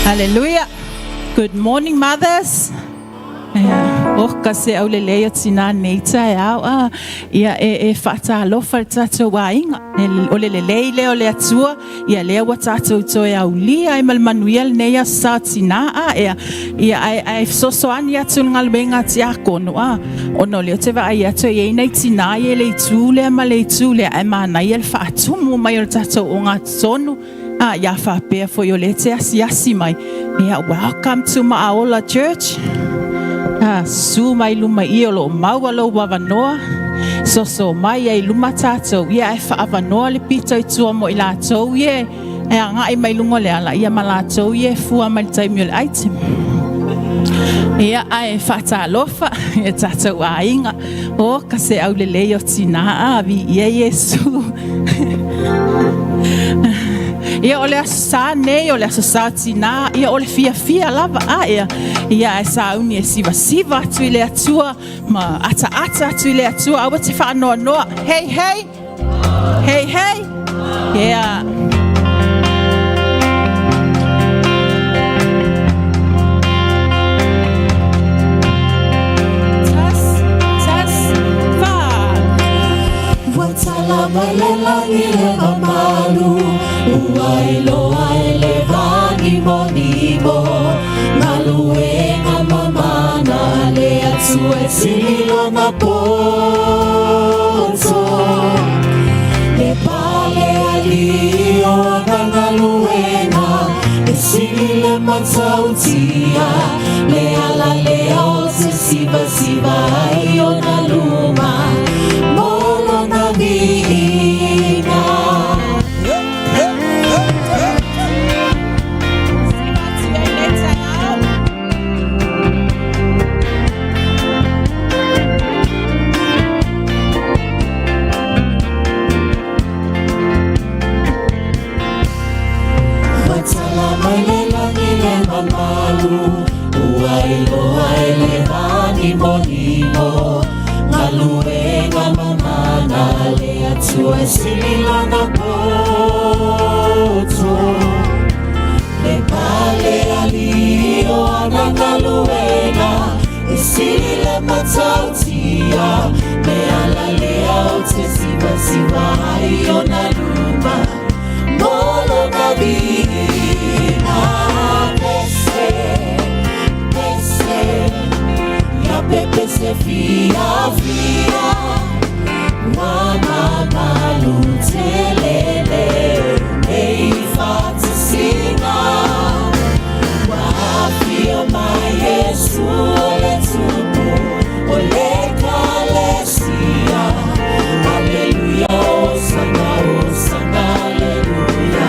Hallelujah. Good morning, mothers. Oh, ka se au le lei o tina nei taeao a ia e faatalofa le tatou aiga o le lelei lea o le Atua ia lea ua tatou toe aulia ai ma le manuia lenei aso sa tina a ea ia ae fesoasoani atu le galuega a tiakono a ona o lea ou te vaai atu e i ai nai tina ia i le itu lea ma le itu lea ae manaia le faatumu mai o le tatou ogatotonu a ia faapea foi o lea e te asiasi mai ia welcome to Maaola Church a susu mai luma i o lo o maua lou avanoa soso mai ai luma tatou ia ae faaavanoa le pito i tua mo i latou ia e agai mai luga o le ala ia ma latou ia e fua mai le taimi o le item. Ia ae faatalofa e tatou aiga o ka se aulelei o tina a viia Iesu. Ia o le aso sa nei o le aso sa tina ia o le fiafia lava a ea ia ae sauni e sivasiva atu i le Atua ma ataata atu i le Atua aua te faanoanoa. Hey hey. Hey hey. Yeah. Tas, tas, fa. Ua tala mai le lagi le mamalu Ua iloa e le vanimonimo Galuega mamana a le Atua e sili lona poto Le pale alii o ana galuega E sili le matautia Le ala lea ou te sivasiva ai ona luma Mo lona viiga. e sili lana poto. Le pale alii o ana galuega e sili le matautia. Le ala lea ou te sivasiva ai i ona luma mo lona viiga. Pese, pese, ia pepese fiafia. Ua mamalu tele lenei faatasiga. Ua afio mai Iesu o le Tupu o le Ekalesia. Aleluia, hosana, hosana, aleluia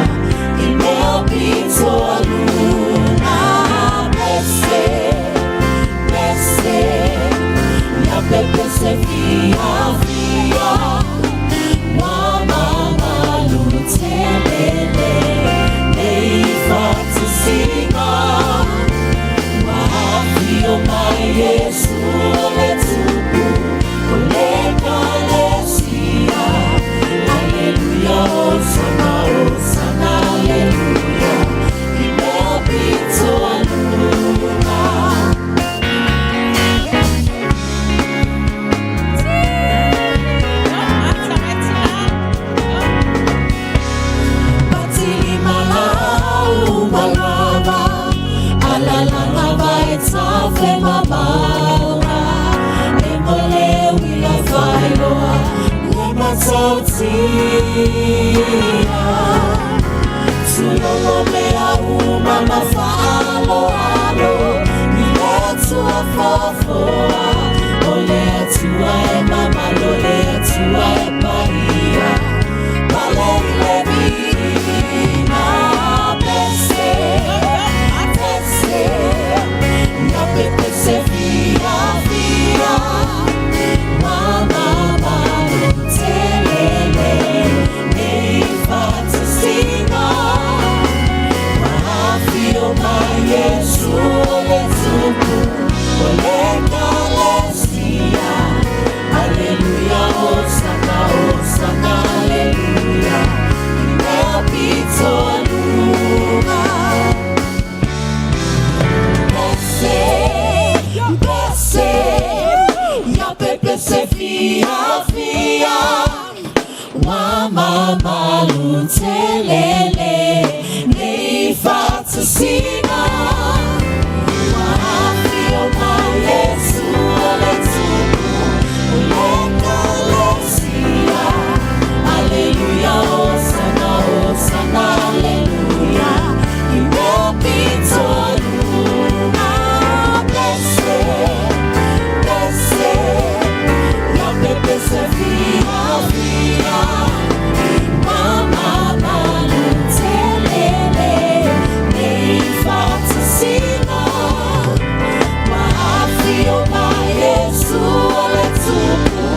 i mea pito a luga. Pese, pese, ia pepese fiafia. Ua mamalu tele lenei faatasiga. Ua afio mai Iesu o le Tupu o le Ekalesia. Aleluia, hosana, hosana, aleluia i mea pito a luga. Patilima lau malava alalanga vai tafe mamala e mo le uila failoa le matautia. Tulolo mea uma ma faaaloalo i le Atua foafoa. O le Atua e mamalu, o le Atua e paia, pale i le viiga. Pese, pese, ia pepese fiafia. Ua mamalu tele lenei faatasiga. Ua afio mai Iesu o le Tupu o le Ekalesia. Aleluia, hosana, hosana, aleluia i mea pito a luga. Pese, pese, ia pepese fiafia. Ua mamalu tele lenei faatasiga. Ua afio mai Iesu o le Tupu o le Ekalesia. Aleluia, hosana, hosana, aleluia i mea pito a luga. Pese, pese, ia pepese fiafia. Ua mamalu tele lenei faatasiga. Ua afio mai Iesu o le Tupu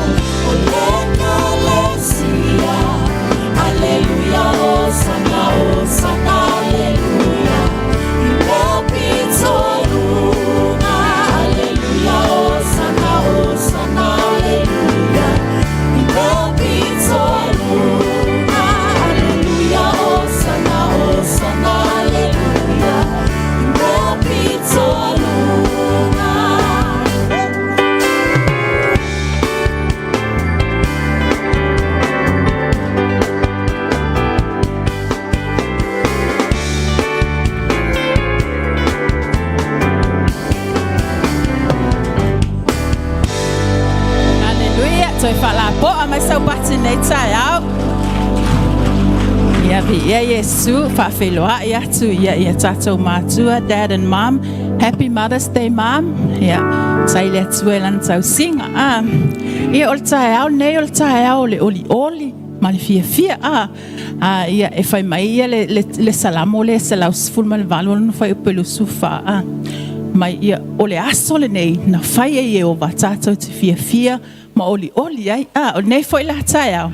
o le Ekalesia. Aleluia, hosana, hosana, aleluia i mea pito a luga. Aleluia, hosana, hosana, aleluia i mea pito a luga. Aleluia, hosana, hosana, aleluia i mea pito a luga. Aleluia. Toe faalapoa mai sau pati nei taeao. Ia viia Iesu, faafeiloai atu ia ia tatou matua, Dad and Mom. Happy Mother's Day, Mom. Ia, tai le Atua i lana tausiga. Ah. Ia o le taeao nei o le taeao o le olioli ma le fiafia. Ah. Ah, ia e fai mai ia le, le, le salamo le 118 lona fuaiupu e 24. Ah. Mai ia o le aso lenei na fai e Ieova tatou te fiafia ma olioli ai. Ah, o lenei foi la taeao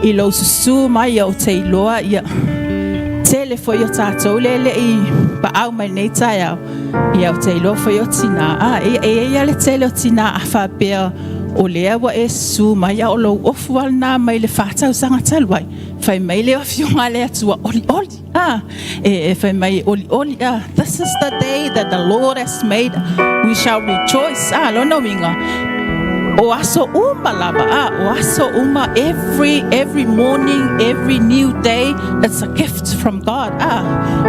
i lou susū mai ia o te iloa ia tele foi o tatou le le i paau mai nei taeao. Ia o te iloa foi o tinā. Ah, e, e ia le tele o tinā a faapea O lea ua e susu mai a o lou ofu lava lena mai le 4 tausaga talu ai. Fai mai le Afioga a le Atua, olioli. Ah, e fai mai olioli. Ah, this is the day that the Lord has made. We shall rejoice. Ah, lona uiga, o aso uma lava, ah, o aso uma, every morning, every new day, it's a gift from God. Ah,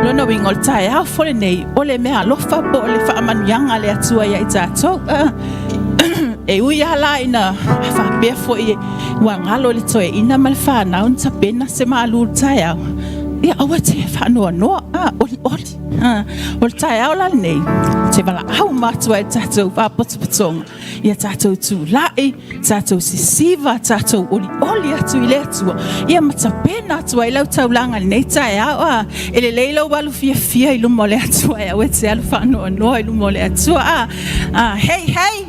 lona uiga, o le taeao foi lenei, o le meaalofa po o le faamanuiaga a le Atua ia i tatou. Ah, e ui lava la ina faapea foi ua galo i le toeaina ma le fanau na tapena se malu i le taeao, ia aua te faanoanoa, ah, olioli. Ah, o le taeao la lenei, ou te valaau uma atu ai i le tatou faapotopotoga, ia tatou tulai, tatou sisiva, tatou olioli atu i le Atua, ia ma tapena atu ai lau taulaga i lenei taeao. Ah, e lelei lou alu fiafia i luma o le Atua, e aua e te alu faanoanoa i luma o le Atua. Ah, ah, hei, hei!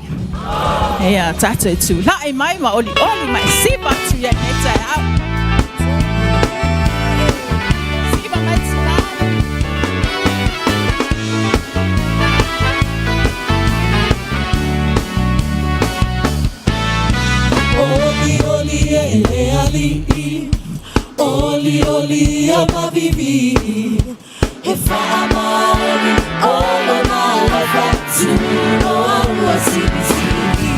Ia tatou tulai mai ma olioli ma e siva atu ia i lenei taeao. Siva mai tina. Oli oli e le ali'i, oli oli ia mavivi, he faamaoni o lona alofa tunoa ua silisili.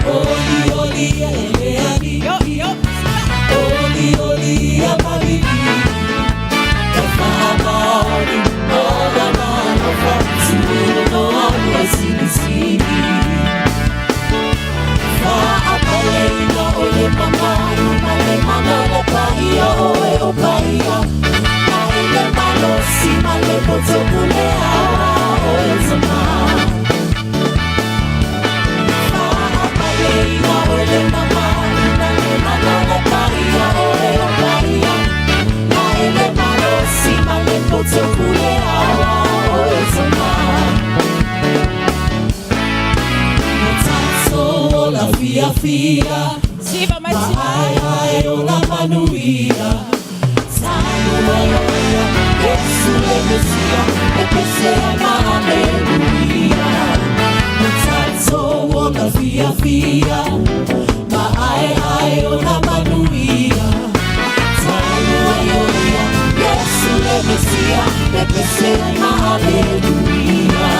Oli oli e le ali'i, Yo, yo, siva. oli oli ia mavivi, he faamaoni o lona alofa tunoa ua silisili. Fa'apaleina o le mamalu ma le mana o le paia oe o paia. Ma i le malosi ma le poto pule aoa oe tama. Fa'apaleina o le mamalu ma le mana o le paia oe o paia. Ma i le malosi ma le poto pule aoa oe tama. Taso o la fiafia, Siva mai tina. Ma'ai ai o la manuia, Tanu ai o ia, Yesu le Mesia, e pese ma aleluia. Taso o la fiafia, Ma'ai ai o la manuia, Tanu ai o ia, Yesu le Mesia, e pese ma aleluia.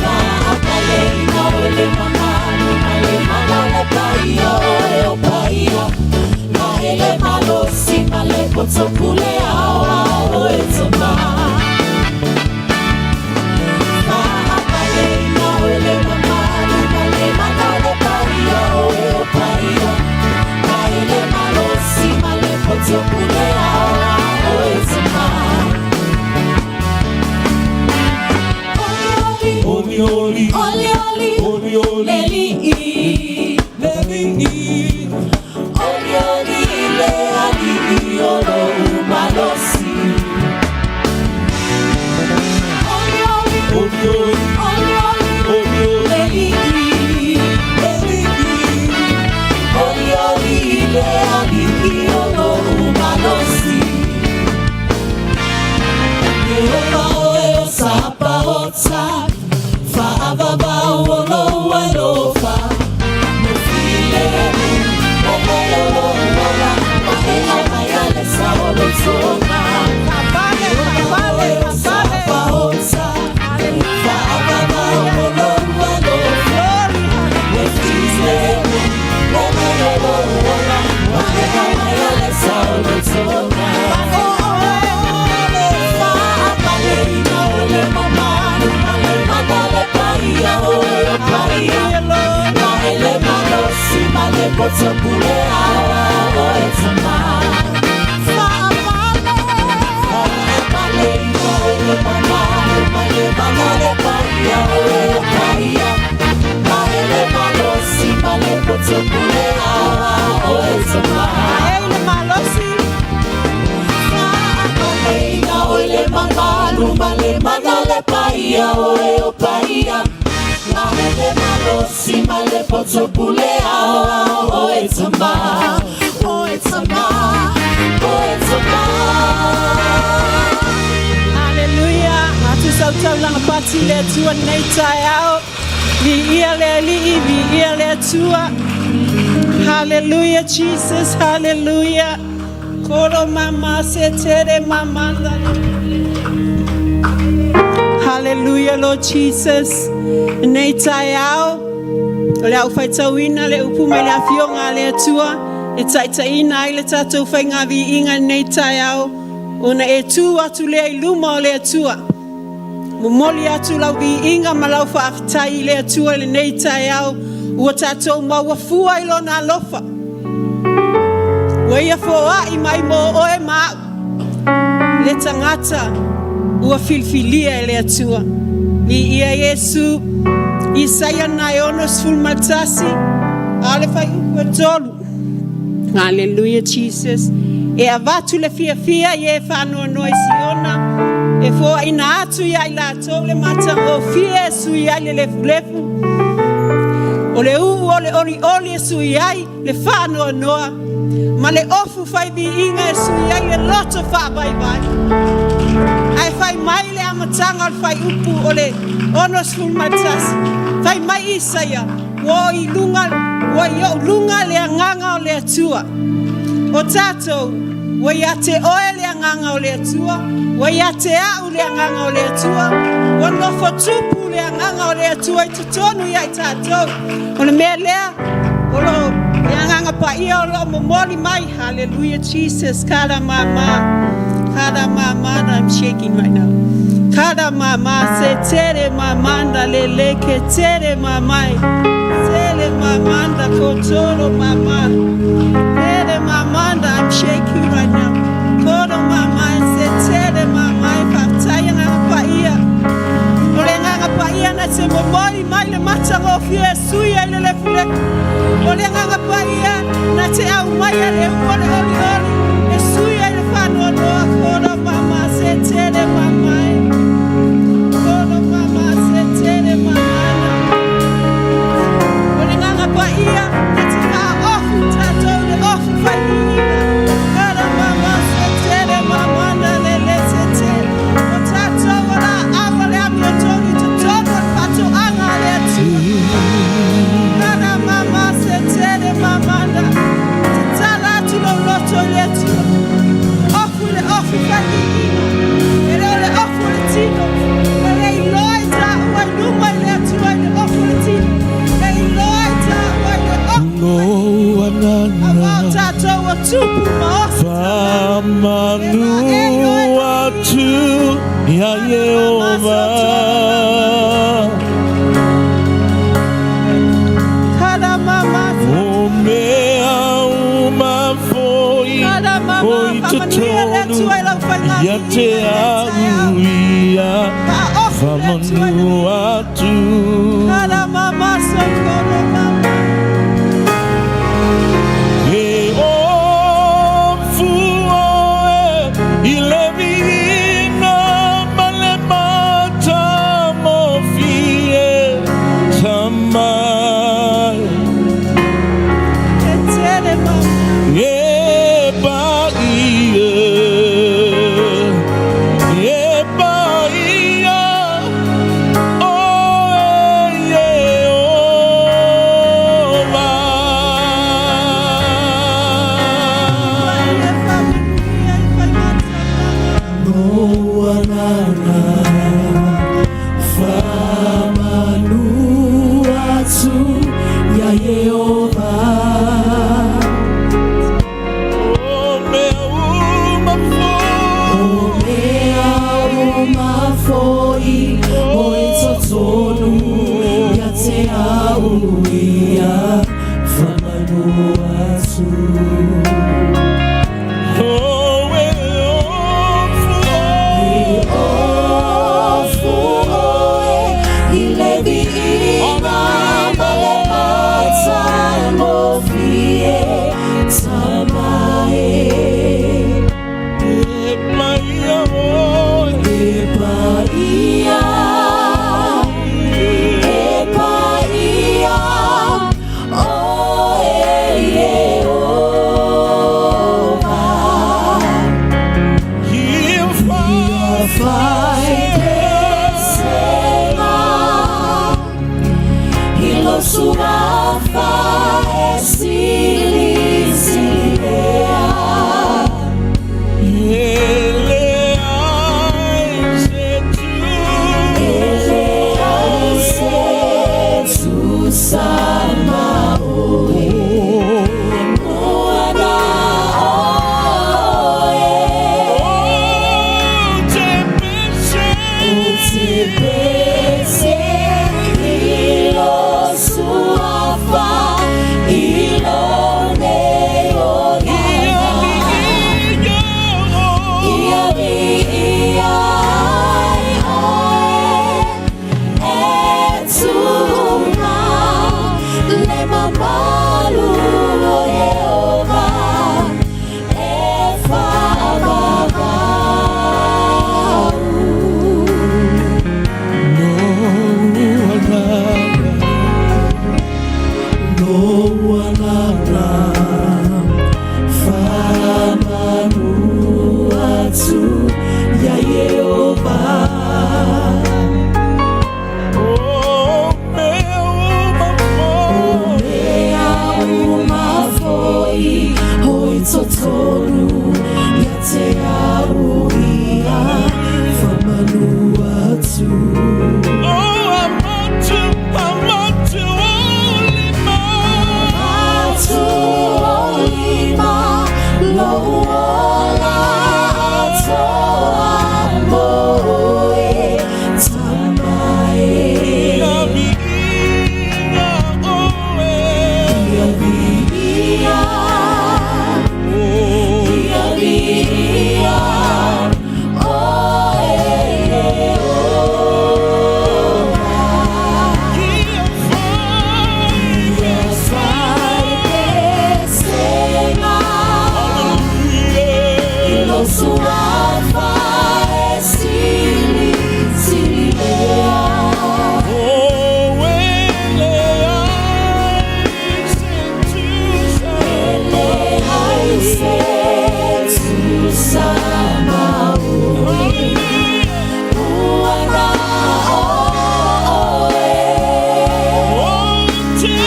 Fa'apaleina o le mamalu ma le mana o le paia oe o paia. Ma e le malosi ma le poto pule aoa oe tama. Fa'apaleina o le mamalu ma le mana o le paia oe o paia. Ma e le malosi ma le poto pule aoa oe tama. Oli Oli oli, oli, oli oli oli, le ali'i. Le ali'i. Oli oli le ali'i o lou malosi. Oli oli, Oli oli, oli oli, oli oli, le ali'i. Le ali'i. Oli oli le ali'i o lou malosi. Ieova oe o Sapaota, fa'avavau o lou alofa. Mo filemu, o oe o lou ola, mae'a mai a le sa o lou toga. Fa'apale, fa'apale, fa'apale. Sapaota, fa'avavau o lou alofa. Glory, Mo filemu, o oe o lou ola, mae'a mai a le sa o lou toga. Fa'apaleina o le mamalu ma le mana o le paia oe o paia. Ma e le malosi ma le poto pule aoa oe tama. Fa'apaleina o le mamalu ma le mana o le paia oe o paia. Ma e le malosi ma le poto pule aoa oe tama. Ei le malosi. Fa'apaleina o le mamalu ma le mana o le paia oe o paia. Ma e le malosi ma le poto pule aoa oe tama. Oe tama, oe tama. Hallelujah. Atu sau taulaga pati le Atua lenei taeao. Viia le Alii, viia le Atua. Hallelujah, Jesus, hallelujah. Koro mama se tere mama. Hallelujah, Lord Jesus. Nei taeao, o le au faitauina le upu mai le afioga a le Atua, e taitaiina ai le tatou faiga viiga nei taeao, ona e tu atu lea i luma o le Atua. Momoli atu lau viiga ma lau faafetai i le Atua i lenei taeao, ua tatou maua fua i lona alofa. Ua ia foai mai mo oe ma au, le tagata ua filifilia e le Atua. Viia Iesu, Isaia na e 61, a o le fuaiupu e 3. Hallelujah, Jesus. E avatu le fiafia i e faanoanoa i Siona, e foaina atu ia i latou le matagofie e sui ai le lefulefu, o le uu o le olioli e sui ai le faanoanoa, ma le ofu fai viiga e sui ai le loto faavaivai. Ae fai mai le amataga o le fuaiupu o le 61, fai mai Isaia, ua i luga, ua i ou luga le agaga o le Atua. O tatou, ua ia te oe le agaga o le Atua, ua ia te au le agaga o le Atua, ua nofo tupu le agaga o le Atua i totonu ia i tatou. O le mea lea, o lo le agaga paia o lo o momoli mai. Hallelujah, Jesus. Kara mama. Kara mama. I'm shaking right now. Kara mama se tere mamanda le le ke tere mamai. Tere mamanda kotoro mama. Tere mamanda, I'm shaking right now. Koro mama se tere mamai. Faafetai agaga paia. O le agaga paia na te momoli mai le matagofie e sui ai le lefulefu. O le agaga paia na te aumaia le uu o le olioli e sui ai le faanoanoa. Koro mama se tere mamai. Koro mama se tere mamana. O le agaga paia na te faaofu tatou le ofu faiviiga. Kara mama se tere mamana le le te te. O tatou o laau o le amiotonu i totonu o le faatoaga a le Atua. Kara mama se tere mamana. Tatala atu lou loto i le Atua. Ofu i le ofu faiviiga. E le o le ofu o le tino. E le iloa i taua i luma i le Atua i le ofu o le tino. E iloa i taua i le ofu No Aua o anana tatou o tupu ma oso. Famanu atu ia Yehova. Kara mama. O mea uma foi Kara mama. o i Faamanuia le totonu Atua i lau faiga ia te au ia Faaofu le Atua i le famanu atu. Kara mama sokoro mama. E ofu oe i le viiga ma le matagofie tamai. E tere mama. E paia, e paia, oe. Lou ola atoa mo oe, Tama e. Ia viia oe. Ia viia, ia viia oe, Ieova. Ia fai Ia fai pesega Hallelujah. i lou suafa e silisili lea. Oh, e leai se tusa E leai se tusa ma oe, ua na o oe. Oh, te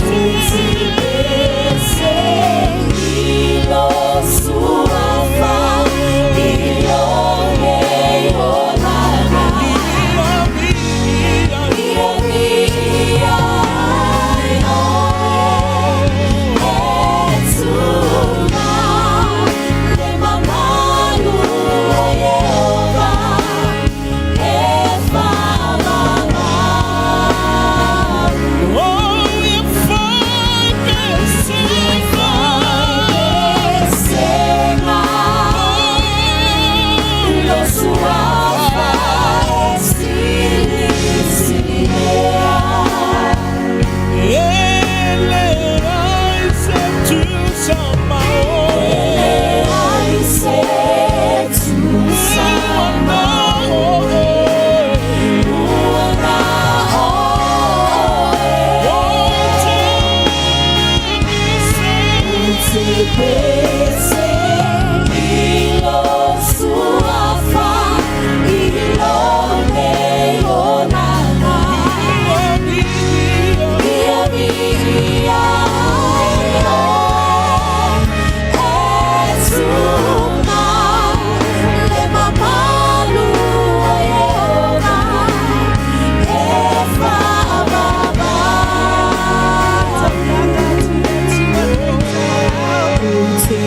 Te pese i lou suafa i lenei olaga. Ia Ia viia ai oe, e tuna le mamalu o Ieova, e faamamalu. Oh, ia fai pesega. Pesega i lou suafa e silisili lea. E leai se tusa ma oe. Leai se tusa ma oe. Ua na oe. Oh, te Te pese i lou suafa i lenei olaga. Ia Ia viia ai oe, e tuna le mamalu o Ieova, e faamamalu. Te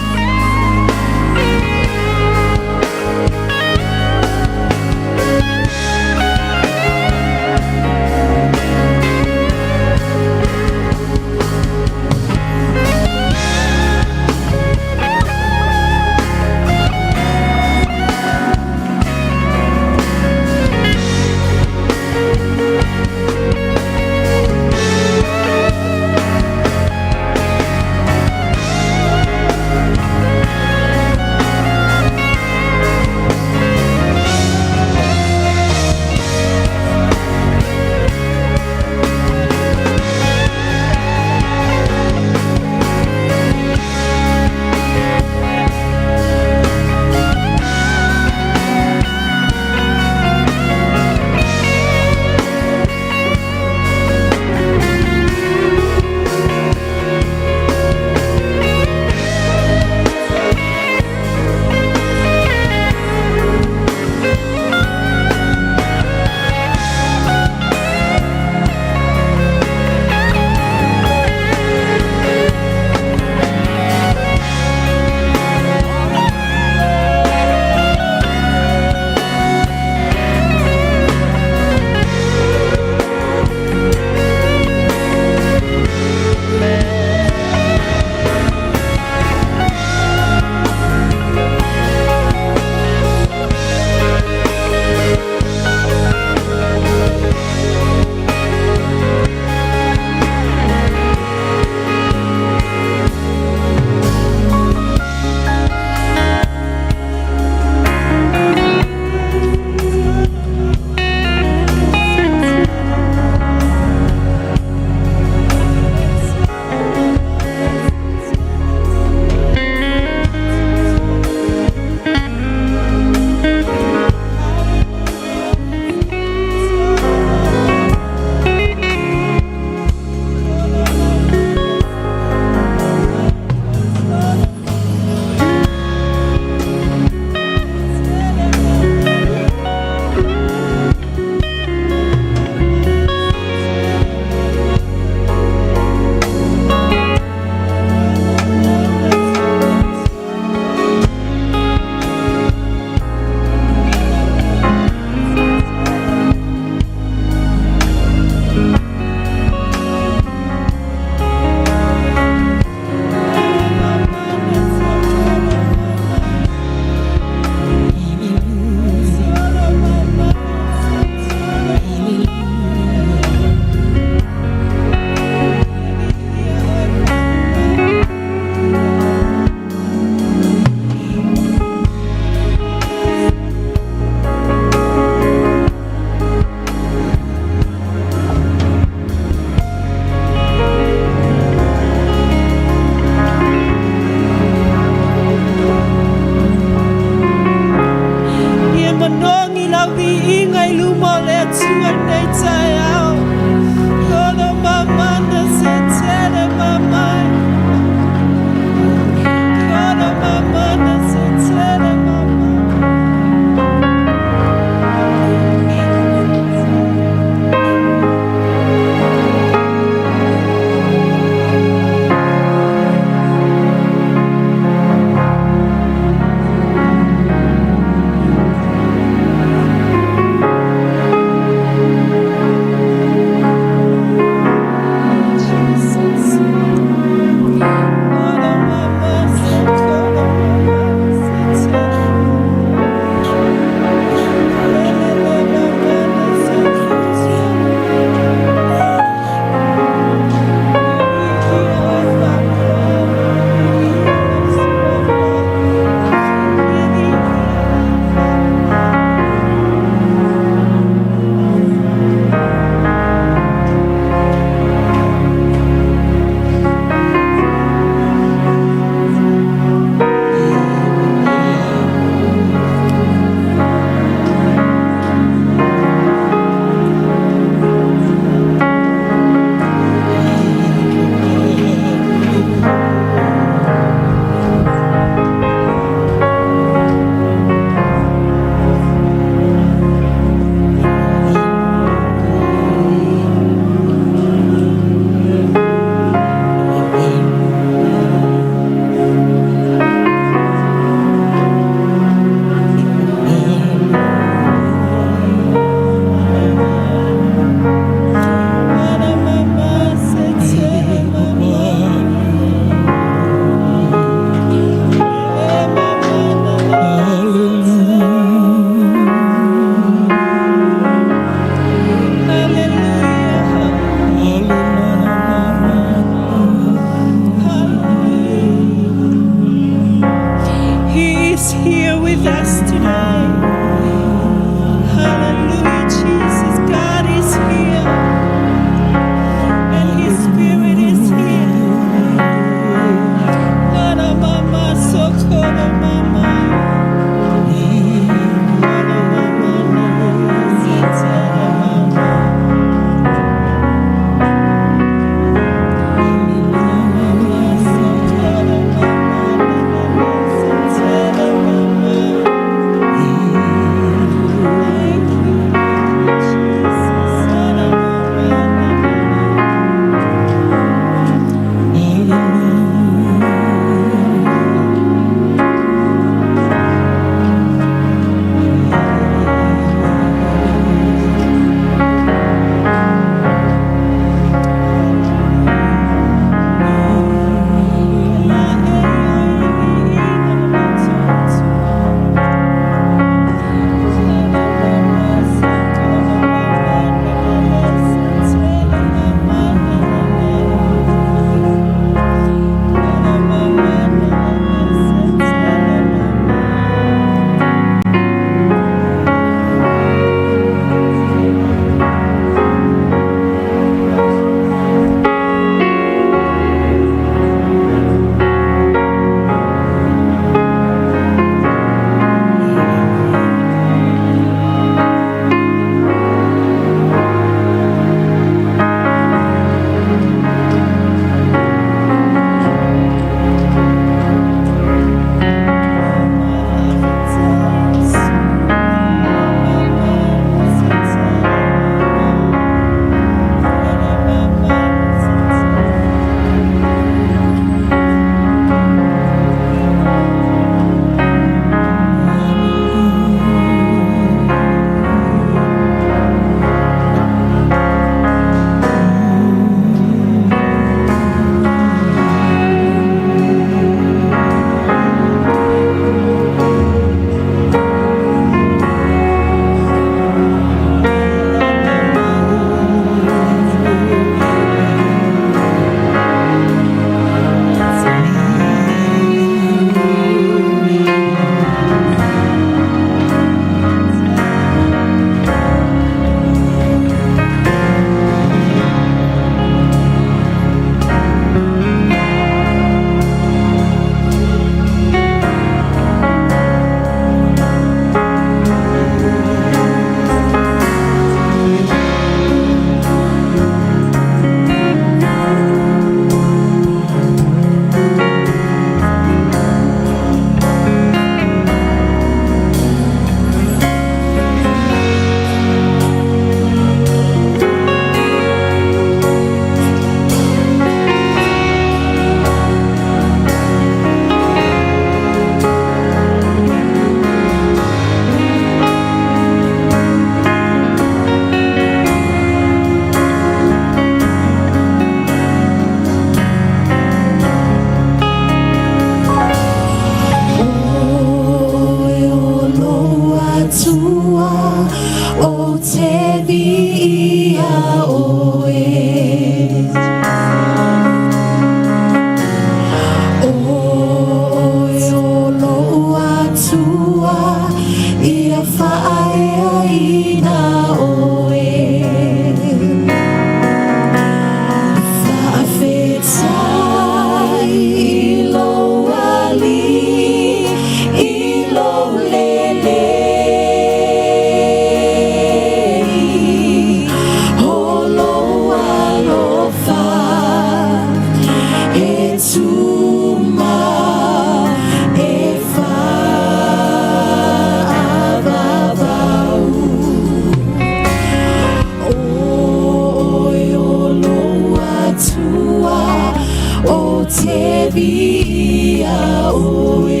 Viia oe.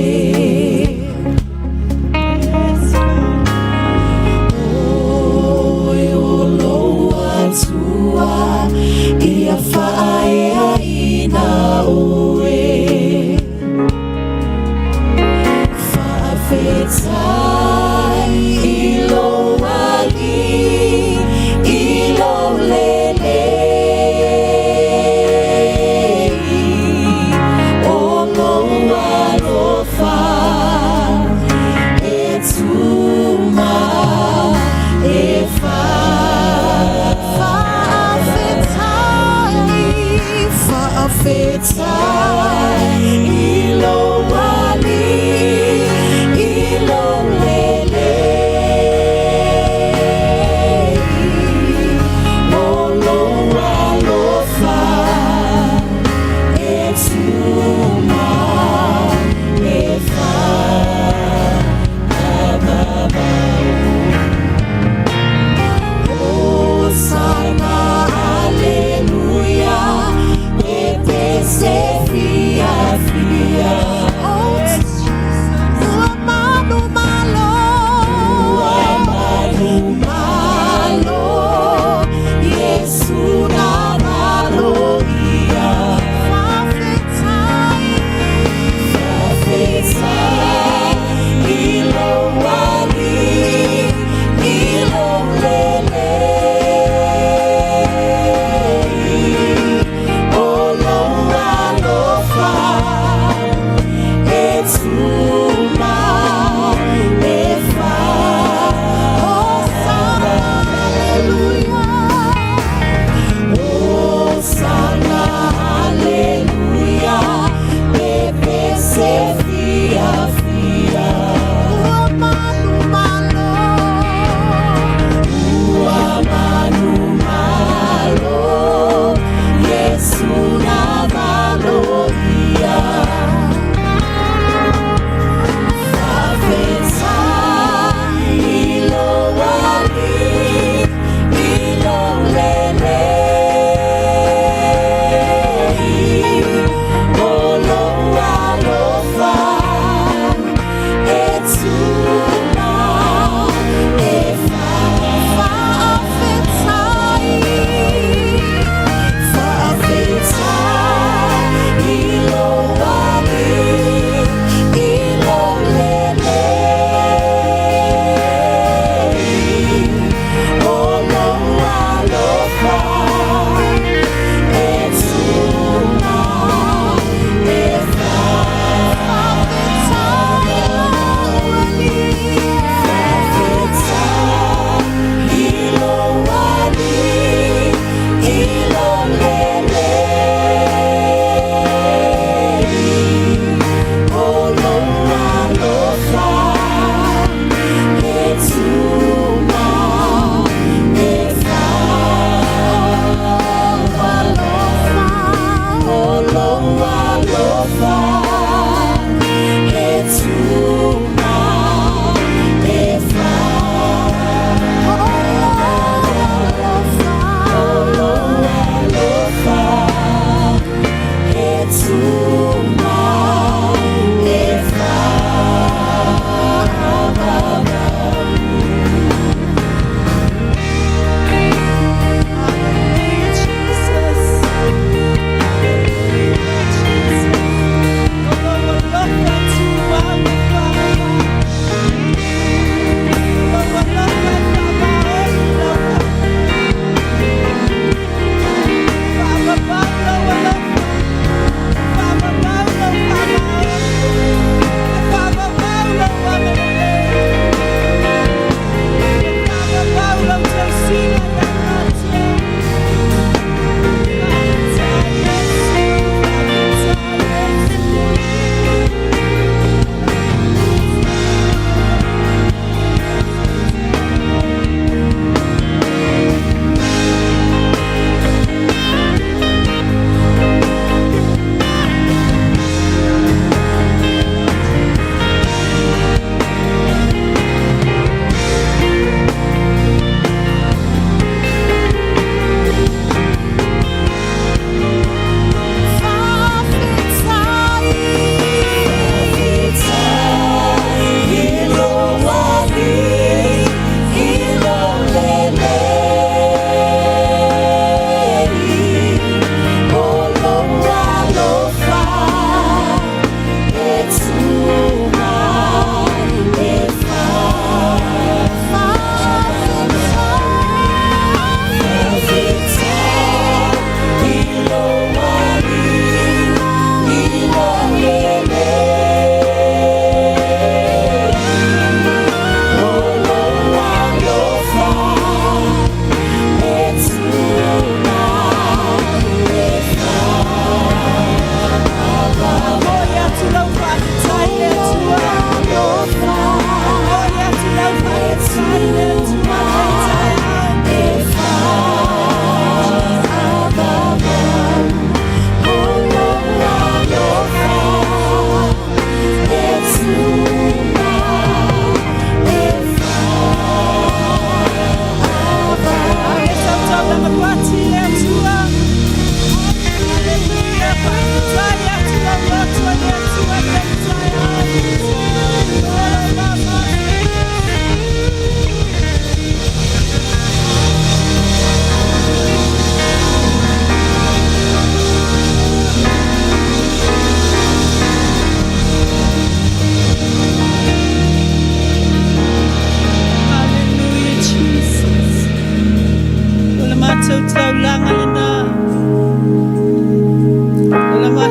Oe o lou Atua, ia faaeaina oe. Faafetai i lou Alii i lou lelei, o lou alofa e tumau e Faafetai, faafetai i lou Alii i lou lelei, o lou alofa e tumau e faamamau. Hosana, Alleluia, e pe se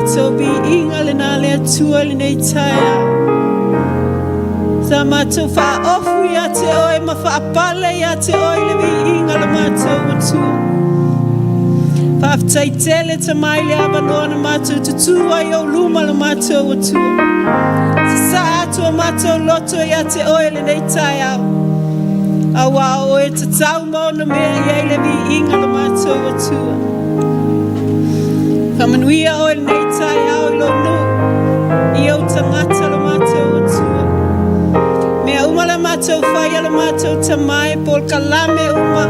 matou viiga lena le Atua i lenei taeao. Sa matou faaofu ia te oe ma faapale ia te oe i le viiga o le matou Atua. Faafetai tele Tama i le avanoa na matou tutū ai ou luma le matou Atua. Sasaa atu o matou loto ia te oe i lenei taeao. Auā o oe e tatau ma ono mea i ai le viiga o le matou Atua. Faamanuia oe i lenei taeao i lou nuu, i ou tagata lo matou Atua. Mea uma le matou faia lo matou Tama e polokalame uma.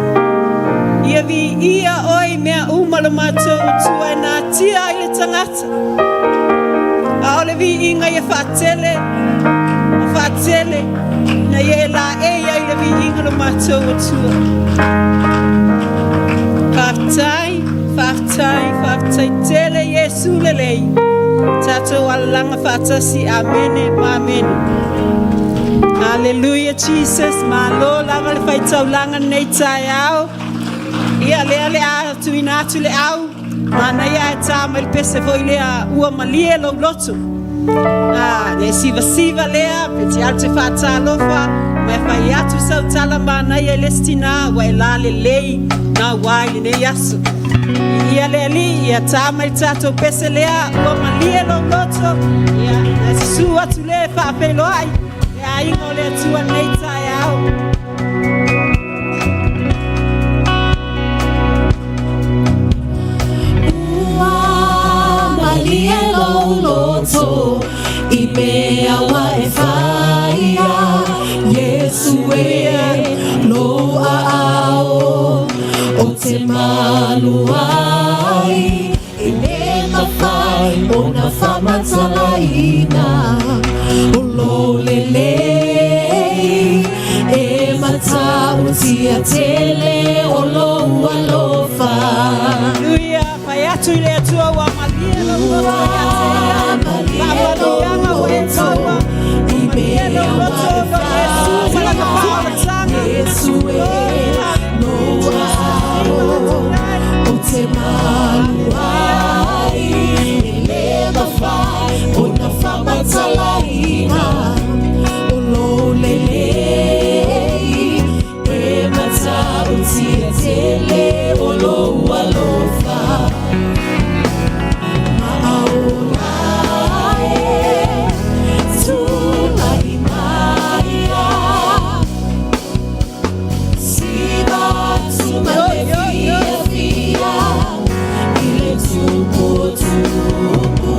Ia viia oe i mea uma lo matou Atua e natia ai le tagata. A o le viiga ia faatele, ma faatele, na ia e laei ai le viiga lo matou Atua. Faafetai, faafetai, faafetai tele Iesu lelei. Tatou alalaga faatasi, amene ma amene. Hallelujah Jesus, malo lava le faitaulaga lenei taeao. Ia lea le a tuuina atu le au, manaia e tā mai le pese foi lea ua malie lou loto. Ah, le sivasiva lea, pe te alu te faatalofa, ma e fai atu sau tala manaia i le isi tinā, ua e lalelei na ua i lenei aso. Ia le Alii, ia tā mai le tatou pese lea, ua malie lou loto, ia, na susu atu le faafeiloai, le aiga o le Atua lenei taeao. Ua malie lou loto i mea ua e faia Iesu e lou aao o te malu ai E le mafai ona faamatalaina O lou lelei E matautia tele o lou alofa. Hallelujah. Fai atu i le Atua ua malie lou loto ia te ia. Faamanuiaga ua e maua. Malie lou loto no Iesu ma lana faaolataga. Iesu e lou aao o te malu ai E le mafai ona faamatalaina O lou lelei E matautia tele o lou alofa Maaola e tulai maia Siva atu ma le fiafia i le tupu o tupu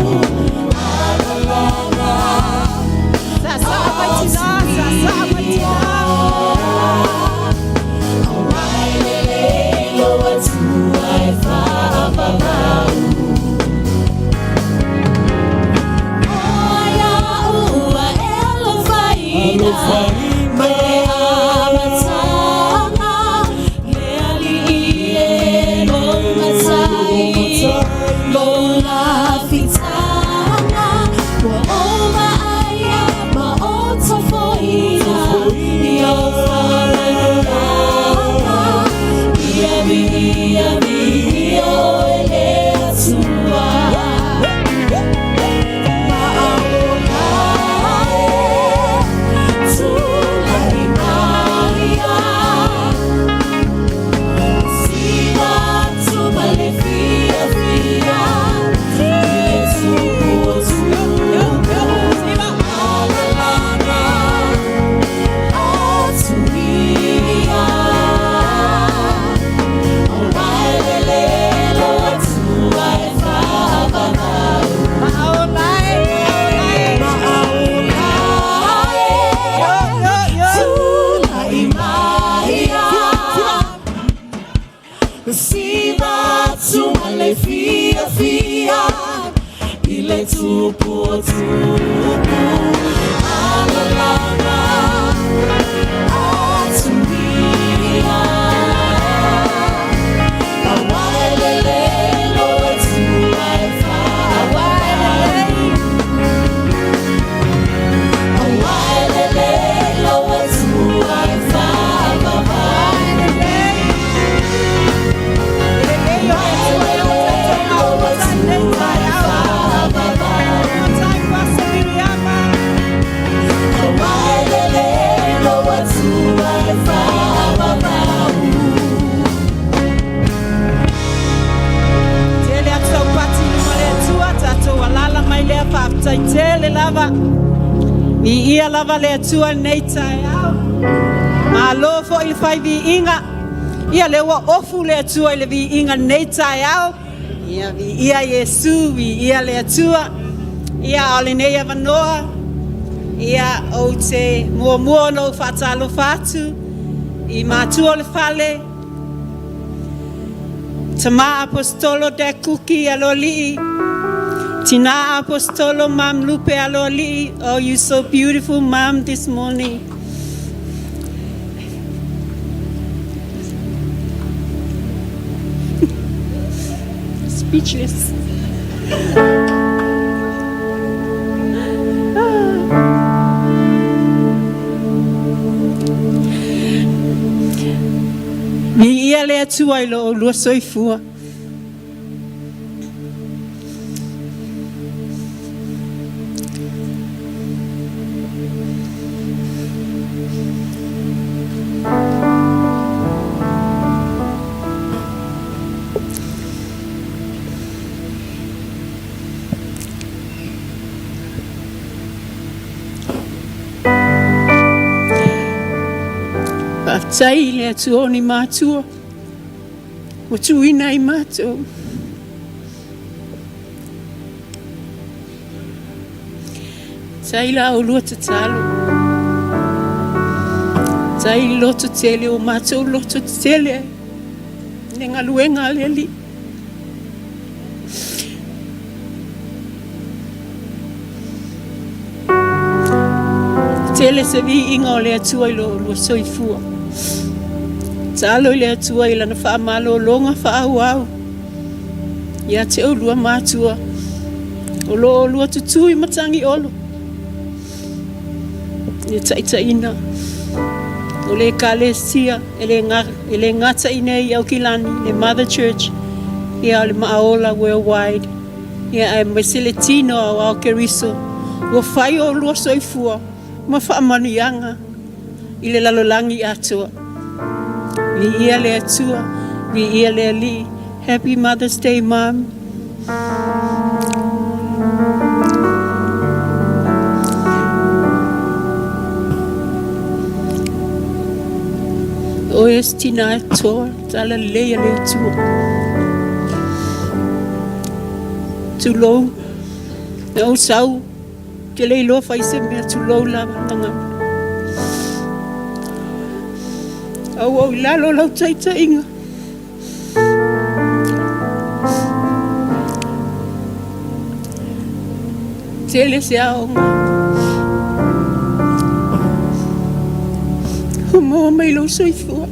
Alalaga Sasaa mai tina, sasaa mai tina. Auai lelei lou Atua e faavavau O ia ua e alofaina Mai le amataga Le Alii e lou matai Lou lafitaga Ua ou vaaia ma ou tofoina I ou faamanuiaga Ia viia viia oe le Atua Maaola e tulai maia Siva atu ma le fiafia I le tupu o tupu Alalaga atu ia Auai lelei lou Atua e faavavau Maaola e, maaola e. Maaola e Yo, yo, yo. tulai maia Siva atu ma le fiafia I le tupu o tupu Alalaga atu ia Auai lelei lou Atua e faavavau Auai lelei lou Atua e faavavau Lelei o le Atua i o tatou mafuta lenei taeao. lava. Viia lava le Atua i lenei taeao. Malo foi le fai viiga. Ia lea ua ofu le Atua i le viiga i lenei taeao. Ia viia Iesu, viia le Atua. Ia a o lenei avanoa, ia ou te muamua ona ou faatalofa atu i matua o le fale, Tama Aposetolo Dec Kuki Aloalii, Tina Aposetolo Mum Lupe Aloalii, oh you so beautiful mum this morning. Speechless. Viia le Atua i lo oulua soifua. Faafetai i le Atua o ni matua ua tuuina ai matou. Faafetai la oulua tatalo. Faafetai i le loto tele o matou loto tetele ai i le galuega a le Alii. Tele se viiga o le Atua i lo oulua soifua. Tatalo i le Atua i lana faamalologa faaauau ia te oulua matua o lo oulua tutū i Matagiolo i le taitaiina o le Ekalesia e le, e le gata i nei i Aukilani, le Mother Church, ia o le Maaola Worldwide, ia aemaise le tino aoao Keriso, ua fai o oulua soifua ma faamanuiaga i le lalolagi atoa. Viia le Atua, viia le Alii. Happy Mother's Day, Mom. O e se tina atoa, tala lelei a le Atua. Tulou, na ou sau, te le iloa fai se mea, tulou lava lagana. Au au i lalo lau taitaiga. Tele se aoga. Ua maua mai lou soifua.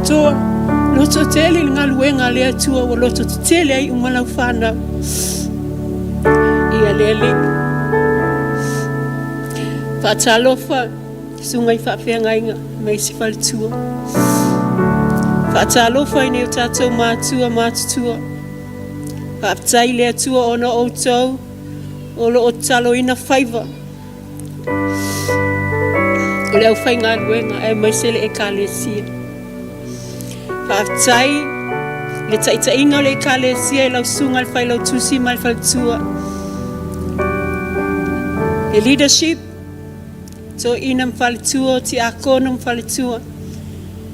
Toa, loto tele i le galuega a le Atua ua loto tetele ai uma lau fanau. Ia le Alii. Faatalofa. Susuga i faafeagaiga ma isi faletua. Faatalofa i nei o tatou matua matutua. Faafetai i le Atua ona o outou o lo o tataloina faiva o le aufaigaluega aemaise le Ekalesia. Faafetai i le taitaiga o le Ekalesia i lau susuga i le Failautusi ma le faletua. Le leadership Toeaina ma faletua, o tiakono ma faletua,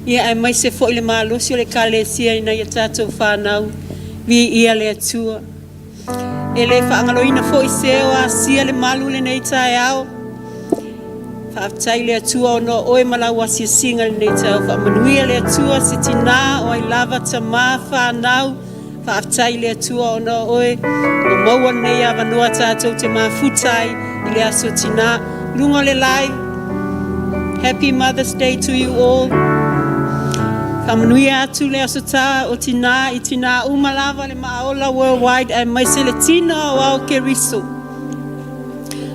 ia aemaise foi le malosi o le Ekalesia i nai a tatou fanau. Viia le Atua. E le faagaloina foi se o asia le malu i lenei taeao. Faafetai i le Atua ona o oe ma lau asiasiga i lenei taeao. Faamanuia le Atua se tinā o ai lava tamā fanau. Faafetai i le Atua ona o oe ua maua lenei avanoa tatou te mafuta ai i le aso tinā. Luga o le lae, Happy Mother's Day to you all. Faamanuia atu le aso tā o tinā i tinā uma lava le Maaola Worldwide aemaise le tino aoao Keriso.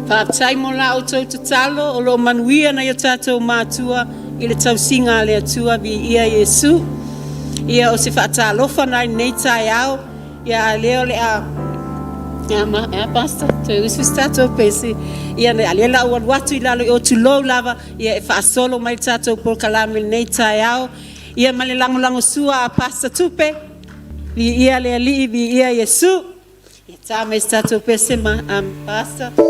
Faafetai mo la outou tatalo o lo o manuia nai o tatou matua i le tausiga a le Atua. Viia Iesu. Ia o se faatalofa na i lenei taeao. Ia a lea o le a ia ma ia pastor toe usu se tatou pese. Ia a lea la ua alu atu i lalo i o tulou lava ia e faasolo mai le tatou polokalame i lenei taeao. Ia ma le lagolagosua a Pastor Tupe. Viia le Alii, viia Iesu. Tā mai se tatou pese ma, um, Pastor.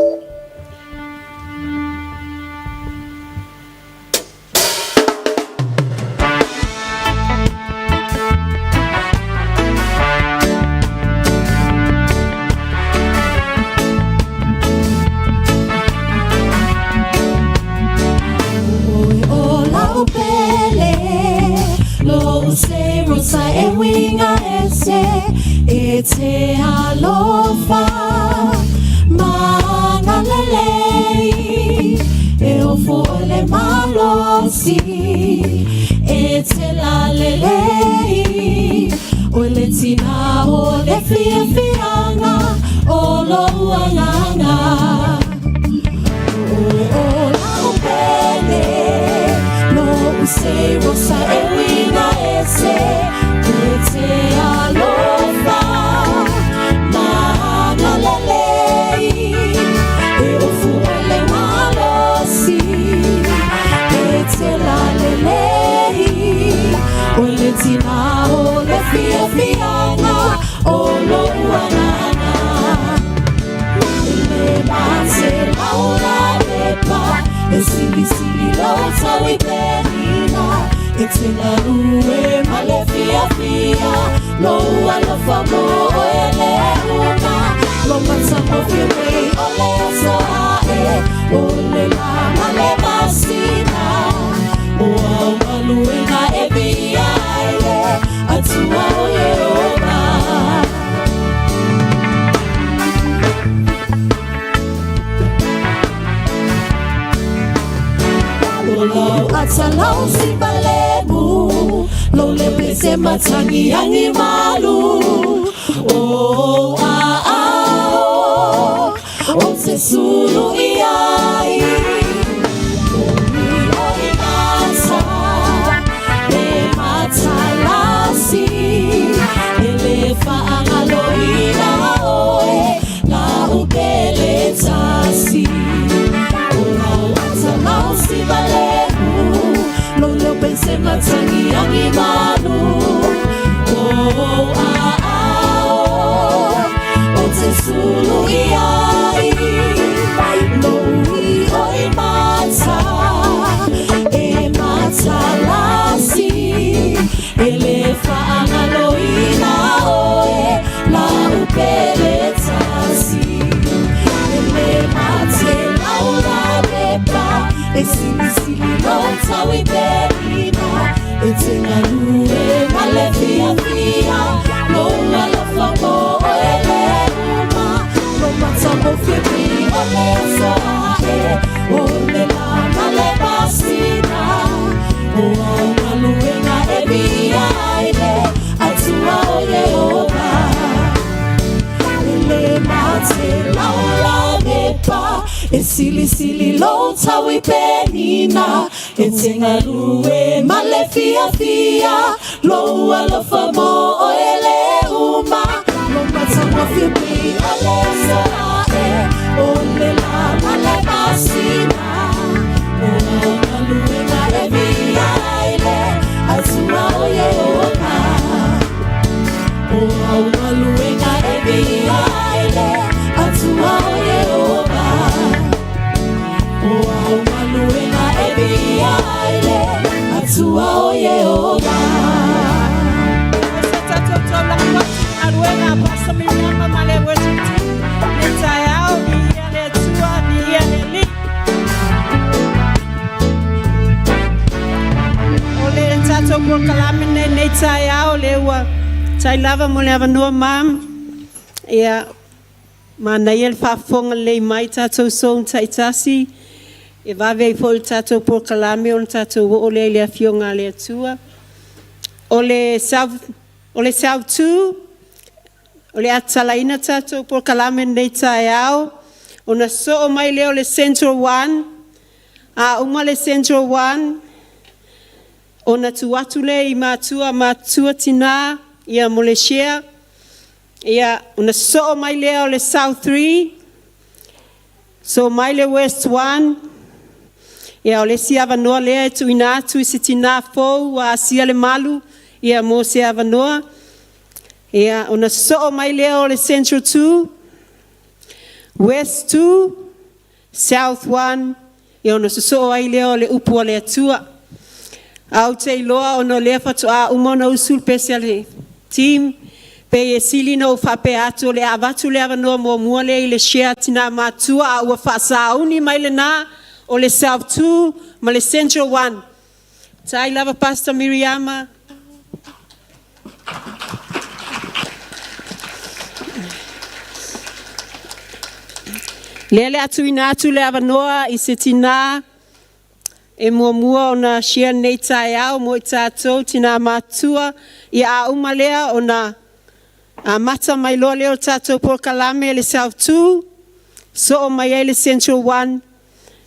Tai lava mo le avanoa mam. Ia, manaia le faafofoga lelei mai tatou song taitasi. E vave ai foi le tatou polokalame ona tatou oo lea i le Afioga a le Atua. O le South, o le South 2, o le a tatalaina tatou polokalame i lenei taeao, ona soo mai lea o le Central 1, a uma le Central 1, ona tuu atu lea i matua matutua tina ia mo le share, ia ona sosoo mai lea o le South 3, sosoo mai le West 1, ia o le isi avanoa lea e tuuina atu i se tina fou ua asia le malu ia mo se avanoa. Ia ona sosoo mai lea o le Central 2, West 2, South 1, ia ona sosoo ai lea o le upu a le Atua. Ae ou te iloa ona o lea faatoa uma ona usu le pese a le team, pei e sili ona ou faapea atu o le a avatu le avanoa muamua lea i le share a Tina ma Matua, a ua faasauni mai lena o le South 2 ma le Central 1. Tai lava Pastor Miriama. Lea le a tuuina atu le avanoa i se tinā e muamua ona share lenei taeao mo i tatou tinā matutua. Ia a uma lea ona amata mai loa lea o le tatou polokalame le South 2, soo mai ai le Central 1,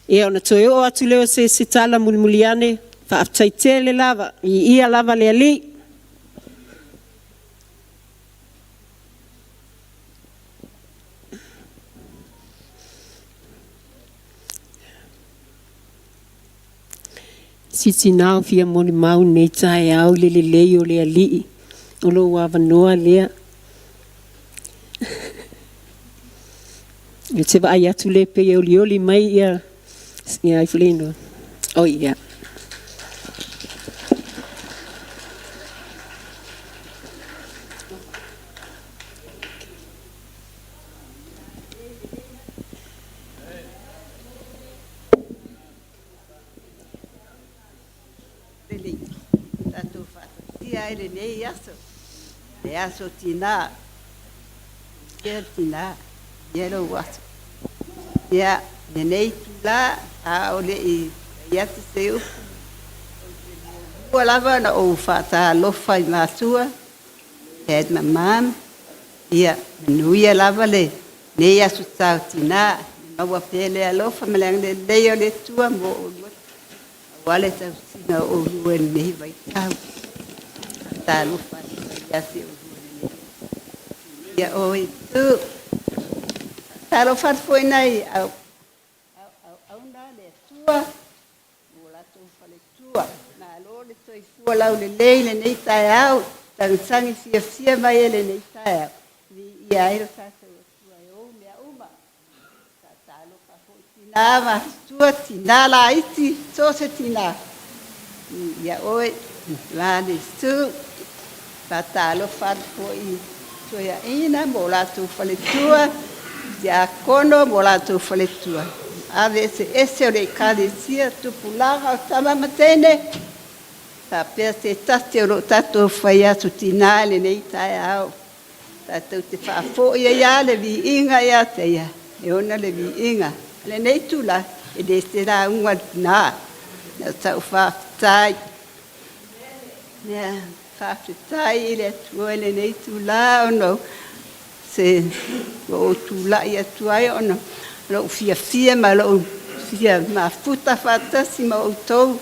ia ona toe oo atu lea o se isi tala mulimuli ane. Faafetai tele lava, viia lava le Alii. Si tinā o fia molimau nei taeao i le lelei o le Alii, o lou avanoa lea. Ou te vaai atu lea pei e olioli mai ia ia Ifulino. Oh ia. Lelei, tatou faatasia ai lenei aso, le aso tinā. Ia tinā, ia lou aso. Ia, lenei itulā, a o le i fai atu se upu, ou te muamua lava ona ou faatalofa i matua, Dad ma Mum, ia manuia lava lenei aso tau tinā, maua pea le alofa ma le agalelei o le Atua mo oulua aua le tausiga o oulua i lenei vaitau. Faatalofa atu ai ia te oulua i lenei aso. Ia oe tu. Faatalofa atu foi i nai auauna a le Atua ma o latou faletua. Malo le soifua laulelei i lenei taeao, tagitagi fiafia mai e lenei taeao, viia ai lo tatou Atua e ou mea uma. Faatalofa foi i tina matutua, tina laiti, so o se tina, ia oe Gladys Tu. Faatalofa atu foi i toeaiina ma o latou faletua, tiakono ma o latou faletua, ave eseese o le Ekalesia, tupulaga o tama ma teine, faapea se tasi o lo o tatou fai aso tinā i lenei taeao. Tatou te faafoi ai lava le viiga ia te Ia e ona le viiga. O lenei itula, e le o se lauga a le tina, na o sau faafetai. Faafetai i le Atua i lenei itula ona ua ou tulai atu ai ona o lou fiafia ma lou fia mafuta faatasi ma outou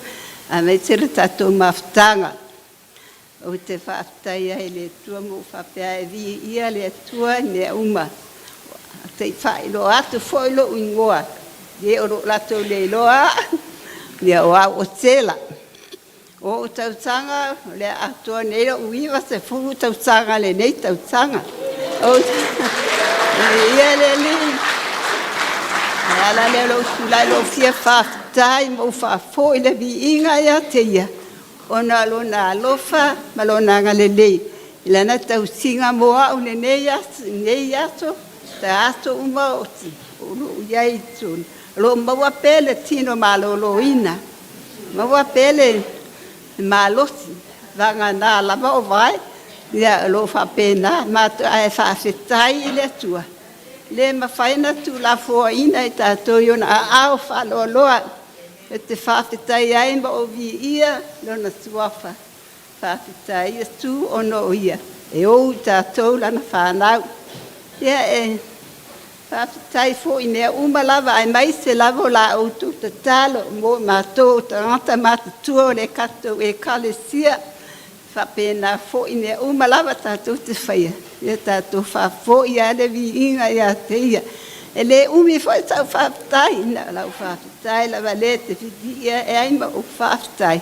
aemaise le tatou mafutaga. Ou te faafetai ai i le Atua ma ou faapea ai, Viia le Atua i mea uma. Se i faailoa atu foi lou igoa i e o lo o latou le iloa au, ia o au o Sela. O ou tausaga o le a atoa nei lou 90 tausaga i lenei tausaga. Viia le Alii. O le ala lea o lou tulai, o lou fia faafetai ma ou faafoi le viiga ia te Ia ona o Lona alofa ma Lona agalelei i Lana tausiga mo au i lenei aso, aso uma o lou i ai i totonu, o lo o maua pea le tino maloloina, maua pea le malosi, vagana lava o vae, o lo o faapena. Ae faafetai i le Atua, e le mafai ona tuulafoaiina i tatou i Ona aao faaloaloa e te faafetaia ai ma ou viia Lona Suafa. Faafetai Iesu ona o Ia e ou i tatou lana fanau. Ia e faafetai foi i mea uma lava aemaise lava o la outou tatalo mo matou o tagata matutua o le tatou Ekalesia. E faapena foi mea uma lava tatou te faia, ia tatou faafoi lava le viiga ia te Ia. E le umi foi sau faafetai, na o lau faafetai lava lea e te vivii ae ai ma ou faafetai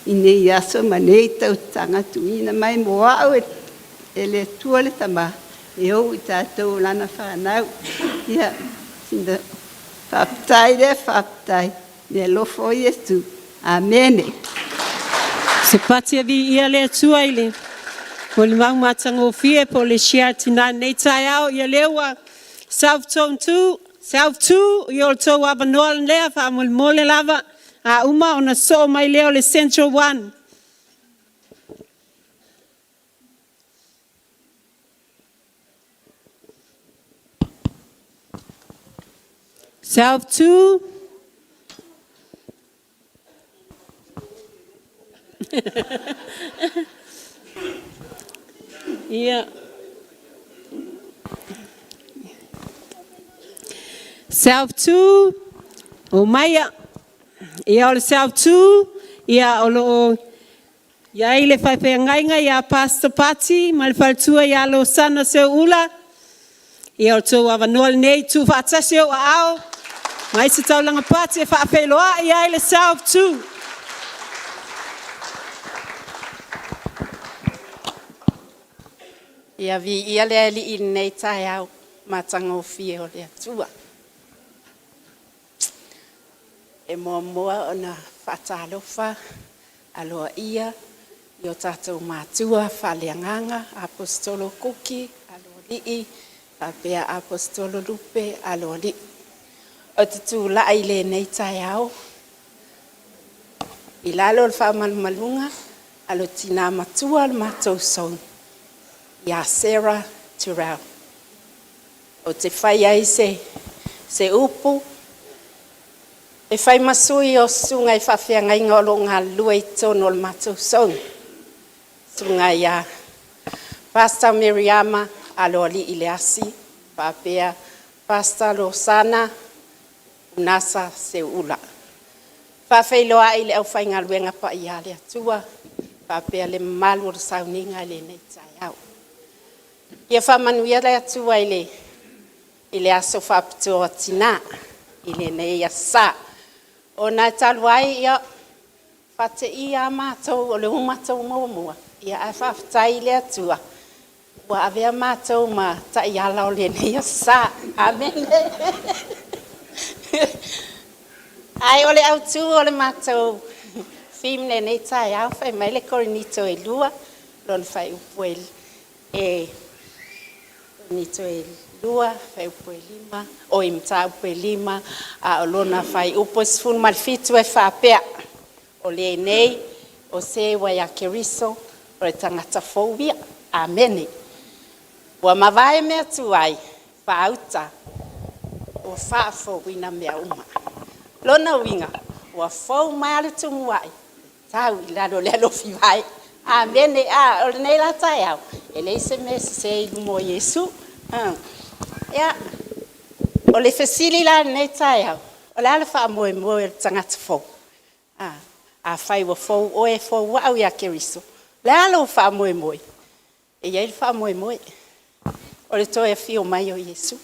i nei aso ma nei tausaga tuuina mai mo au e le Atua le Tama e ou i tatou o lana fanau. Ia Sina faafetai lea faafetai i le alofa o Iesu. Amene. Se pati e viia le Atua i le molimau matagofie po o le share a tinā i lenei taeao. Ia lea ua South Zone 2, South 2, ia o le tou avanoa lea faamolemole lava. A uma ona sosoo mai lea o le Central 1. South 2. Ia. South 2, omaia. Ia, o le South 2, ia o lo o i ai le faafeagaiga ia Pastor Pati ma le faletua ia Losana Seuula. Ia o le tou avanoa lenei, tuufaatasi ou aao, aumai se taulaga pati e faafeiloai ai le South 2. Ia viia le Alii i lenei taeao matagofie o le Atua. E muamua ona faatalofa aloaia i o tatou matua faaleagaga, Aposetolo Kuki Aloalii faapea Aposetolo Lupe Aloalii. Ou te tulai i lenei taeao i lalo o le faamalumaluga a le tina matua o le matou zone ia Sarah Terrell. Ou te fai ai se upu e fai ma sui o susuga i faafeagaiga o lo o galulue i totonu o le matou zone, susuga ia Pastor Miriama Aloalii Leasi faapea Pastor Losana Unasa Seuula. Faafeiloai i le aufaigaluega paia a le Atua faapea le mamalu o le sauniga i lenei taeao. Ia faamanuia le Atua i le aso faapitoa o tina i lenei aso Sa. Ona e talu ai, e faateia lava matou o lea ua matou muamua, ae faafetai i le Atua ua avea matou ma taiala o lenei aso Sa. Amene. Ae o le autu o le matou theme i lenei taeao, fai mai le Korinito e 2 lona fuaiupu e Korinito e 2 fuaiupu e 5, oi mataupu e 5, a o lona fuaiupu e 17 e faapea, “O lenei o se ua ia Keriso o le tagata fou ia.” Amene. Ua mavae mea tuai, faauta ua faafouina mea uma. Lona uiga, ua fou mai lava le tumuai, tau i lalo le alofivae. Amene. A o lenei la taeao, e leai se mea e sese i luma o Iesu. Ia, o le fesili la i lenei taeao, o le a le faamoemoe o le tagata fou? Afai ua fou oe fou au ia Keriso, o le a lou faamoemoe? E i ai le faamoemoe, o le toe afio mai o Iesu.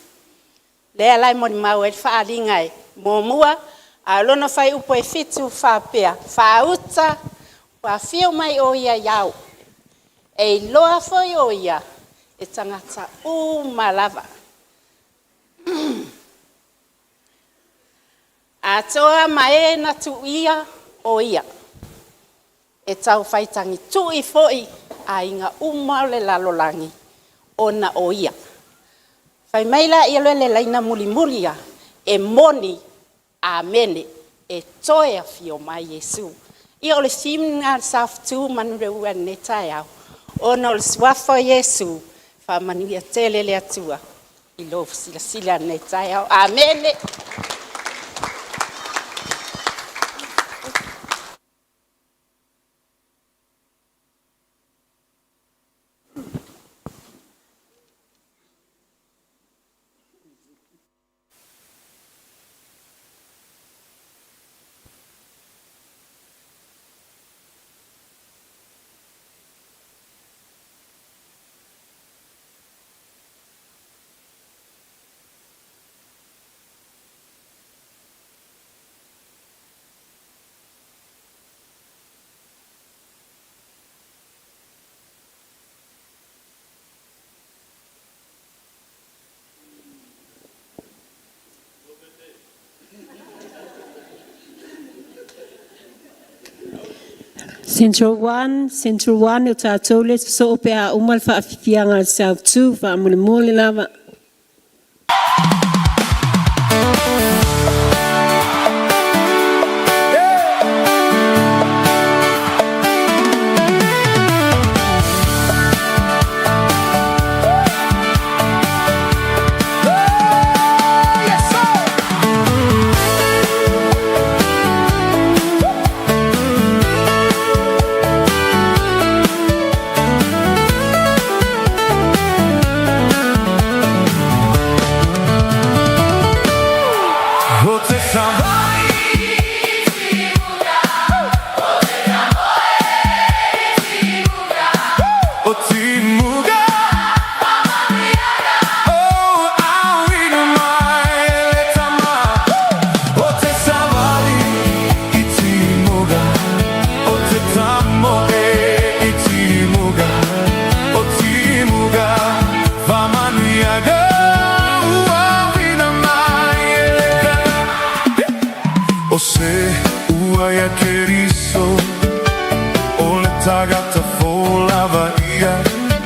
Lea la e molimau ai le faaaliga e muamua, a o lona fuaiupu e 7 e faapea, faauta ua afio mai o ia i ao, e iloa foi o ia e tagata uma lava. Atoa ma e na tuuia o ia, e tau faitagitui foi aiga uma o le lalolagi ona o ia. Fai mai lea o le laina mulimuli lava, e moni, Amene, e toe afio mai Iesu. Ia o le theme lena a le Safotu ma i lenei taeao, ona o le suafa o Iesu, faamanuia tele le Atua i lou silasila i lenei taeao. Amene. Central 1, Central 1, o tatou le sosoo pe a uma le faafiafiaga a le South 2, faamolemole lava.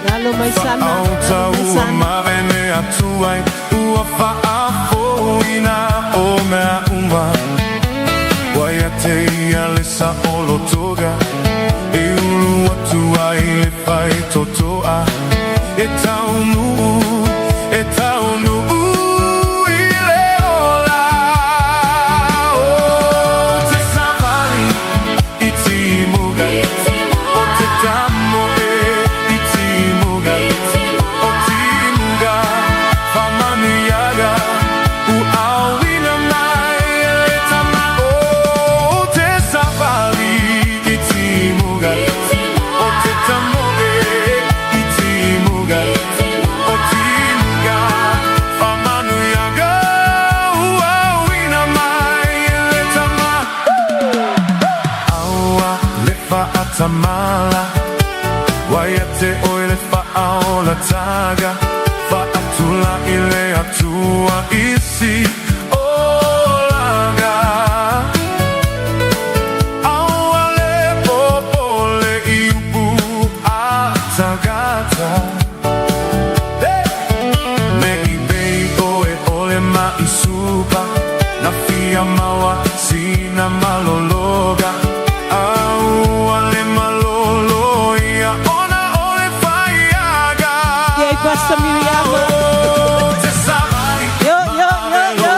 Lalo mai sana, lalo mai sana. E aí, Pastor Miriam. Yo, yo, yo, yo.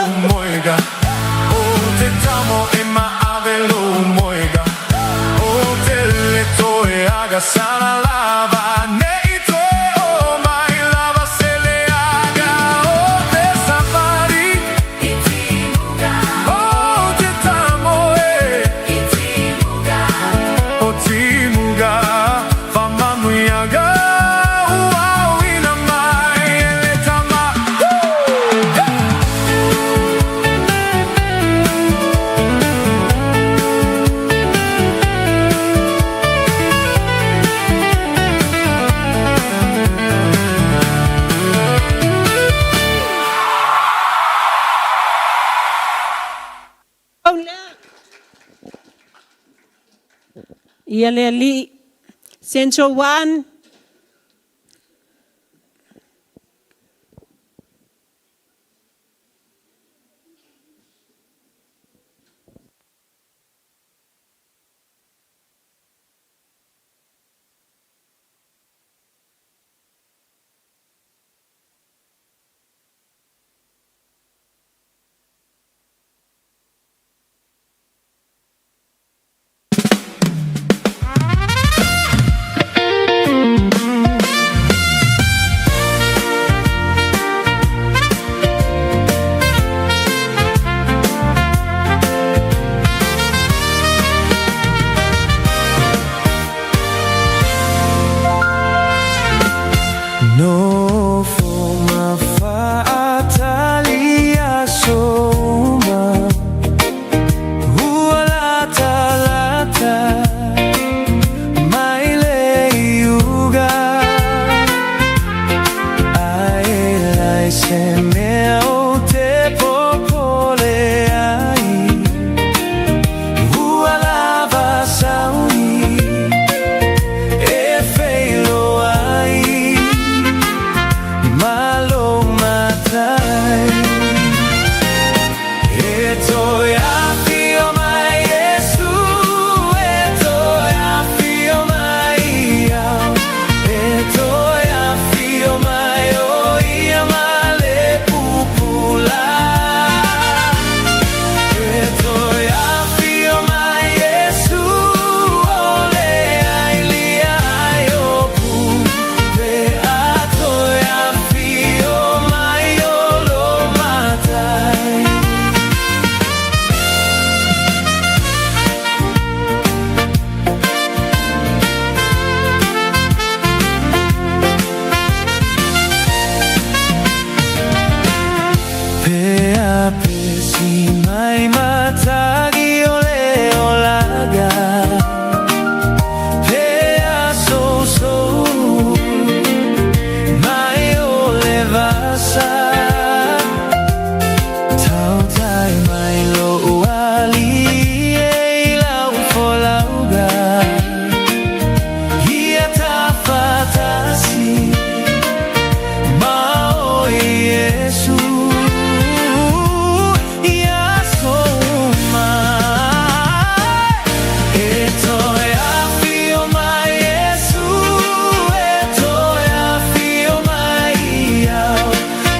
Ia le alii. Central 1. sa Tautai mai lo'u alii e i lau folauga Ia tafatasi ma oe Iesu i aso uma. E toe afio mai Iesu, e toe afio mai au,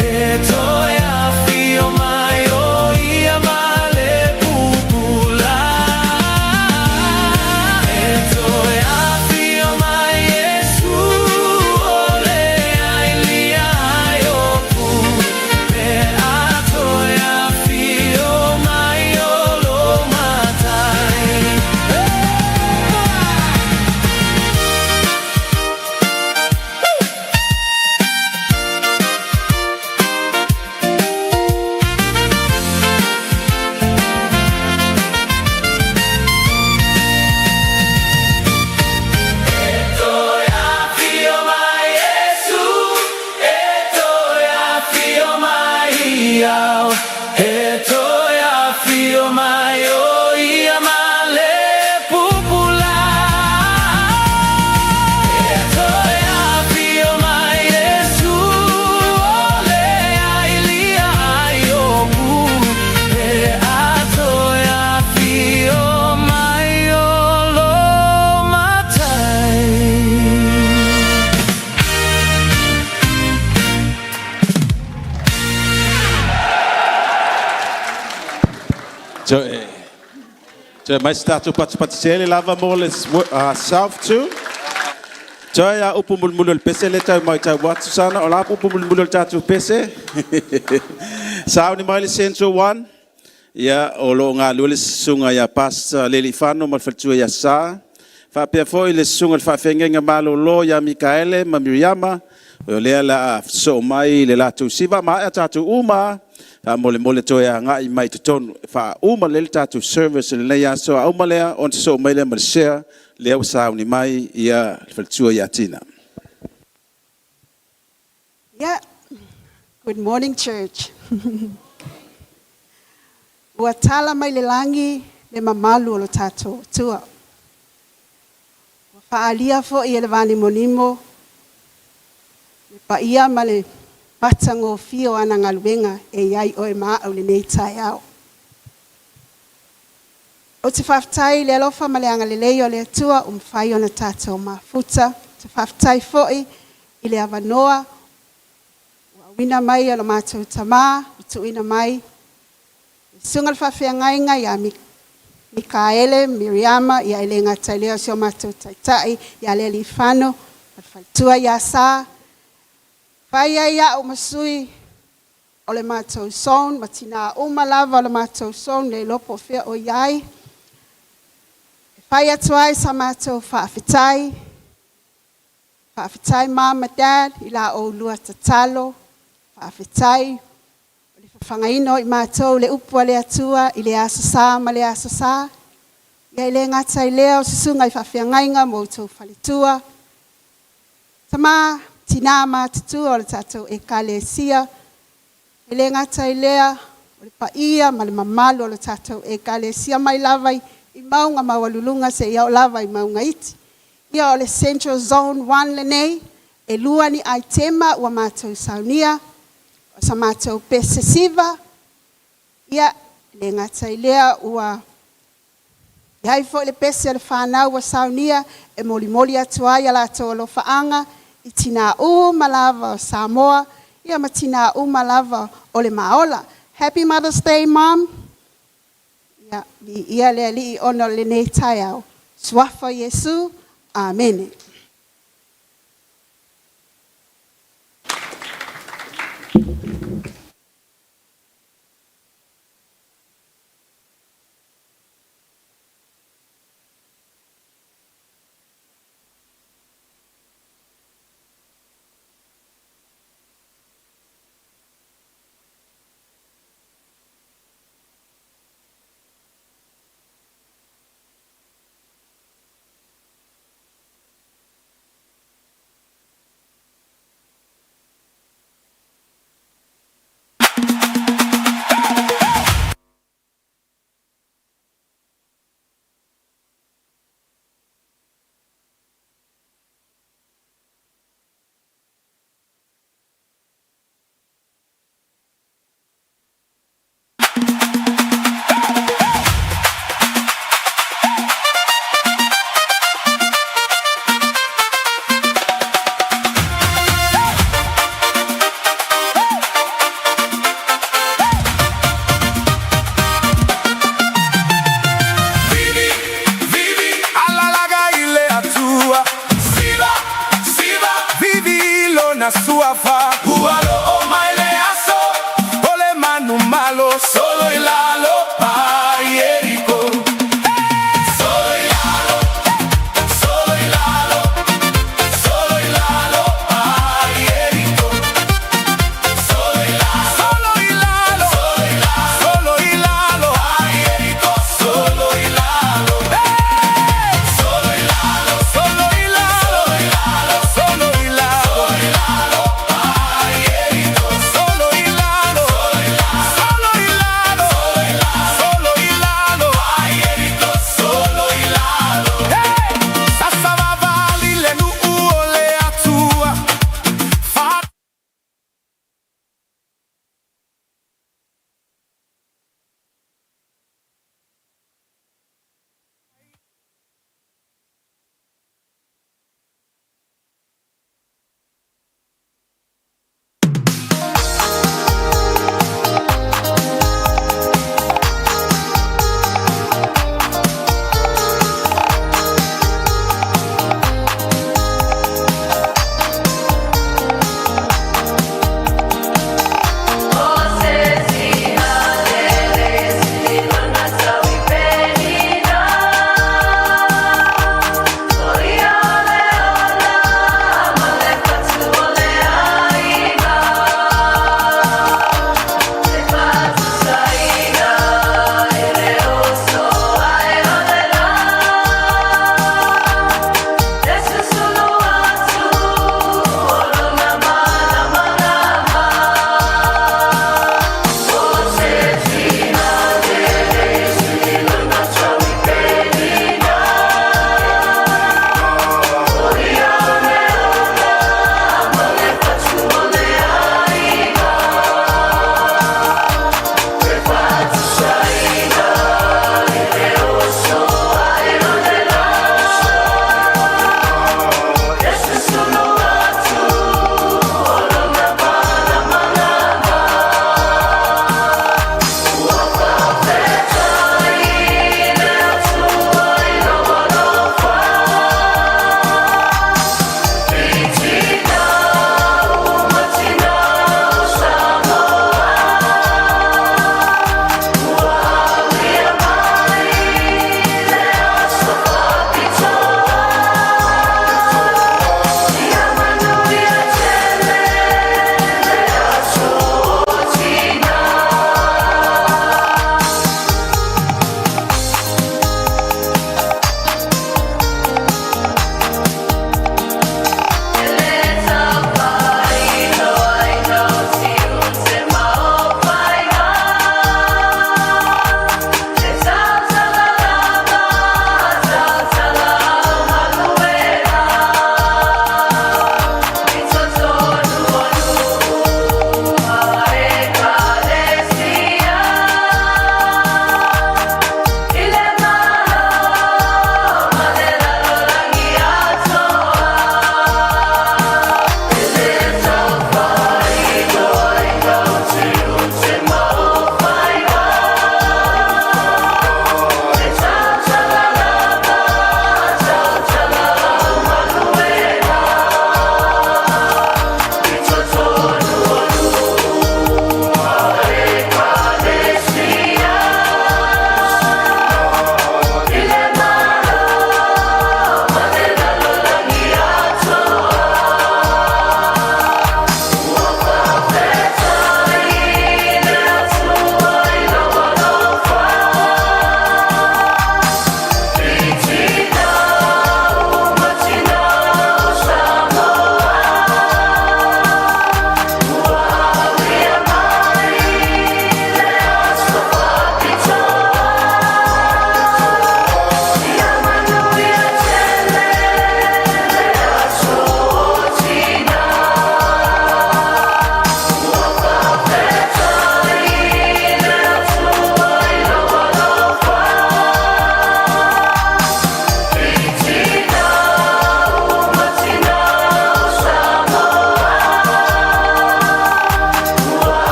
e toe afio mai o ia ma le pupula. E toe afio mai Iesu, o le ai lia ai o pu, pe a toe afio mai o lo matai. Toe afio mai Iesu, e toe afio mai au, e toe afio mai o ia ma le pupula. E toe afio mai Iesu, o le ai lia ai o pu, pe a toe afio mai o lo matai. Toe, toe mai se tatou patupatu lava mo le South 2. Toe a upu mulimuli o le pese le tau mai tau atu sana o la upu mulimuli o le tatou pese. Sauni mai le Central 1. Ia, o lo o galue le susuga ia Pastor Lelifano ma le faletua ia Sa. Faapea foi le susuga i le faafeagaiga malolo ia Mikaele ma Miriama. O lea la sosoo mai le latou siva ma ae tatou uma. Faamolemole toe agai mai totonu. Faauma lelei le tatou service i lenei aso. A uma lea, ona sosoo mai lea ma le share lea ua sauni mai ia le faletua ia Tina. Yeah. Good morning, church. Ua tala mai le lagi le mamalu o lo tatou Atua. Ua faaalia foi e le vanimonimo le paia ma le matagofie o ana galuega e i ai oe ma au i lenei taeao. Ou te faafetai i le alofa ma le agalelei o le Atua ua mafai ona tatou mafuta. Ou te faafetai foi i le avanoa ua auina mai e lo matou tama, ua tuuina mai le susuga i le faafeagaiga ia Mikaele Miriama, ia e le gata i lea o si o matou taitai ia Lealifano ma le faletua ia Sa. Fai ai au ma sui o le matou zone ma tina uma lava o le matou zone, le iloa po o fea o i ai. E fai atu ai sa matou faafetai. Faafetai Mom ma Dad i la oulua tatalo. Faafetai o le fafagaina o i matou i le upu a le Atua i le Aso Sa ma le Aso Sa. Ia e le gata i lea o susuga i faafeagaiga ma outou faletua, tama, tina matutua o le tatou Ekalesia, e le gata i lea o le paia ma le mamalu o le tatou Ekalesia mai lava i mauga maualuluga seia oo lava i mauga iti. Ia o le Central Zone 1 lenei, e lua ni aitema ua matou saunia, o sa matou pese siva, ia, e le gata i lea ua i ai foi le pese a le fanau ua saunia e molimoli atu ai a latou alofaaga i tina uma lava o Samoa, ia ma tina uma lava o le Maola. Happy Mother's Day, Mom. Ia, viia le Alii ona o lenei taeao. Suafa o Iesu, amene.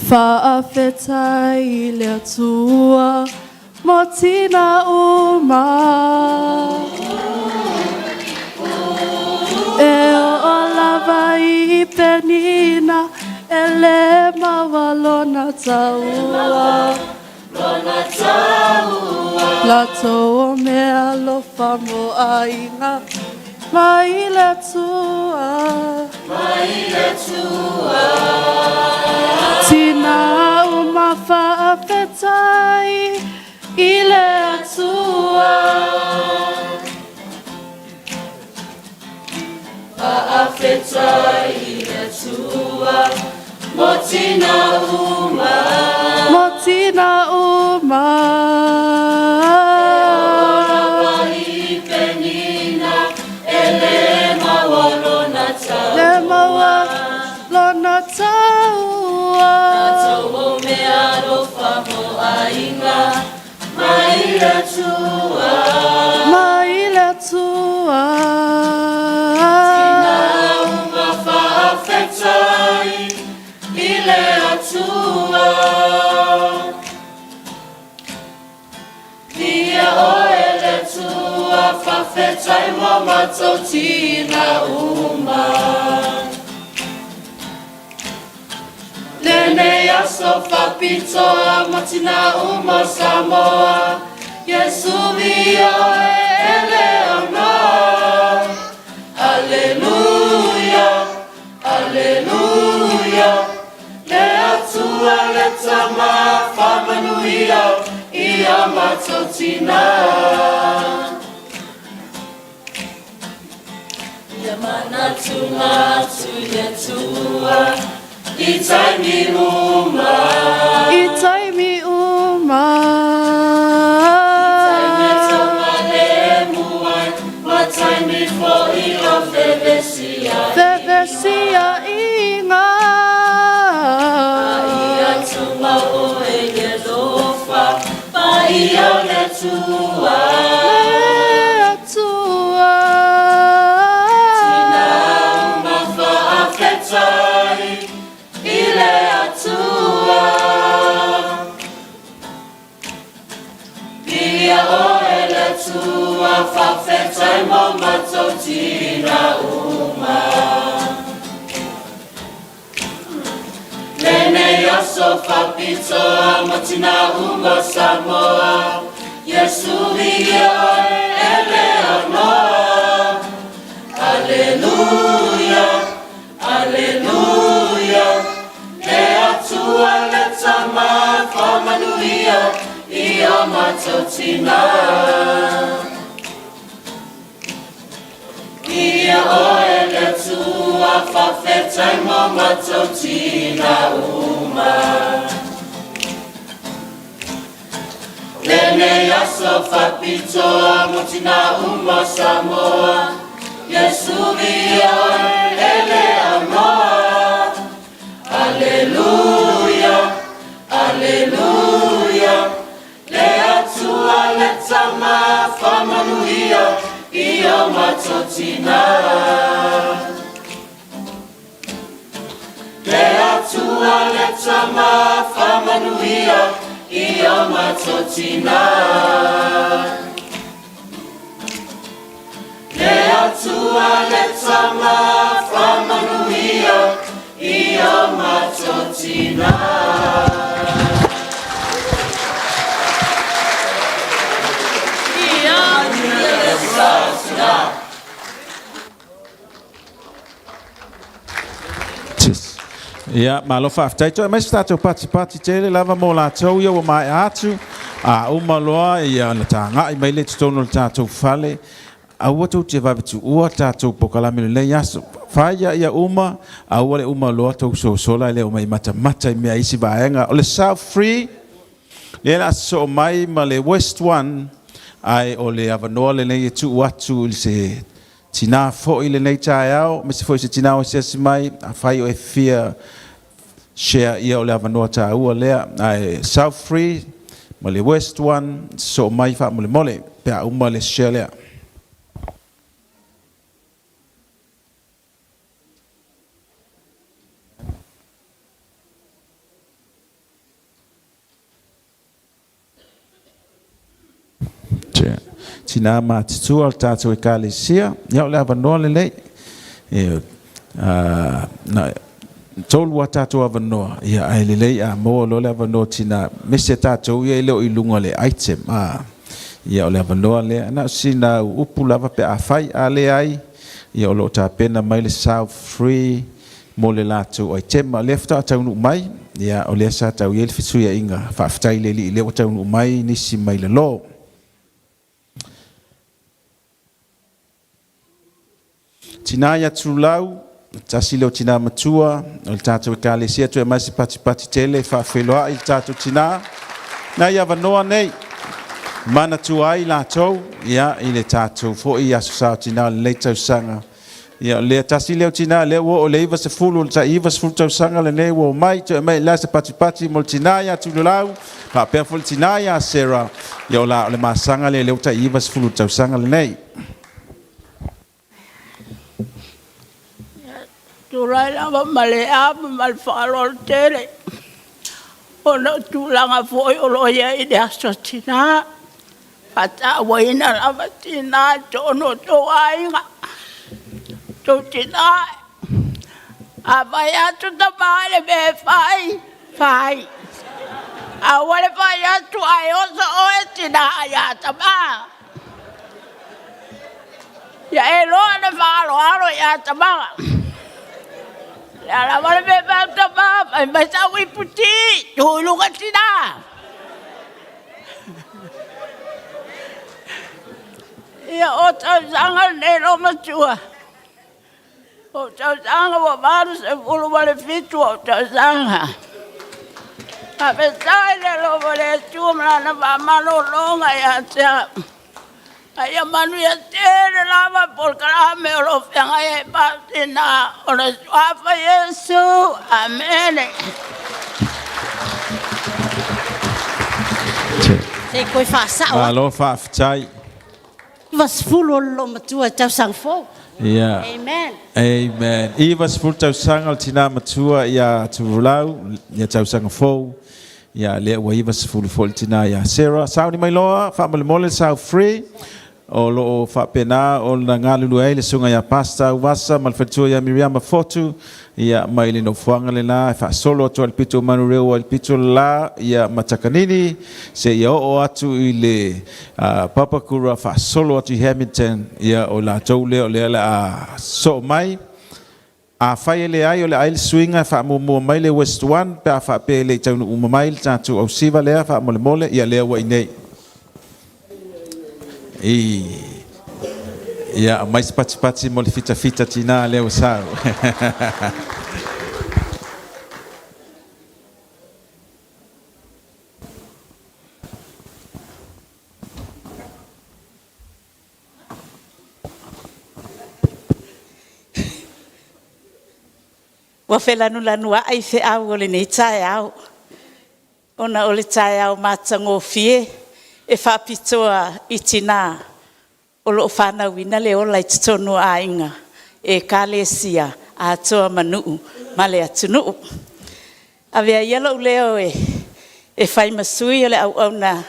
Faafetai i le Atua mo tina uma. E oo lava i Penina e le maua lona taua. Latou o mea alofa mo aiga mai le Atua. Tina uma faafetai i le Atua. Faafetai i le Atua mo tina uma. Mo tina uma. E Penina e le maua lona taua. Le maua lona taua. Tatou o mea alofa mo aiga mai le Atua. Mai le Atua. Tina uma faafetai i le Atua. Viia oe le Atua, faafetai mo matou tina uma. Lenei aso faapitoa mo tina uma o Samoa, Iesu viia oe e le aunoa. Aleluia, Aleluia, le Atua le Tama faamanuia i a matou tina. Ia manatunga atu i le Atua i taimi uma. I taimi uma. I taimi e taugalemu ai, ma taimi foi o fevesiaiga. Fevesiaiga. A ia tumau oe i le alofa paia o le Atua. Le Atua. Tina uma faafetai i le Atua. Viia oe le Atua, faafetai mo matou tina uma. Lenei aso faapitoa mo tina uma o Samoa, Iesu viia oe e le aunoa. Aleluia, Aleluia, le Atua le Tama faamanuia i a matou tina. Viia oe le Atua, faafetai mo matou tina uma. Lenei aso faapitoa mo tina uma o Samoa, Iesu viia oe e le aunoa. Aleluia, Aleluia, le Atua le Tama faamanuia i o matou tina. Le Atua le Tama faamanuia i o matou tina. Le Atua le Tama faamanuia i o matou tina. Ia, malo faafetai. Toe aumai se tatou patipati tele lava mo latou ia ua maea atu. A uma loa ia ona tagai mai lea i totonu o le tatou fale. Aua tou te vave tuua tatou polokalame i lenei aso. Fai ia ia uma, aua le uma loa tou sosola e le omai matamata i mea isi vaega. O le South Free, lea o le a sosoo mai ma le West One, ae o le avanoa lenei e tuu atu i se Tina foi lenei taeao, aemaise foi se tina o asiasi mai, afai o e fia share ia o le avanoa taua lea. Ae South Free ma le West One, sosoo mai faamolemole pe a uma le share lea. Tinā matutua o le tatou Ekalesia, ia o le avanoa lenei. E, na, tolu a tatou avanoa, ia ae lelei a maua loa le avanoa tinā, aemaise tatou ia e le o i luga o le item. Ia o le avanoa lea. Na o sina upu lava pe afai, a leai, ia o lo o tapena mai le South Free mo le latou aitema. O lea faatoa taunuu mai, ia o lea sa tau i ai le fesuiaiga. Faafetai i le Alii o lea ua taunuu mai nisi mai lalo. Tina ia Tulau, tasi lea o tina matua o le tatou Ekalesia, toe aumai se patipati tele e faafeiloai le tatou tina. Nai avanoa nei, manatua ai latou ia, i le tatou foi Aso Sa o Tina o lenei tausaga. Ia o lea tasi lea o tina lea ua oo i le 90, le tai 90 tausaga lenei ua omai, toe aumai la se patipati mo le tina ia Tulilau, faapea foi le tina ia Sarah, ia o la o le masaga lea lea ua tai 90 tausaga lenei. Tulai lava ma le ava ma le faaaloalo tele ona o tulaga foi o lo o i ai i le Aso Tina. E faatauaina lava tina i totonu o outou aiga, outou tina. A fai atu tama i le mea e fai, fai. Aua le fai atu ae oso oe tina ia tama. Ia e iloa ona faaaloalo ia tama. O le a lava le mea e fai atu tama, fai mai sau iputi, tuu i luga tina. Ia o tausaga nei loomatua, o tausaga ua 87 ou tausaga. Faafetai i le alofa o le Atua ma Lana faamalologa ia te au. A ia manuia tele lava polokalame o lo o feagai ai ma tina o le suafa Iesu. Amene. Se i toe faasao atu. Malo faafetai. 90 o le loomatua i tausaga fou. Ia. Amen. Amen. 90 tausaga o le tina matua ia Tuvulau, ia tausaga fou. Ia lea ua 90 foi le tina ia Sarah. Sauni mai loa, faamolemole le South Free. O lo o faapena ona galulue ai le susuga ia Pastor Uvasa ma le faletua ia Miriama Fotu, ia mai le nofoaga lena e faasolo atu ai le pito o Manurewa i le pito la ia ma Takanini seia oo atu i le Papakura faasolo atu i Hamilton, ia o latou lea o lea o le a soo mai. Afai e leai o le a i ai le suiga e faamuamua mai le West 1 pe a faapea e le i taunuu uma mai le tatou ausiva lea faamolemole, ia lea ua i inei. I ia aumai se patipati mo le fitafita tina lea ua sau. Ua felanulanuai feau o lenei taeao, ona o le taeao matagofie e faapitoa i tina o lo o fanauina le ola i totonu o aiga, Ekalesia, atoa ma nuu ma le atunuu. Avea ia lou leo e fai ma sui o le auauna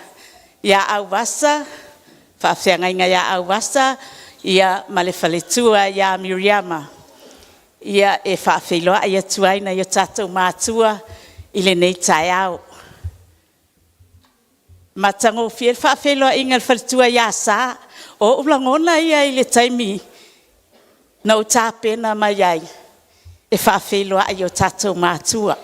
ia Auvasa, faafeagaiga ia Auvasa ma le faletua ia Miriama e faafeiloai atu ai i nai o tatou matua i lenei taeao. E matagofie le faafeiloaiga a le faletua ia Sa. O ou lagona ia i le taimi na ou tapena mai ai e faafeiloai i o tatou matua.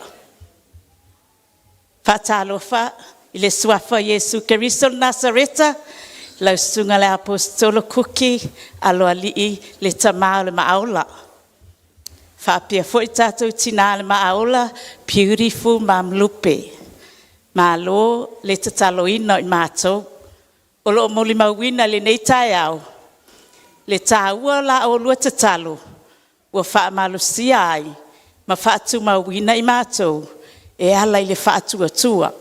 Faatalofa i le Suafa o Iesu Keriso o Nasareta, lau Susuga i le Aposetolo Kuki Aloalii le Tama o le Maaola. Faapea foi tatou tina le Maaola Beautiful Mum Lupe. Malo le tataloina o i matou. O lo o molimauina i lenei taeao le taua o la oulua tatalo ua faamalosia ai ma faatumauina i matou e ala i le faatuatua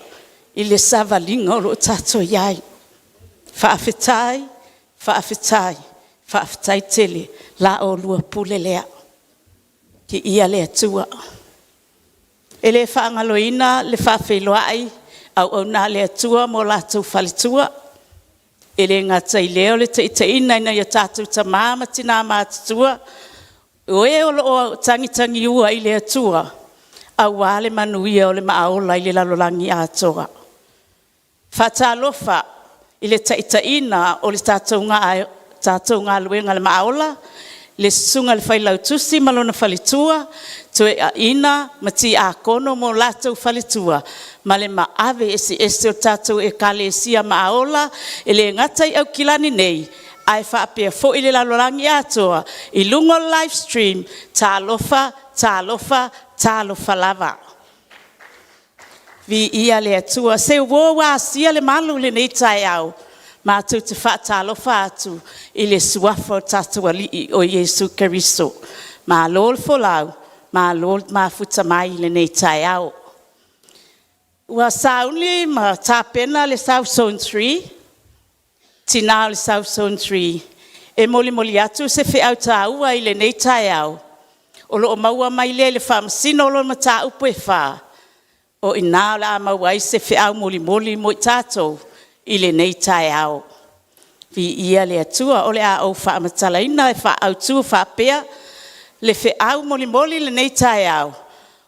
i le savaliga o lo o tatou i ai. Faafetai, faafetai, faafetai tele la oulua pule lea. Viia le Atua. E le faagaloina le faafeiloai auauna a le Atua ma o latou faletua. E le gata i lea o le taitaiina e nai o tatou tama ma tina matutua, o e o lo o tagitagiua i le Atua aua le manuia o le maa ola i le lalolagi atoa. Faatalofa i le taitaiina o le tatou galuega a le Maa Ola, le Susuga i le Failautusi ma lona faletua, Toeaina ma Tiakono ma o latou faletua, ma le maave eseese o tatou Ekalesia Maa Ola, e le gata i Aukilani nei, ae faapea foi le lalolagi atoa i luga o le live stream, talofa, talofa, talofa lava. Viia le Atua. Se uo ua asia le malu i lenei taeao, matou te faatalofa atu i le suafa o le tatou Alii o Iesu Keriso. Malo le folau, malo le mafuta mai i lenei taeao. Ua sauni ma tapena le South Zone 3, tina o le South Zone 3 e molimoli atu se feau taua i lenei taeao, o lo o maua mai lea i le Faamasino o lona mataupu e 4, o i ina o le a maua ai se feau molimoli mo i tatou i lenei taeao. Viia le Atua. O le a ou faamatalaina e faaautu faapea, le feau molimoli i lenei taeao,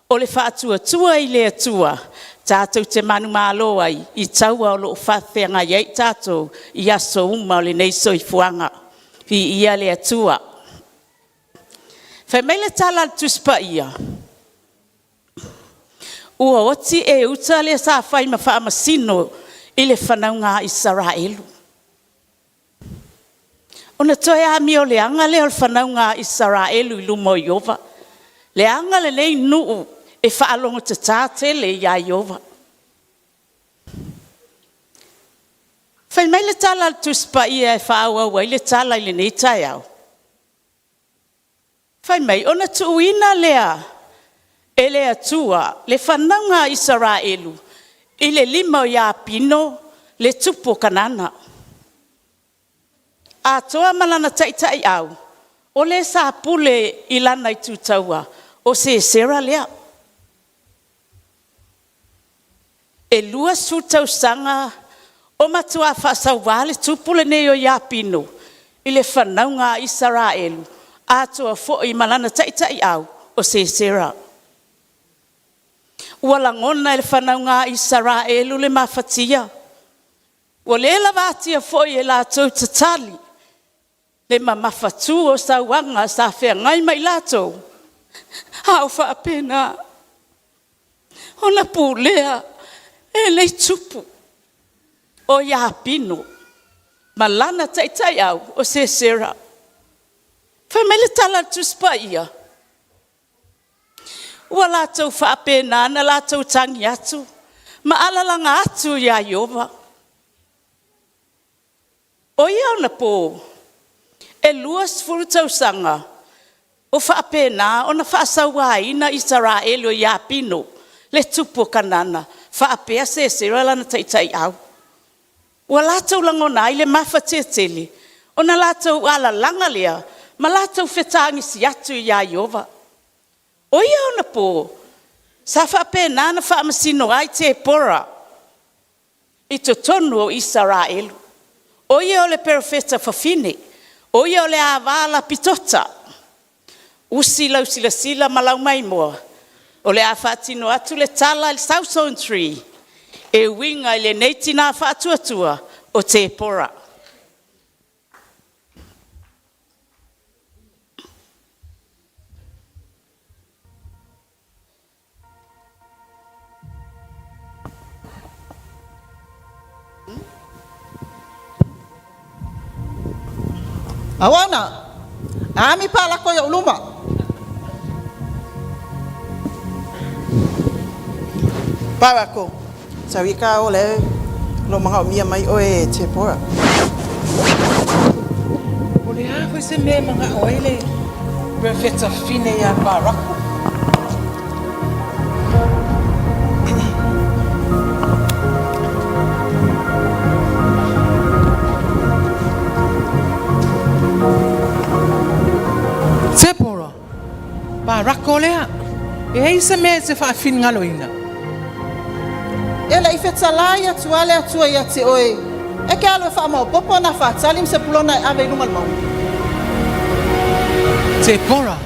o le Faatuatua i le Atua tatou te manumalo ai i taua o lo o faafeagai ai tatou i aso uma o lenei soifuaga. Viia le Atua. Fai mai le tala a le Tusi Paia, ua oti Euta le sa fai ma faamasino i le fanauga a Isaraelu. Ona toe amioleaga lea o le fanauga a Isaraelu i luma o Ieova, leaga lenei nuu e faalogotata tele ia Ieova. Fai mai le tala a le Tusi Paia e faaauau ai le tala i lenei taeao, fai mai ona tuuina lea e le Atua le fanauga a Isaraelu i le lima o Iapino le tupu o Kanana, atoa ma lana taitaiau, o le sa pule i lana itu taua, o Sisera lea. E 20 tausaga o matua faasauva le tupu lenei o Iapino i le fanauga a Isaraelu, atoa foi ma lana taitaiau o Sisera. Ua lagona e le fanauga a Isaraelu le mafatia, ua le lavatia foi e latou tatali le mamafatu o sauaga sa feagai ma i latou, a o faapena ona pulea e lenei tupu o Iapino ma lana taitaiau o Sisera. Fai mai le tala a le Tusi Paia, ua latou faapena ona latou tagi atu ma alalaga atu ia Ieova. O ia onapo, e 20 tausaga o faapena ona faasauaina Isaraelu e Iapino le tupu o Kanana faapea Sisera lana taitaiau. Ua latou lagona ai le mafatia tele ona latou alalaga lea ma latou fetagisi atu ia Ieova. O ia onapo, sa faapena ona faamasino ai Tepora i totonu o Isaraelu. O ia o le perofeta fafine, o ia o le ava a Lapitota. Usi lau silasila ma lau maimoa, o le a faatino atu le tala a le South Zone 3 e uiga i lenei tina faatuatua o Tepora. Auauna, ami pa lako i ou luma. Barako, sau ia ka o le lo manaomia mai oe e Tepora. O le a foi se mea e manao ai le perofeta fafine iā Parako? Tepora, Parako lea. E i ai se mea e te faafinagaloina? E le i fetalai atu lava le Atua ia te oe E ke alu e faamaopopo Nafatali ma Sepulona e ave i luga o le mauga. Tepora.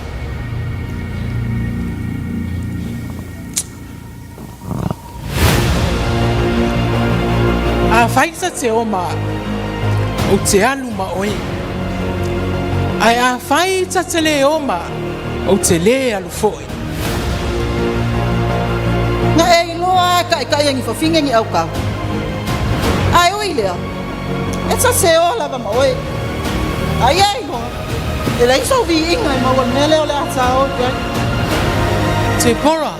Afai ta te oma, ou te alu ma oe. Ae afai ta te le oma, ou te le alu foi. Na e iloa a e ka'ika'i e ni fafine ni aukau. Ae ui i lea, e ta te o lava ma oe. A ia e iloa, e leai sou viiga e maua i le mea lea o le a ta o i ai. Tepora,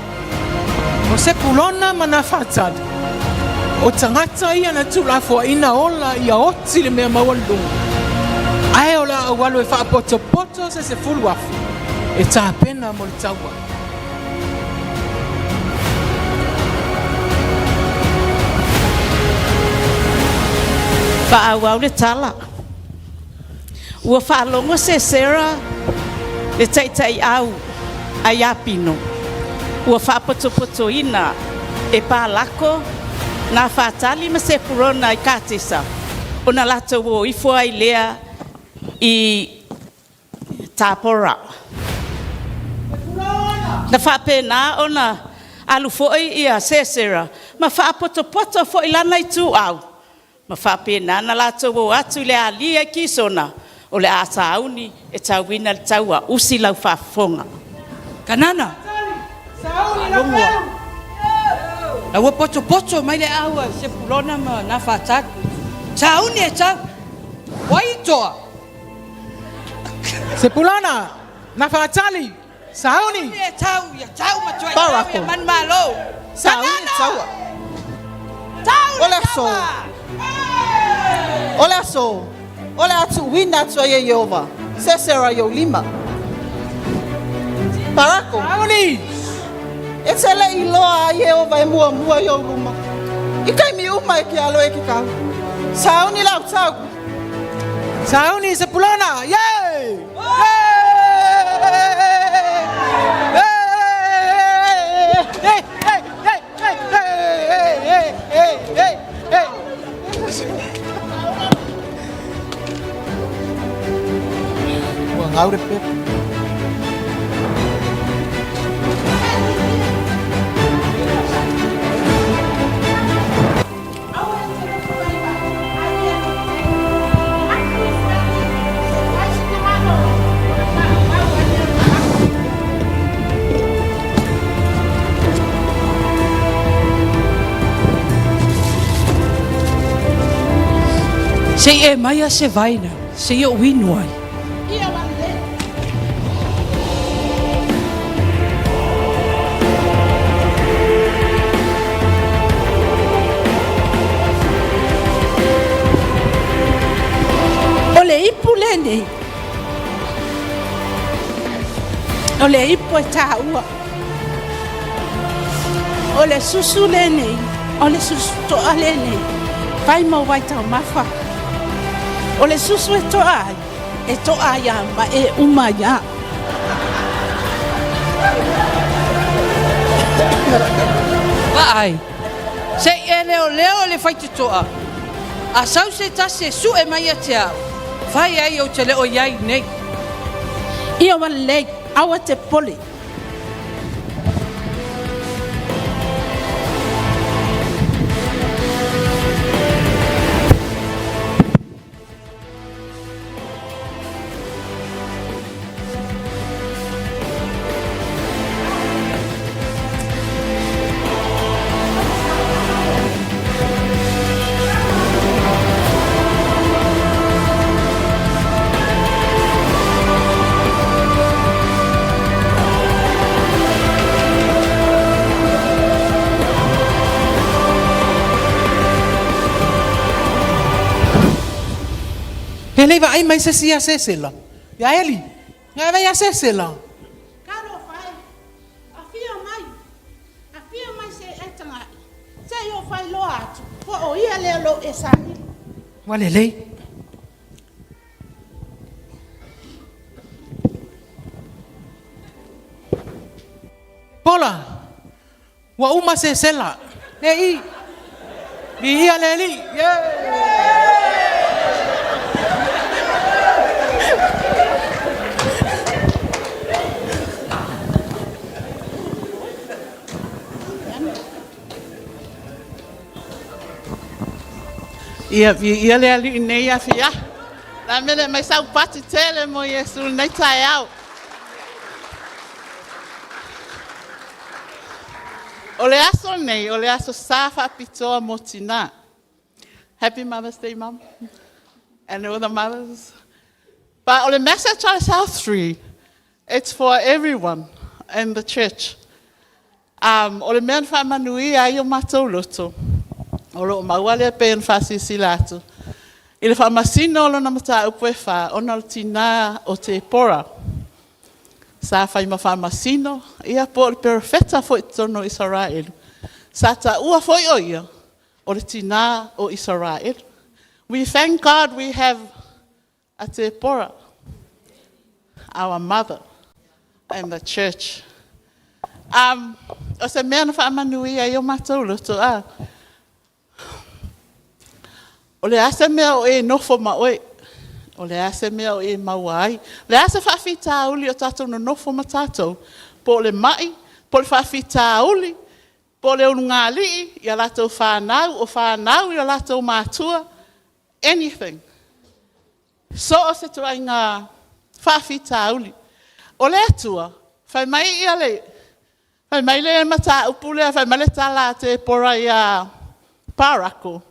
O Sepulona ma Nafatali, o tagata ia na tuulafoaina ola ia oti le mea maualuluga, ae o le a ou alu e faapotopoto se 10,000 e tapena mo le taua. Faaauau le tala. Ua faalogo Sesera le taitaiau a Iapino, ua faapotopotoina e Palako, Nafatali ma Sepurona i Katesa, ona latou o ifo ai lea i Tapora. Na faapena ona alu foi ia Sesera ma faapotopoto foi lana ituau Ma faapena na latou o atu i le alia i Kisona, o le a sauni e tauina le taua. Usi lau faafofoga. Kanana, faalogo au, la ua potopoto mai le aau a Sepulona ma Nafatali. Sauni e tau, o ai i toa? Sepulona, Nafatali, Sauni! Sauni e tau, ia tau ma tuai tau ia manumalo. Sauni Kanana! taua. Tau O le le aso. taua! O le aso, o le a tuuina atu ai e Ieova Sesera i ou lima. Parako. Sauni! E te le i iloa a Ieova e muamua i ou luma i taimi uma e ke alo e ke kau. Sauni le autau. Sauni Sepulona! Yeah! Ua gau le pepa. Aua e te nofo mai vaa, ai ia te tino. Atu i Israeli, se fai finagalo, ona faaauau ai lea o le lafo. Se i e maia se vaina, se i ou inu ai. Ia ua lelei. O le ipu lenei, o le ipu e taua. O le susu lenei, o le susu toa lenei, fai ma wai taumafa. O le susu e toa ai, e toa ai a ma e uma ia. Vaai, se i e leoleo le faitotoa, a sau se tasi e sue mai ia te au, fai ai ou te le o i ai nei. Ia ua lelei, aua te pole. E le vaai mai se isi ia Sesela. Ia Eli, ngai vai ia Sesela. Talofa e, afio mai, afio mai se i e taga'i, se i ou failoa atu, po o ia lea o lou e saili. Ua lelei. Pola, ua uma Sesela. Le i. Viia le Alii. Yeah. Ia, viia le Alii i lenei afiafi. O le a le mea e le aumai ai sau pati tele mo Iesu i lenei taeao. O le aso lenei, o le aso sa faapitoa mo tinā. Happy Mother's Day, Mum, and all the mothers. But o le message a le South 3, it's for everyone in the church. O le mea na faamanuia ai o matou loto, o lo o maua lea pei ona faasilasila atu, i le faamasino o lona mataupu e fa, ona o le tina o Tepora. Sa fai ma faamasino, ia po o le perofeta foi i totonu o Isaraelu, sa taua foi o ia o le tina o Isaraelu. We thank God we have a Tepora, our mother and the church. O se mea na faamanuia ai o matou loto, a, o le a se mea o e nofo ma oe, o le a se mea o e maua ai, o le a se faafitauli o tatou nonofo ma tatou, po o le mai, po o le faafitauli, po o le ulugalii i a latou fanau, o fanau i o latou matua, anything. So o se ituaiga faafitauli. O le Atua, fai mai le mataupu lea, fai mai le tala a Tepora ia Parako,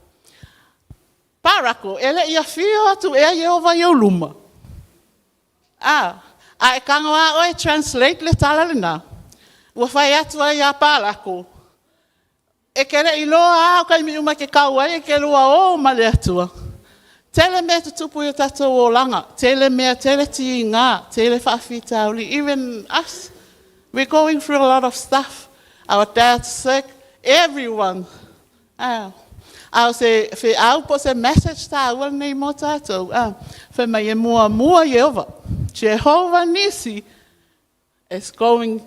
Parako, e le i afio atu ea Ieova i ou luma? A e tago lava oe e translate le tala lena, ua fai atu ai ia Parako, e te le i iloa lava o taimi uma e te tau ai e te lua o ma le Atua. Tele mea e tutupu i o tatou olaga, tele mea, tele tiga, tele faafitauli, even us, we're going through a lot of stuff. Our dad's sick, everyone. A o se feau po o se message taua lenei mo tatou, fai mai e muamua Ieova. Jehovah Nisi is going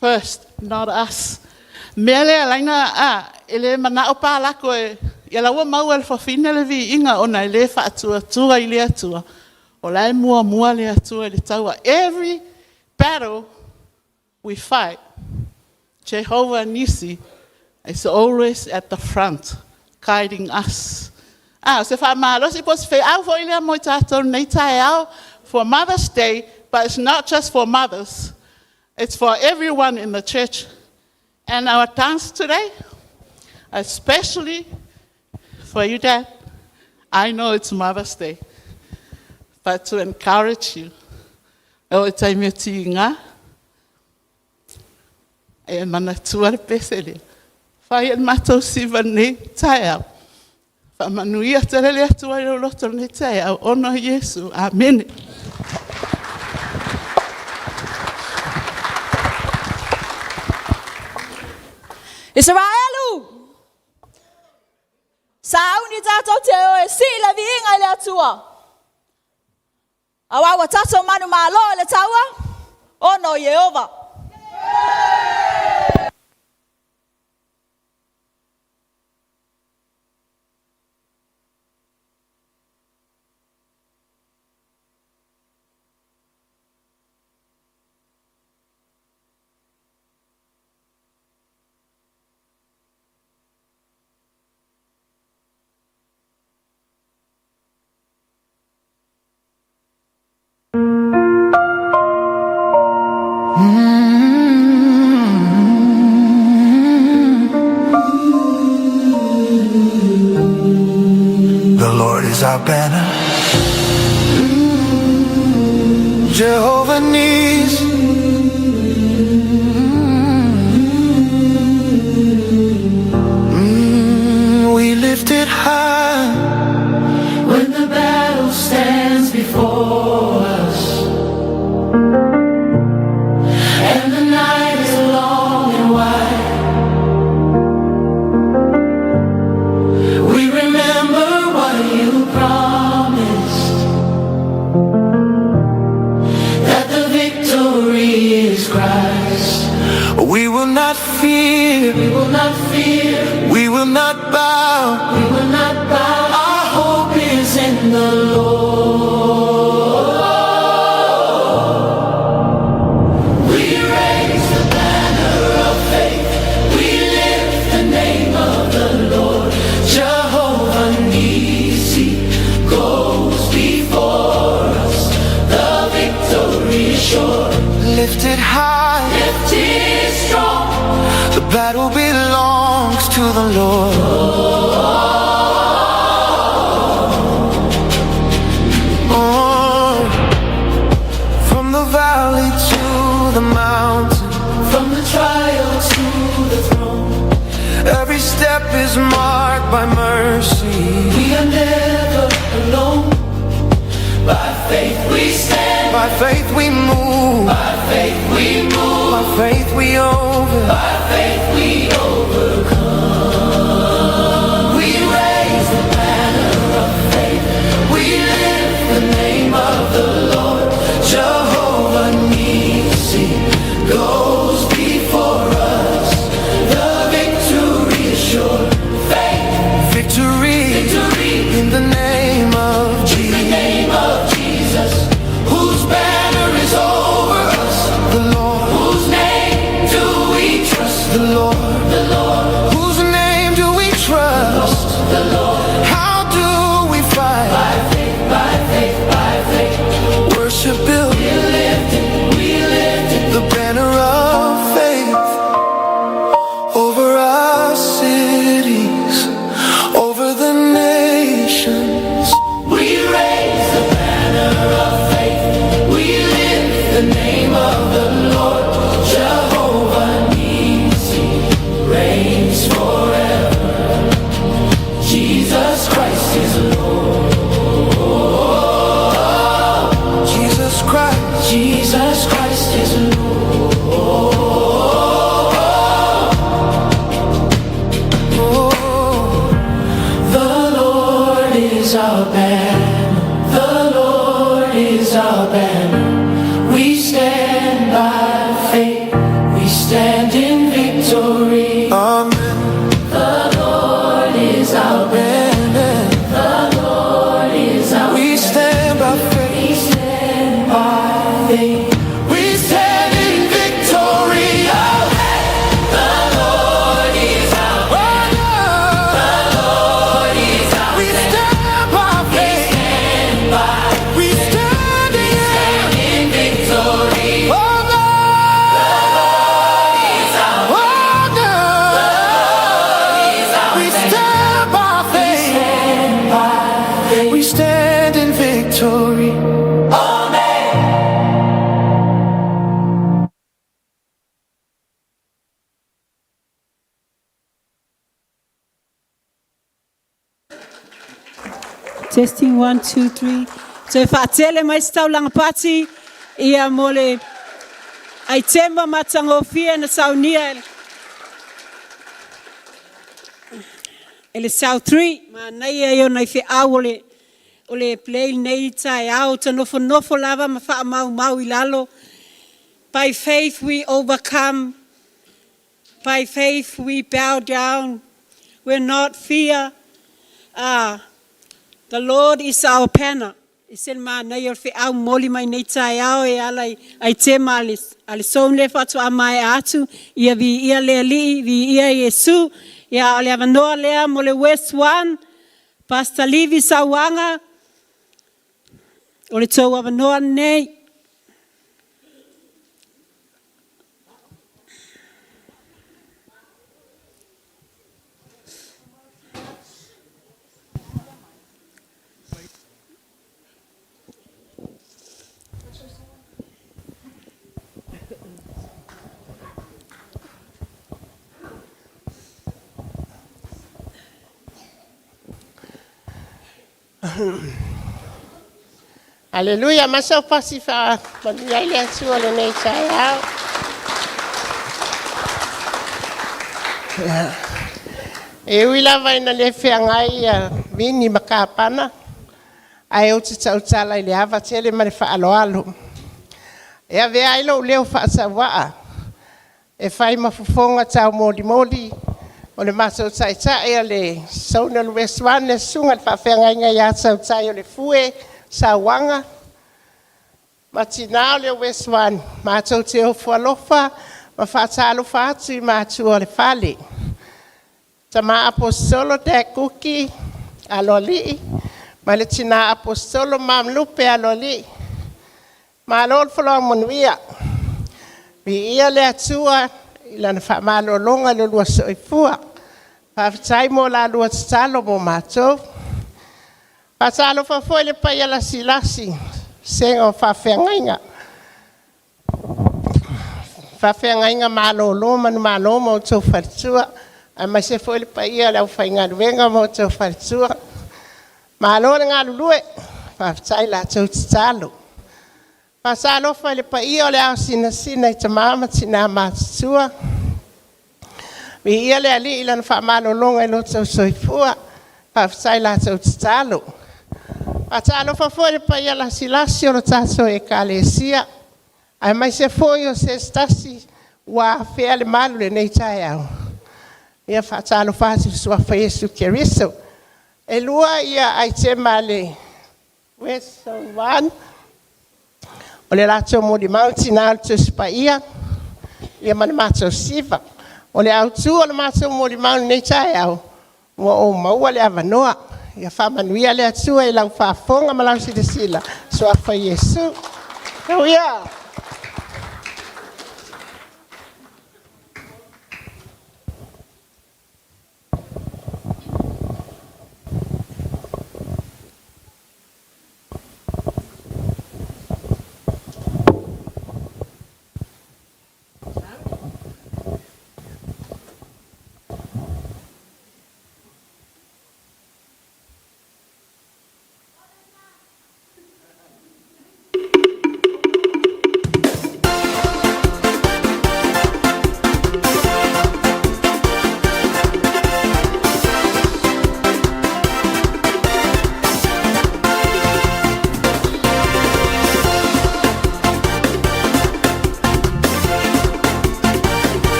first, not us. Mea lea e ala ai ona, e le manao Parako e, ia la ua maua e le fafine le viiga ona e le faatuatua i le Atua. O la e muamua le Atua i le taua. Every battle we fight, Jehovah Nisi is always at the front, guiding us. O se faamalosi po o se feau foi lea mo i tatou i lenei taeao for Mother's Day, but it's not just for mothers, it's for everyone in the church. And our dance today, especially for you, Dad. I know it's Mother's Day, but to encourage you, o e taimi o tiga, e manatua le pese lea. Fai e le matou siva nei taeao. Faamanuia tele le Atua i lou loto lenei taeao, ona o Iesu. Amene. Isaraelu! Sauni tātou te o e sii le viiga i le Atua. Auā ua tatou manumalo i le taua, ona o Ieova. The Lord is our banner. Jehovah Nissi. We lift it high when the battle stands before us and the night is long and wide. We remember what you promised, that the victory is Christ. We will not fear. We will not fear. We will not bow. We will not bow. Our hope is in the Lord. We raise the banner of faith. We lift the name of the Lord, Jehovah Nissi. lifted strong. The battle belongs to the Lord. Oh, from the valley to the mountain, From the trial to the throne, every step is marked by mercy. we are never alone. By faith we stand, By faith we move, by faith we move, by faith we over. by faith we overcome. We raise the banner of faith. We lift the name of the Lord. Jehovah Nisi goes before us. The victory is sure. Faith, Victory, victory. in the name of The Jesus. name of Jesus, whose banner is over us, The Lord, whose name do we trust? the Lord. The Lord, Whose name do we trust? the Lord. How do we fight? By faith, by faith, by faith. Worship build We lift it, we lift it. the banner of faith over our cities, over the nations. We raise the banner of faith. We lift the name of the Lord. Jehovah Nisi reigns forever. Jesus Christ is Lord. Jesus Christ, Jesus Christ is Lord. oh, The Lord is our banner. The Lord is our banner. We stand by faith. We stand in victory. amen. The Lord is our banner. Amen. The Lord is our We banner. stand by faith. We stand by faith. We stand in victory. Oh, The Lord is our oh, The Lord is our we banner. stand by We faith. stand by We stand We in. stand in victory. Oh, The Lord is our oh, is our we banner. stand by We faith. stand by faith. We stand in victory. Amen. Testing 1, 2, 3. So e whaatele mai se taulanga pati ia mo le ai tema matangofia na saunia e e le South 3. Ma nei e ona i fe au o le, o le play nei tae au ta nofo nofo lava ma wha mau mau i lalo. By faith we overcome. By faith we bow down. We're not fear. Ah, The Lord is our banner. E se mana i o fe au moli mai nei tai ao e ala i ai te ma le ale son le fatu a mai atu ia vi ia le li vi ia Yesu ia o le avanoa lea mo le West One Pastor Livi Sauanga o le tou avanoa nei. Aleluia, ma sau pasi fa manuia i le Atua lenei taeao. E ui lava ina le feagai ia Vini ma Kapana, ae ou te tautala i le ava tele ma le faaaloalo. E avea ai lou leo faatauvaa, e fai ma fofoga taumolimoli o le matou taitai a le Sauna le West One, le susuga i le faafeagaiga ia Tautai o le Fue, Sauaga, ma tinā o le West One, matou te ofo alofa ma faatalofa atu i matua o le fale. Tama Aposetolo Dad Kuki Aloalii, ma le tinā Aposetolo Mam Lupe Aloalii. Malo le folauga manuia. Viia le Atua i Lana faamalologa i lo oulua soifua. Faafetai mo la oulua tatalo mo matou. Faatalofa foi i le paia lasilasi, Vasega o Faafeagaiga, faafeagaiga malolo manumalo ma outou faletua, aemaise foi le paia o le aufaigaluega ma outou faletua. Malo le galulue, faafetai i la outou tatalo. Faatalofa i le paia o le ao sinasina i tama ma tina matutua. Viia le Alii i Lana faamalologa i lo outou soifua. Faafetai i la outou tatalo. Faatalofa foi i le paia lasilasi o le tatou Ekalesia, aemaise foi o se tasi ua afea le malu i lenei taeao. Ia faatalofa atu i le Suafa o Iesu Keriso. E 2 ia aitema a le West Zone 1, o le latou molimau, Tina o le Tusi Paia ia ma le matou SIFA. O le autu o le matou molimau i lenei taeao, ua ou maua le avanoa. Ia faamanuia le Atua i lau faafofoga ma lau silasila, i le Suafa o Iesu. Manuia!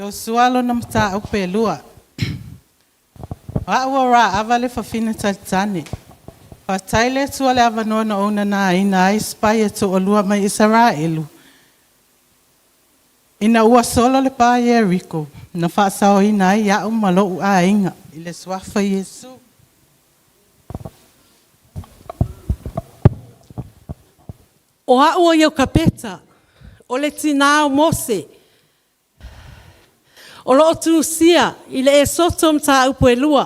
Iosua lona mataupu e lua. O a'u o Raava le fafine Talitane. Faafetai le Atua i le avanoa na ou nanaina ai sipai e toalua mai Isaraelu. Ina ua solo le pa Ieriko, na faasaoina ai au ma lo'u aiga i le Suafa Iesu. O a'u o Iokapeta, o le tinā o Mose, o loo tusia i le Esoto mataupu e 2.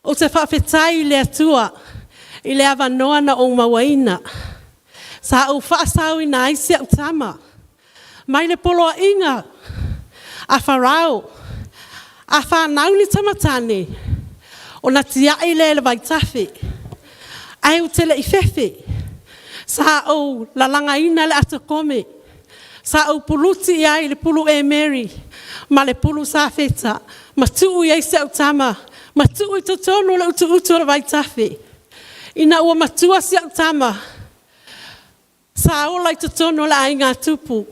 Ou te faafetai i le Atua i le avanoa na ou mauaina, sa ou faasaoina ai si au tama mai le poloaiga a Farao. A fanau ni tama tane, ona tiai lea i le vaitafe. Ae ou te le i fefe, sa ou lalagaina le atokome, sa ou puluti i ai i le pulu emeri ma le pulu safeta ma tuu i ai si au tama ma tuu i totonu o le utuutu o le vaitafe. Ina ua matua si au tama, sa ola i totonu o le aiga tupu.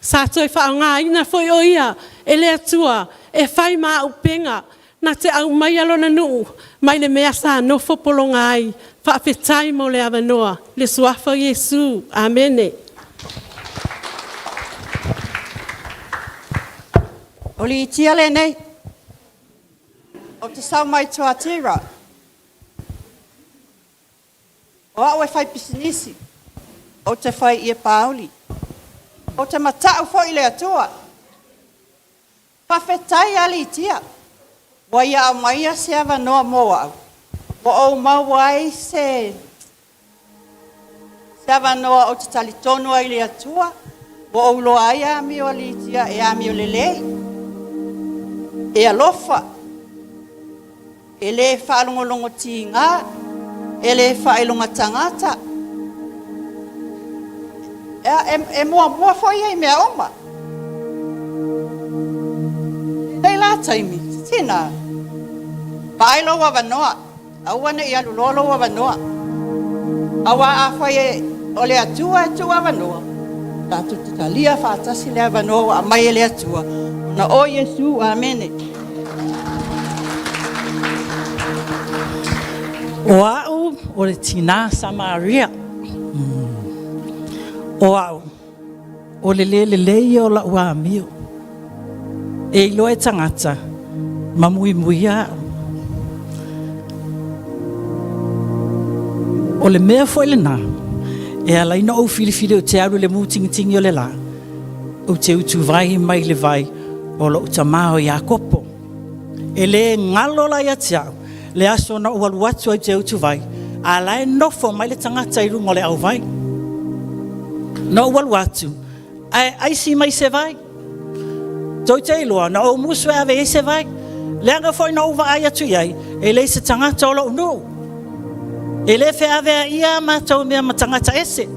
Sa toe faaaogaina foi o ia e le Atua e fai ma auupega na te aumaia Lona nuu mai le mea sa nofo pologa ai. Faafetai mo le avanoa i le Suafa o Iesu. Amene. O Litia lenei. Ou te sau mai Tuatira. O au e faipisinisi. Ou te fai ie pauli. Ou te mata'u foi i le Atua. Faafetai ia Litia ua ia aumaia se avanoa mo au, ua ou maua ai se avanoa ou te talitonu ai i le Atua, ua ou iloa ai amio a Litia e amio lelei, e alofa, e le faalogologotiga, e le faailoga tagata, e muamua foi ia i mea uma. Nei la taimi, tina, vaai lou avanoa, aua ne i alu loa lou avanoa. Auā afai e o le Atua e tuu avanoa, tatou te talia faatasi le avanoa ua aumai e le Atua, ona o Iesu. Amene. O a'u o le tinā Samaria. O a'u o le lē lelei ia o la'u amio. E iloa e tagata ma muimuia a'u. O le mea foi lenā e ala ai ona ou filifili ou te alu i le mutigitigi o le lā, ou te utuvai mai le vai o lo'u tamā o Iakopo. E lē galo la ia te a'u le aso na ou alu atu ai ou te utuvai, a la e nofo mai le tagata i luga o le auvai. Na ou alu atu ae aisi mai se vai. Tou te iloa, na ou musu e ave i ai se vai. Leaga foi na ou vaai atu i ai, e leai se tagata o lou nuu. E le feaveaia a matou mea ma tagata ese.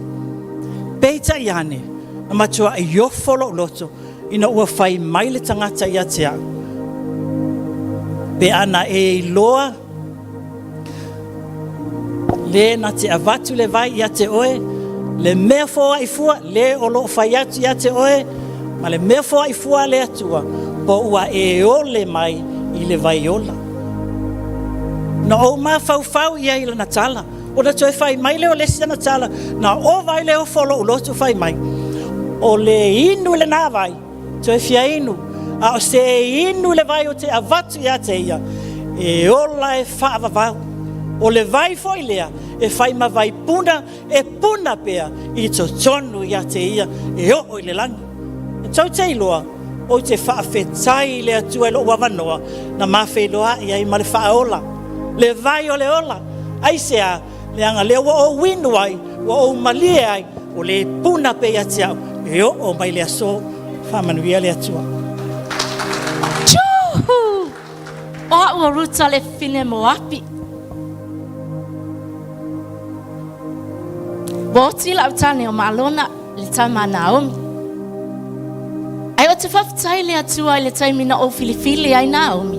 Peitai ane, na matuai ofo lou loto ina ua fai mai le tagata ia te au, Pe ana e iloa le na te avatu le vai ia te oe, le mea foai fua, le o loo fai atu ia te oe, ma le mea foai fua a le Atua, po ua e ole mai i le vai ola. Na ou mafaufau i ai i lana tala, ona toe fai mai lea o le isi ana tala, na ova ai le ofo o lou loto fai mai, o le inu i lena vai, toe fia inu, a o se inu i le vai o te avatu ia te ia, e ola e faavavau. O le vai foi lea e fai ma vai puna e puna pea i totonu ia te ia e oo i le lagi. E tou te iloa, ou te faafetai i le Atua i lou avanoa na ma feiloai ai ma le Faaola, le vai o le ola. Aisea? Leaga lea ua ou inu ai, ua ou malie ai, o le puna pea ia te au e oo mai le aso. Faamanuia le Atua. Tjuhu! O a'u o Ruta le fine Moapi. Ua oti la'u tane o Malona le tama a Naomi. Ae ou te faafetai i le Atua i le taimi na ou filifili ai Naomi,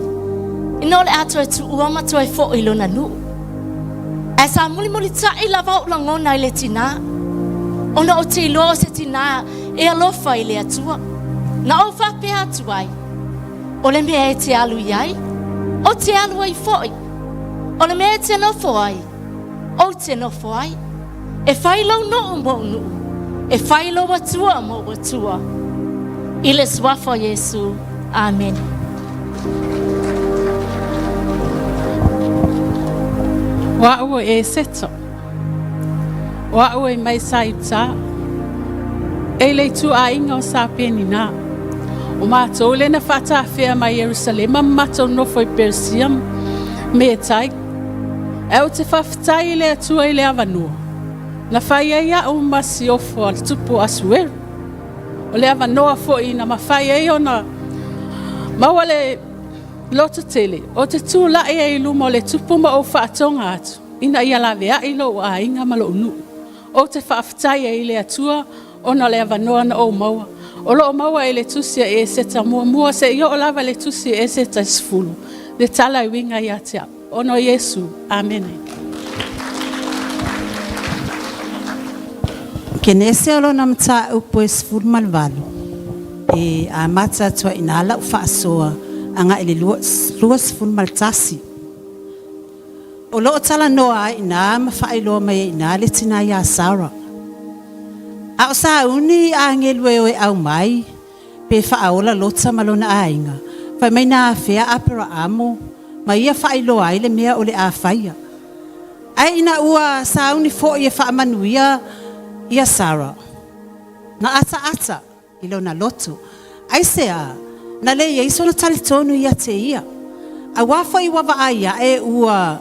ina o le a toe tuua ma toe fo'i i lona nuu. Ae sa mulimulita'i lava o'u lagona i le tinā, ona ou te iloa o se tinā e alofa i le Atua. Na ou faapea atu ai, O le mea e te alu i ai, ou te alu ai fo'i. O le mea e te nofo ai, ou te nofo ai. E fai lou nuu moʻu nuu, e fai lou Atua moʻu Atua. I le Suafa o Iesu. Amene. O a'u o Eseto, o a'u e mai Saiutā, e i le ituaiga o Sapenina. O matou lea na faatafea mai Ierusalema ma matou nofo i Peresia ma Metai. Ae ou te faafetai i le Atua i le avanoa na fai ai a'u ma siofo a le tupu o Asueru. O le avanoa foi na mafai ai ona maua le loto tele ou te tulai ai i luma o le tupu ma ou faatoga atu ina ia laveai lou aiga ma lou nuu. Ou te faafetai ai i le Atua ona o le avanoa na ou maua. O lo o maua i le tusi a Eseta muamua seia oo lava i le tusi a Eseta e 10, le tala e uiga ia te au. Ona o Iesu. Amene. Kenese o lona mataupu e 18, e amata atu ai i ina lau faasoa agai i le 21. O lo o talanoa ai i ina ma faailoa mai ai i ina le tinā iā Sara. A o sauni i agelu e o e aumai pe faaola Lota ma lona aiga, fai mai na afea Aperaamo ma ia faailoa ai le mea o le a faia. Ae ina ua sauni foi e faamanuia ia Sara, na ataata i lona loto. Aisea na le i ai sona talitonu ia te ia? Auā foi ua vaai aʻe ua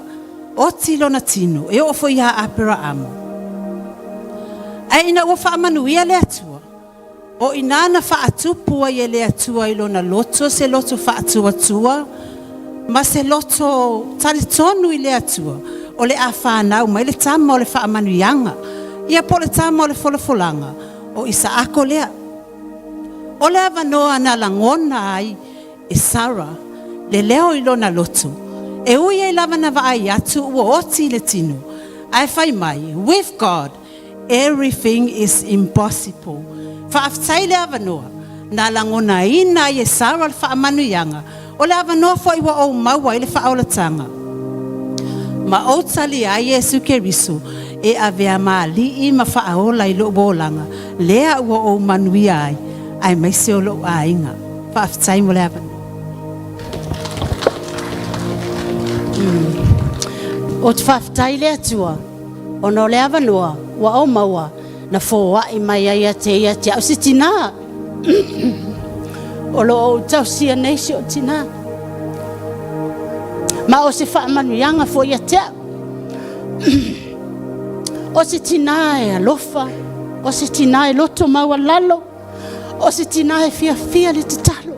oti lona tino e oo foi iā Aperaamo. Ae ina ua faamanuia le Atua, o inā na faatupu ai e le Atua i lona loto se loto faatuatua ma se loto talitonu i le Atua, o le a fanau mai le tama o le faamanuiaga, ia po o le tama o le folafolaga, o Isaako lea. O le avanoa na lagona ai e Sara le leo i lona loto, e ui ai lava na vaai atu ua oti le tino, ae fai mai, With God, everything is impossible. Faafetai le avanoa na lagonaina ai e Sara le faamanuiaga, o le avanoa foi ua ou maua ai le faaolataga. Ma ou talia ai Iesu Keriso e avea ma Alii ma Faaola i lou olaga, lea ua ou manuia ai, aemaise o lou aiga. Faafetai mo le avanoa. Ou te faafetai i le Atua ona o le avanoa ua ou maua na foai mai ai ia te ia te au se tinā. O lo o ou tausia nei si ou tinā. Ma o se faamanuiaga foi ia te au. O se tinā e alofa, o se tinā e loto maualalo, o se tinā e fiafia le tatalo.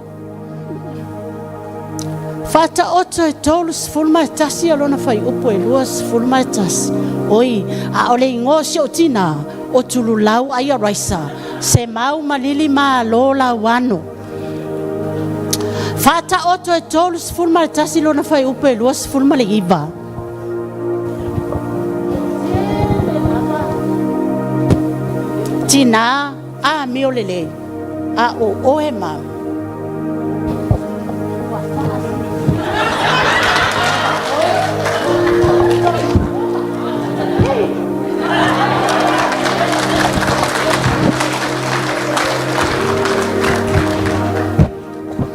Faataoto e 31 o lona fuaiupu e 21. Oi, a o le igoa o si ou tinā, o Tululau Aia Raisa, Semau Malili Malo Lauano. Faataoto e 31 lona fuaiupu e 29. Tinā amio lelei, a o oe mau.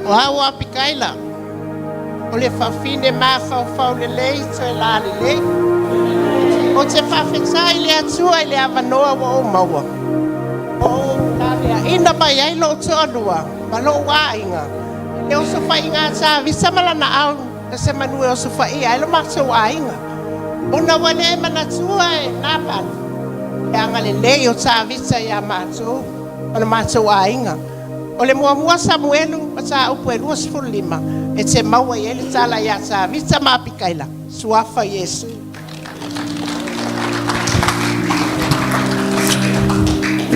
O au o Apikaila, o le fafine mafaufau lelei toe lalelei. Ou te faafetai i le Atua i le avanoa ua ou maua. O ou laveaina mai ai lou toalua ma lou aiga. I le osofaiga a Tavita ma lana au na se manu e osofaia ai lo matou aiga. Ona ua le manatua e Nabal le agalelei o Tavita ia matou ma le matou aiga. O le muamua Samuelu mataupu e 25 e te maua i ai le tala ia Tavita ma Apikaila, suafa Iesu.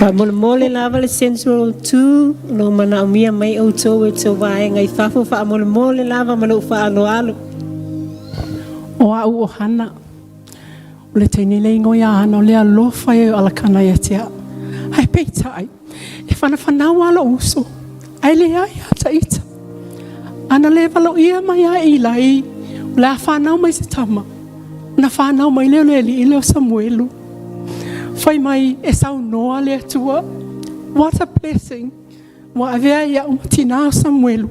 Faamolemole lava le Central 2 o lo o manaomia mai outou e tou vaega i fafo faamolemole lava ma lou faaaloalo. O a'u o Hana, o le teine le igoa ia Hana, o le alofa ia o Alakana ia te a'u. Ae peitai, e whanafanau a lo'u uso, ae leai a ta ita. Ana le valoia mai a e Ilai, o le a whanau mai se tama, na whanau mai lea o le alii lea o Samuelu. Fai mai e saunoa le Atua. What a blessing. Ua avea ai a'u ma tinā o Samuelu.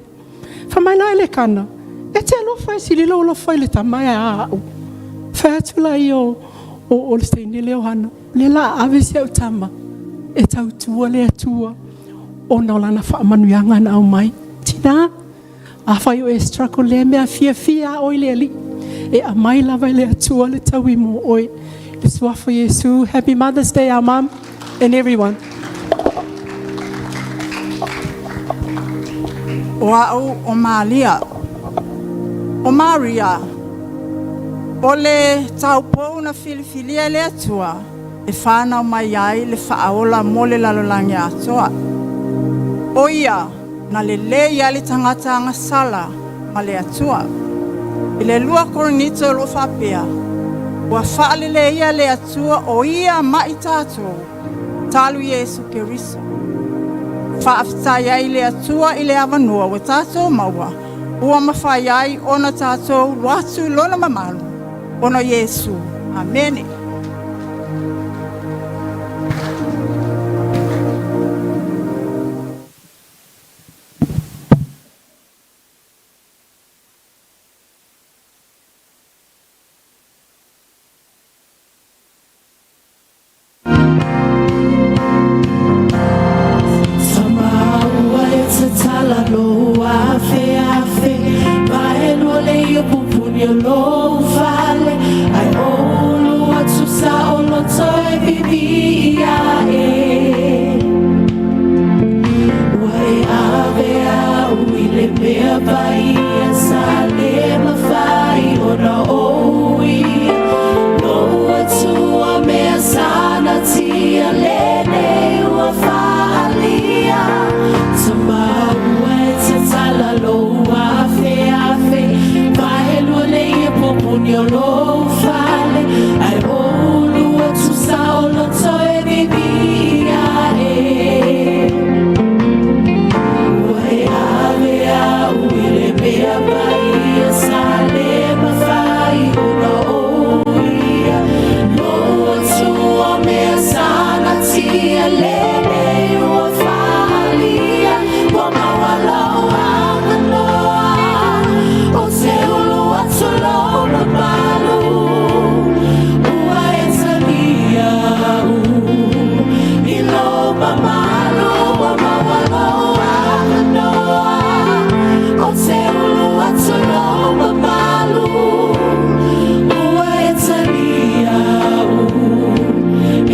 Fai mai la Elekana, e te alofa e sili lou alofa i le tama e a a'u. Fai atu laia o, o, o le teine lea o Hana, o lea la a ave si a'u tama e tautua le Atua ona o lana faamanuiaga na aumai. Tinā, afai o e struggle lea mea fiafia a oe i le Alii, e aumai lava e le Atua le taui mo oe. Le suafa o Iesu. Happy Mother's Day, our mum and everyone. O a'u o Malia. O Maria, o le taupou na filifilia e le Atua e whanau mai ai le faaola mo le lalolagi atoa. O ia na lelei ai le tagata agasala ma le Atua. I le 2 Korinito o lo o faapea, ua faaleleia le Atua o ia ma i tatou, talu Iesu Keriso. Faafetai ai le Atua i le avanoa ua tatou maua, ua mafai ai ona tatou alu atu i lona mamalu, ona Iesu. Amene. Tamaua e tatala lou afeafe, Vaelua le ia pupuni o lou fale, Ae ou ulu atu. lenei ua faaalia ua maua lou avanoa Ou te ulu atu lou mamalu Ua e talia au i lou mamalu Ua maua lou avanoa Ou te ulu atu lou mamalu Ua e talia au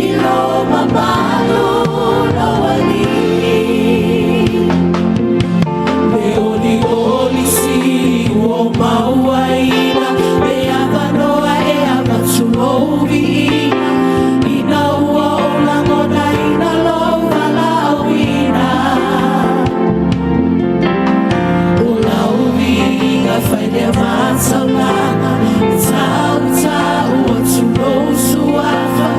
i lou mamalu Lou alii Le olioli sili ua mauaina Le avanoa e avatu lou viiga Ina ua ou lagonaina lou valaauina O lau viiga fai lea ma taulaga Tautau atu lou suafa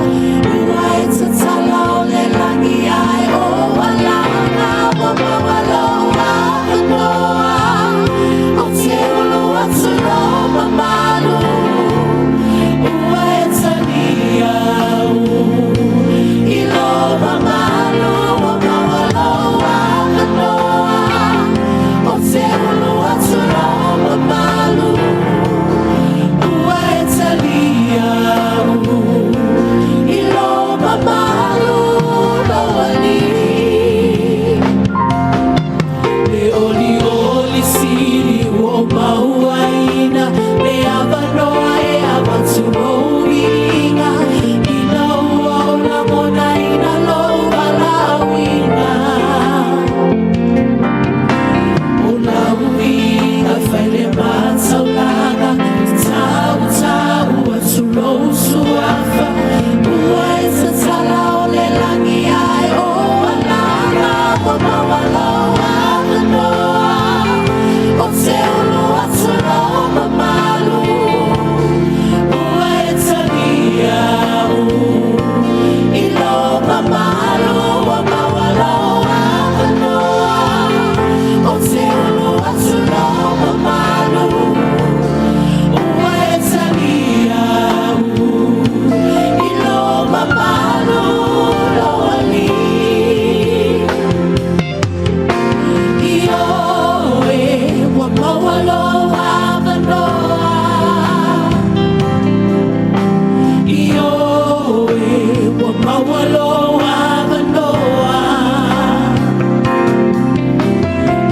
Ua e tatala o le lagi ae o alaga Ua maua lou avanoa Ou te ulu atu lou mamalu Ua e talia au i lou mamalu Ua maua lou avanoa Ou te ulu atu lou mamalu Ua e talia au i lou mamalu Lou alii Le olioli sili ua mauaina Le avanoa e avatu lou viiga Ina ua ou lagonaina lou valaauina O lau viiga fai lea ma taulaga Tautau atu lou suafa Ua e tatala o le lagi ae o alaga Ua maua lou avanoa Ou te ulu atu lou mamalu Ua e talia au i lou mamalu Ua maua lou avanoa Ou te ulu atu lou mamalu Ua e talia au i lou mamalu Lou alii Ioe ua maua lou avanoa Ioe ua maua lou avanoa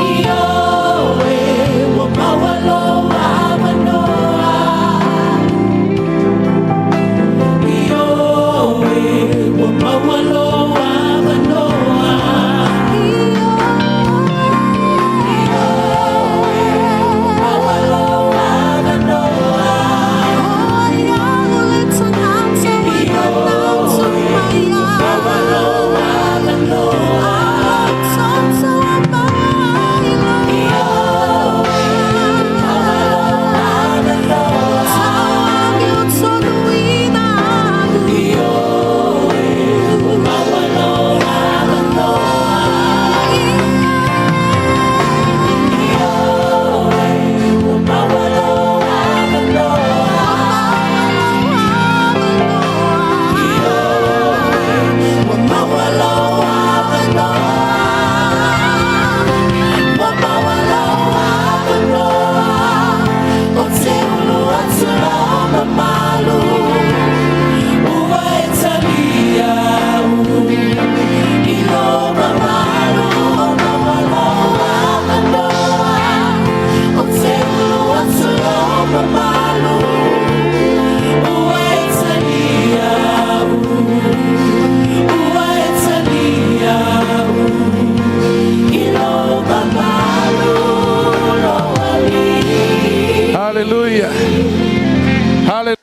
Ioe ua maua lou avanoa Ioe ua maua lou avanoa Ioe ua maua lou avanoa Hallelujah. Hallelujah.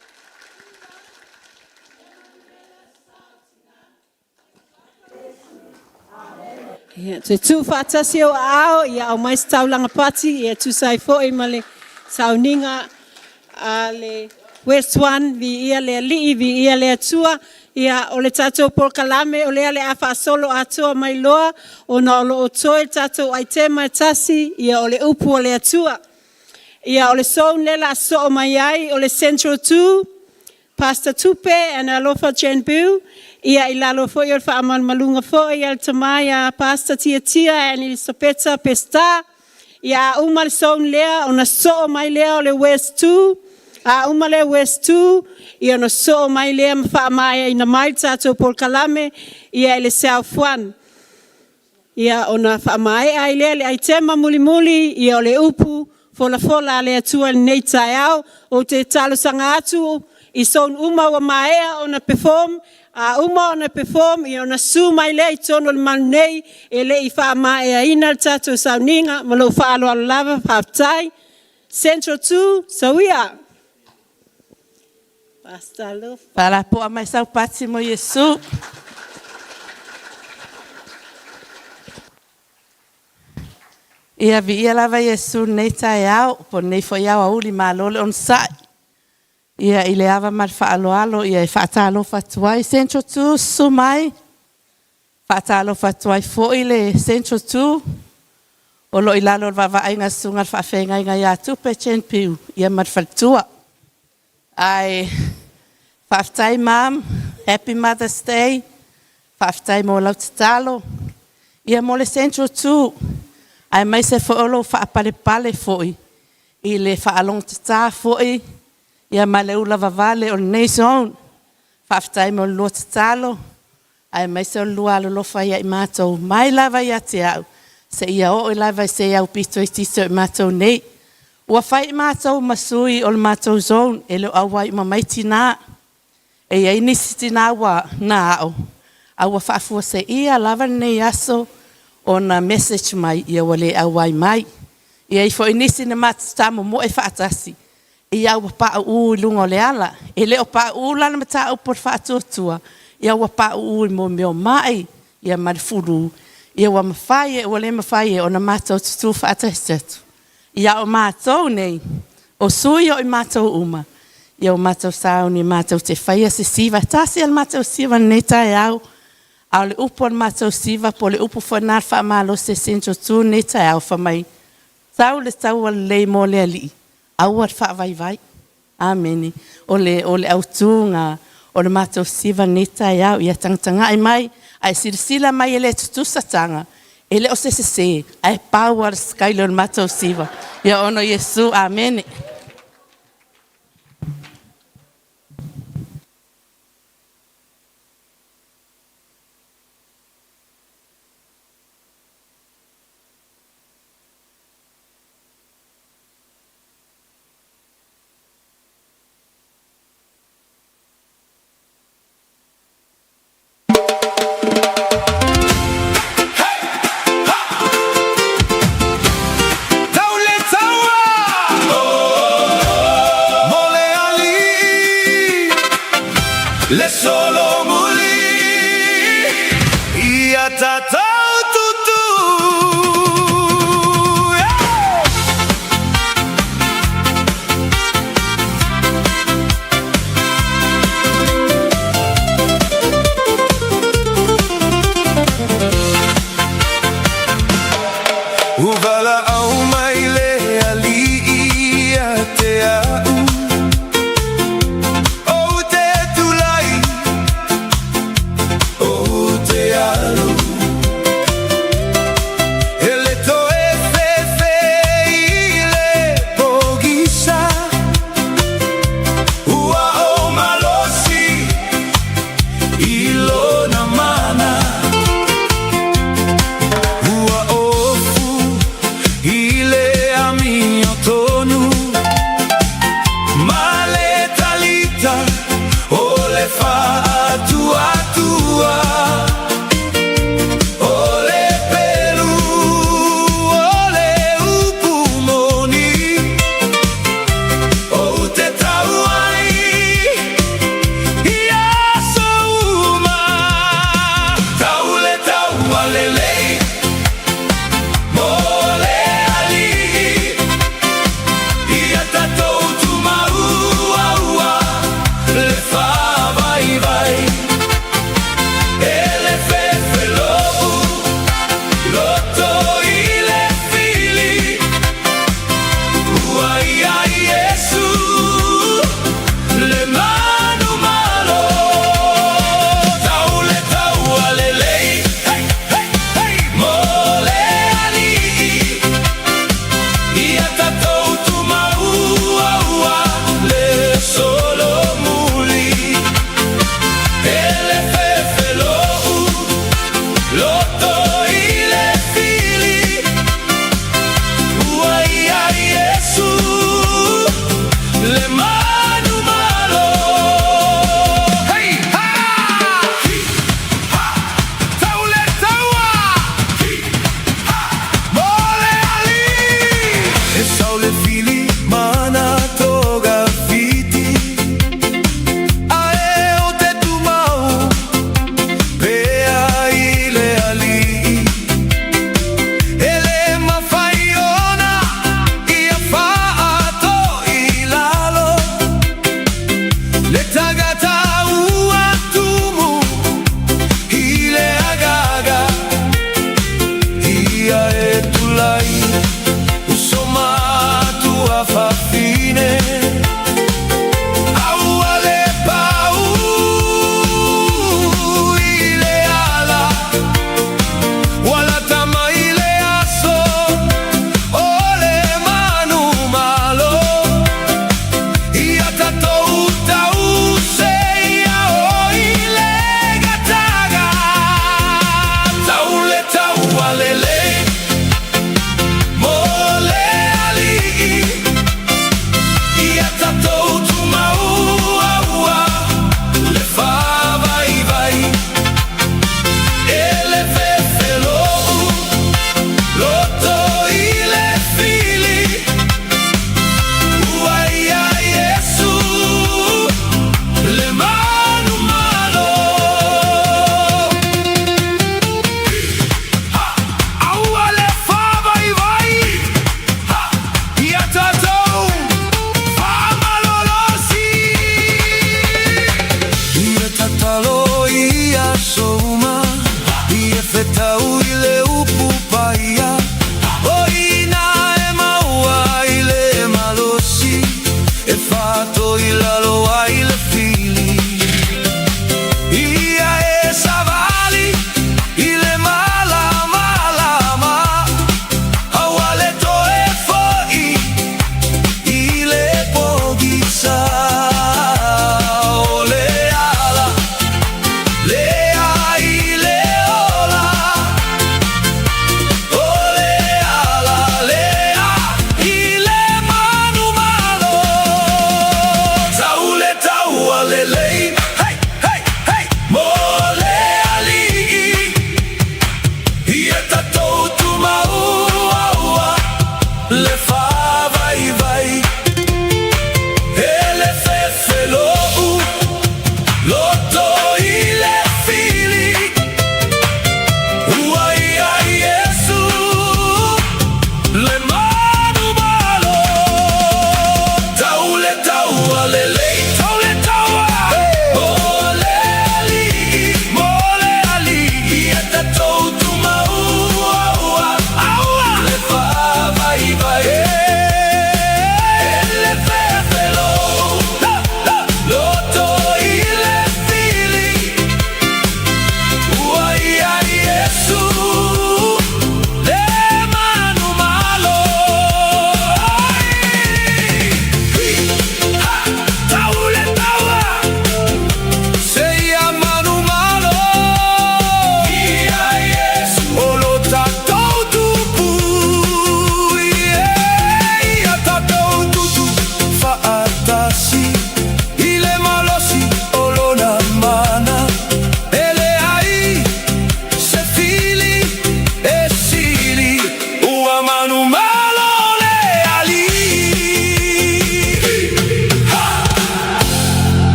Ia, toe tuu faatasi ou aao, ia aumai se taulaga pati, ia tusa ai foi ma le sauniga a le West One, viia le Alii, viia le Atua. Ia, o le tatou polokalame o lea o le a faasolo atoa mai loa, ona o lo o toe le tatou aitema e tasi, ia o le upu a le Atua. Ia, o le zone lea o le a sosoo mai ai, o le Central 2, Pastor Tupe and Alofa Jan Bill. Ia i lalo foi o le faamalumaluga foi a le tama ia Pastor Tiatia and Elisapeta Peseta. Ia a uma le zone lea ona soo mai lea o le West 2. A uma le West 2, ia ona soo mai lea ma faamaeaina mai le tatou polokalame ia i le South 1. Ia ona faamaea ai lea le aitema mulimuli, ia o le upu folafola a le Atua i lenei taeao. Ou te talosaga atu i zone uma ua maea ona perform, a uma ona perform, ia ona susu mai lea i totonu o le malu nei, e le i faamaeaina le tatou sauniga. Ma lou faaaloalo lava, faafetai. Central 2, soia. Pastor Alofa. Faalapoa mai sau pati mo Iesu. Ia viia lava Iesu i lenei taeao, po o lenei foi aoauli, malo le onosai. Ia i le ava ma le faaaloalo ia e faatalofa atu ai. Central 2, susu mai. Faatalofa atu ai foi le Central 2 o lo o i lalo o le vaavaaiga a le Susuga i le Faafeagaiga ia Tupe Chen Piu ia ma le faletua. Ae faafetai mom, happy Mother's Day, faafetai mo lau tatalo, ia mo le Central 2, aemaise foi o lou faapalepale foi i le faalogotata foi ia ma le ulavavale o lenei zone. Faafetai mo le lua tatalo aemaise o le lua alolofa ia i matou mai lava ia te au seia oo lava i se aupito itiiti o i matou nei. Ua fai i matou ma sui o le matou zone, e le o auai uma mai tina. E i ai nisi tina ua na ao, a ua faafuaseia lava lenei aso ona message mai ua le auai mai. E i ai foi nisi na matou tamomoe faatasi, ia ua pauu i luga o le ala. E le o pauu la le mataupu o le faatuatua, ia ua pauu i mea o mai ma le flu, ia ua mafai e ua le mafai e ona matou tutu faatasi atu. Ia o matou nei, o sui o i matou uma, ia ua matou sauni matou te faia se siva. E tasi lava le matou siva i lenei taeao, a o le upu a le matou siva po o le upu foi lena faamalosi a le Central 2 i lenei taeao, fai mai, tau le taua lelei mo le Alii, aua le faavaivai. Amene. O le autu lena o le matou siva i lenei taeao. Ia tagatagai mai, ae silasila mai e le tutusa taga, e le o se sese, ae pau lava le sikaile o le matou siva. Ia ona o Iesu. Amene. Taua mo le alii le solomuli ia tatou tutu. Yeah! Ua valaau mai le Alii ia te au, Ou te tulai, ou te alu.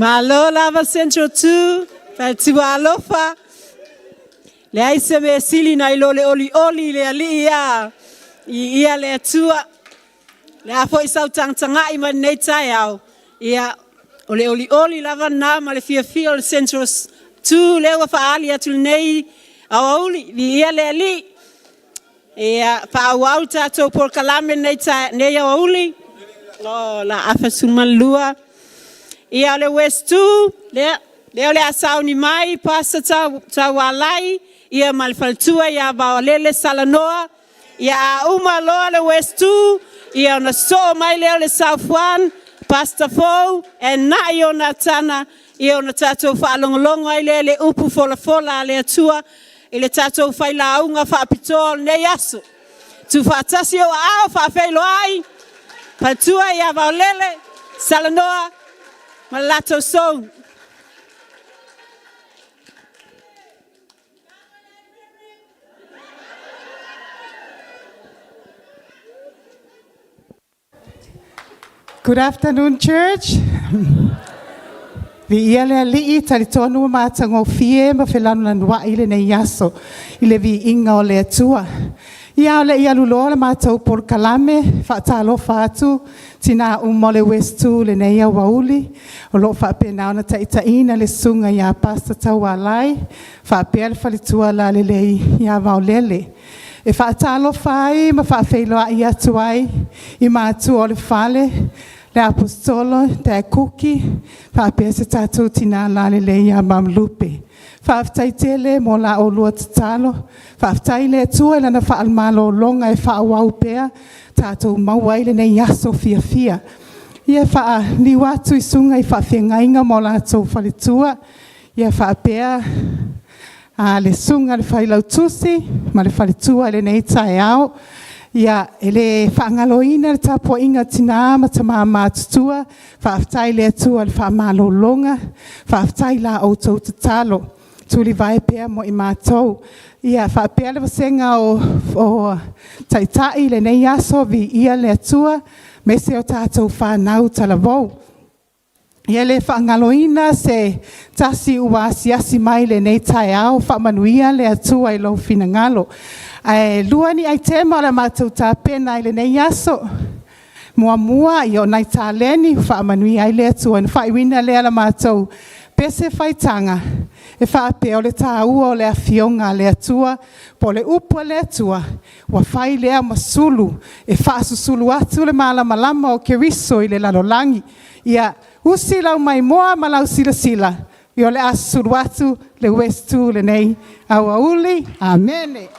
Malo lava Central 2, faletua alofa. Leai se mea sili nai lo le olioli i le Alii ia. I ia le Atua. Le a foi sau tagatagai mai lenei taeao. Ia, o le olioli lava lena ma le fiafia o le Central 2 lea ua faaali atu lenei aoauli. Viia le Alii. Ia, faaauau le tatou polokalame nei aoauli. O la afa 12. Ia, o le West 2, lea, lea o le a sauni mai, Pastor Taualai, ia ma le faletua ia Vaoalele Salanoa. Ia, a uma loa le West 2, ia ona sosoo mai lea o le South 1, Pastor Fou, and Nai Ionatana, ia ona tatou faalogologo ai lea i le upu folafola a le Atua i le tatou failauga faapitoa o lenei aso. Tuufaatasi ou aao faafeiloai, faletua ia Vaolele, Salanoa ma le latou soul. Good afternoon, church. Viia le Alii, talitonu ua matagofie ma felanulanuai lenei aso i le viiga o le Atua. Ia, a o le i aluloa le matou polokalame, faatalofa atu tinā uma o le West 2 i lenei aoauli o lo o faapena ona taitaiina le susuga ia Pastor Taualai faapea le faletua lalelei ia Vaolele. E faatalofa ai ma faafeiloai atu ai i matua o le fale, le Aposetolo Dad Kuki faapea si tatou tina lalelei ia Mom Lupe. Faafetai tele mo la oulua tatalo. Faafetai i le Atua i Lana faamalologa e faaauau pea tatou maua ai lenei aso fiafia. Ia, e faaliu atu i susuga i faafeagaiga ma o latou faletua, ia faapea le susuga i le Failautusi ma le faletua i lenei taeao. Ia, e le faagaloina le tapuaiga a tina ma tama matutua, faafetai i le Atua i le faamalologa, faafetai i la outou tatalo, tulivae pea mo i matou. Ia faapea le vasega o Taitai i lenei aso, viia le Atua, aemaise o tatou fanau talavou. Ia e le faagaloina se tasi ua asiasi mai i lenei taeao, faamanuia le Atua i lou finagalo. Ae lua ni aitema o le a matou tapena i lenei aso. Muamua, o nai taleni ua faamanuia ai le Atua, ona faaiuina lea o le matou pese faitaga e faapea, o le taua o le Afioga a le Atua, po o le upu a le Atua, ua fai lea ma sulu e faasusulu atu le malamalama o Keriso i le lalolagi. Ia usi lau maimoa ma lau silasila, o le a susulu atu le West 2 i lenei aoauli. Amene.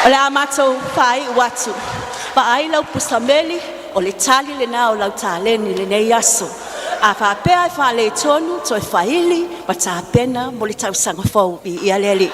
O le a matou faaiu atu, vaai lau pusameli o le tali lena o lau taleni i lenei aso. A faapea e faaletonu, toe faili ma tapena mo le tausaga fou. Viia le Alii.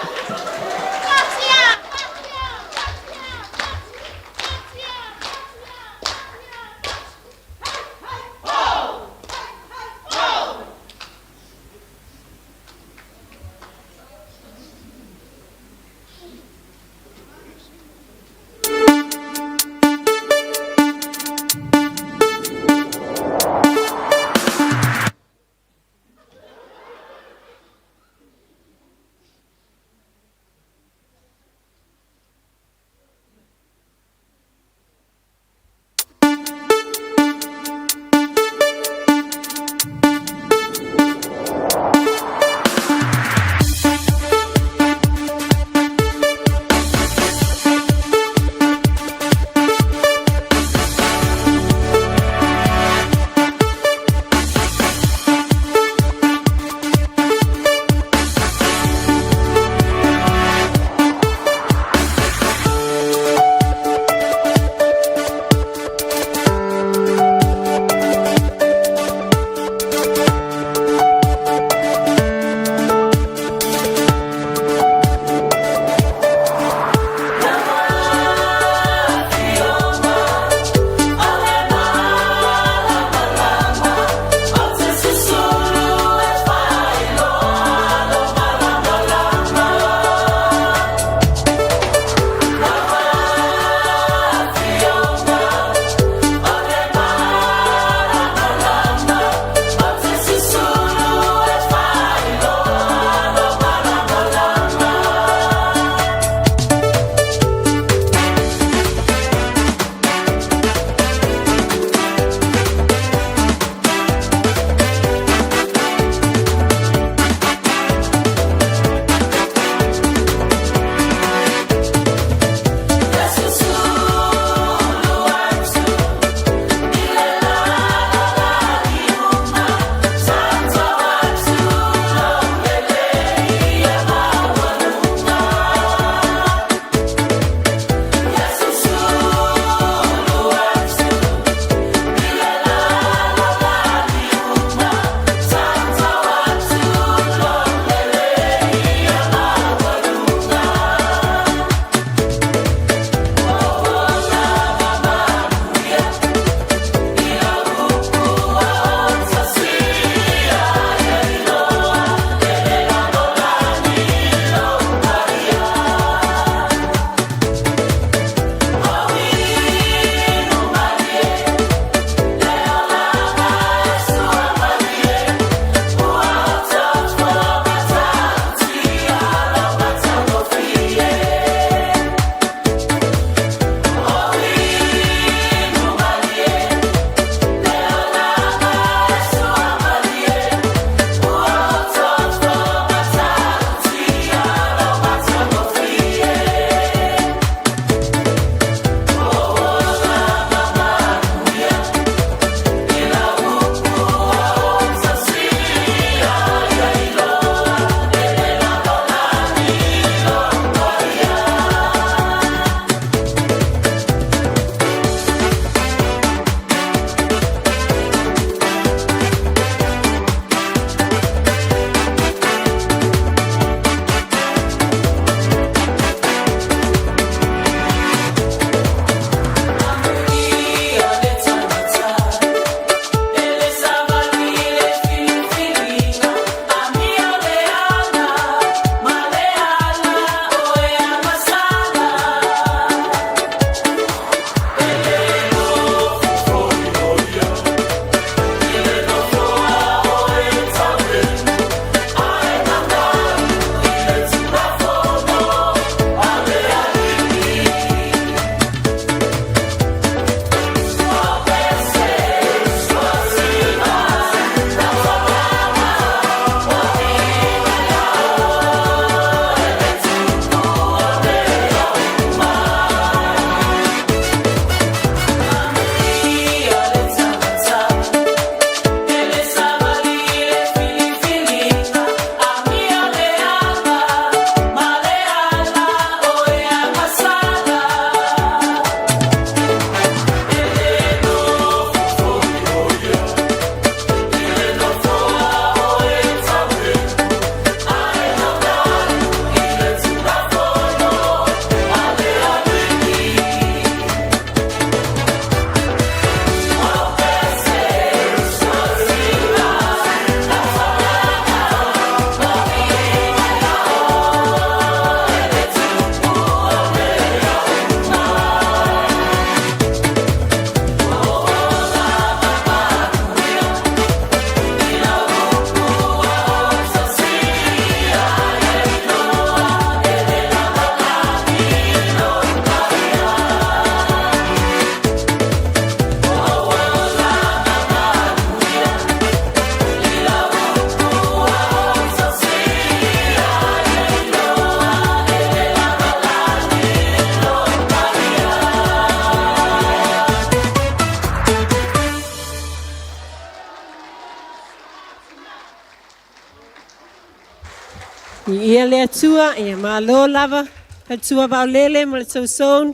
Viia le Atua, ia malo lava, Atua vaolele ma le tausone.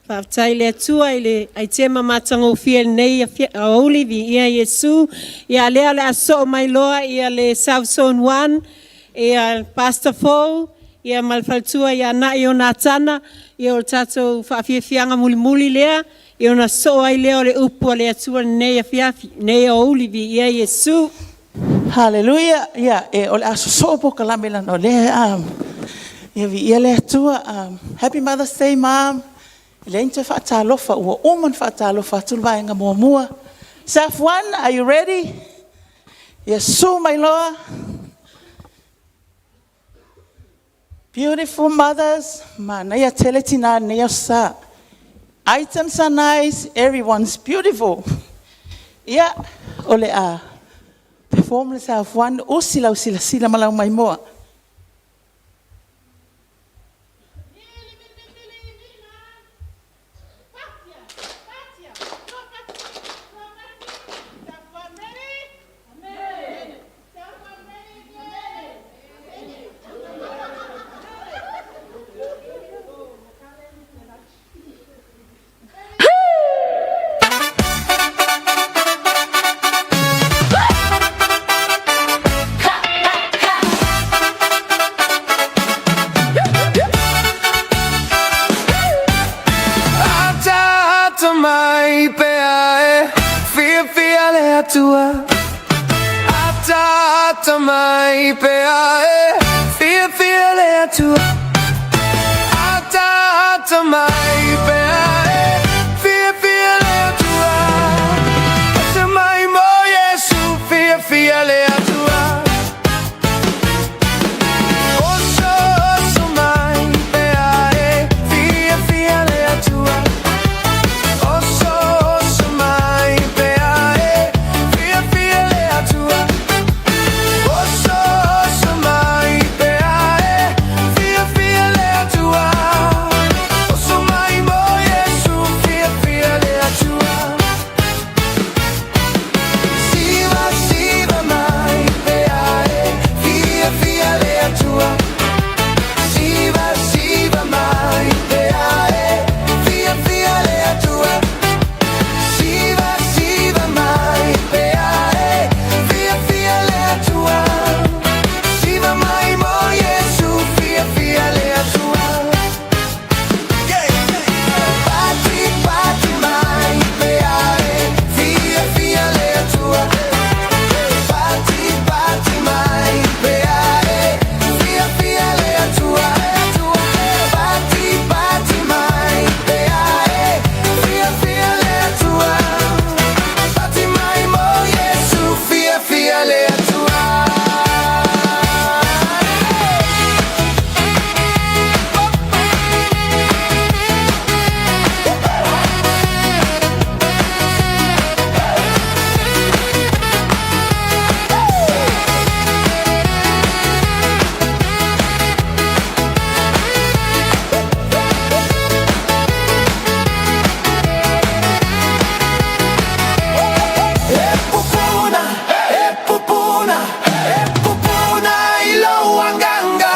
Faafetai i le Atua i le aitema matagofie i lenei aoauli, viia Iesu. Ia lea o le a sosoo mai loa ia le South Zone 1, ia Pastor Fou, ia ma le faletua ia Nai Ionatana, ia o le tatou faafiafiaga mulimuli lea, ia ona sosoo ai lea o le upu a le Atua i lenei afiafi, lenei aoauli, viia Iesu. Hallelujah. Ia, e, o le a sosoo polokalame lana o lea ia viia le Atua. Happy Mother's Day, Mom. E leai ni toe faatalofa, ua uma ona faatalofa atu le vaega muamua. South 1, are you ready? Ia susu mai loa. Beautiful mothers, manaia tele tina lenei aso sa. Items are nice, everyone's beautiful. Ia, o le a perform le South 1, usi lau silasila ma lau maimoa. Ata ata mai pea e fiafia le Atua. Ata ata mai pea e fiafia le Atua. Ata ata mai pea e fiafia le Atua. Ata mai mo Iesu fiafia le Atua. Oso oso mai pea e fiafia le Atua. Oso oso mai pea e fiafia le Atua. Oso oso mai pea e fiafia le Atua. Oso mai mo Iesu fiafia le Atua. Siva siva mai pea e fiafia le Atua. Siva siva mai pea e fiafia le Atua. Siva siva mai pea e fiafia le Atua. Siva mai mo Iesu fiafia le Atua. Pati pati mai pea e fiafia le Atua. Pati pati mai pea e fiafia le Atua. Pati pati mai pea e fiafia le Atua. Pati mai mo Iesu fiafia le Atua. E pupuna, e pupuna, e pupuna i lou agaga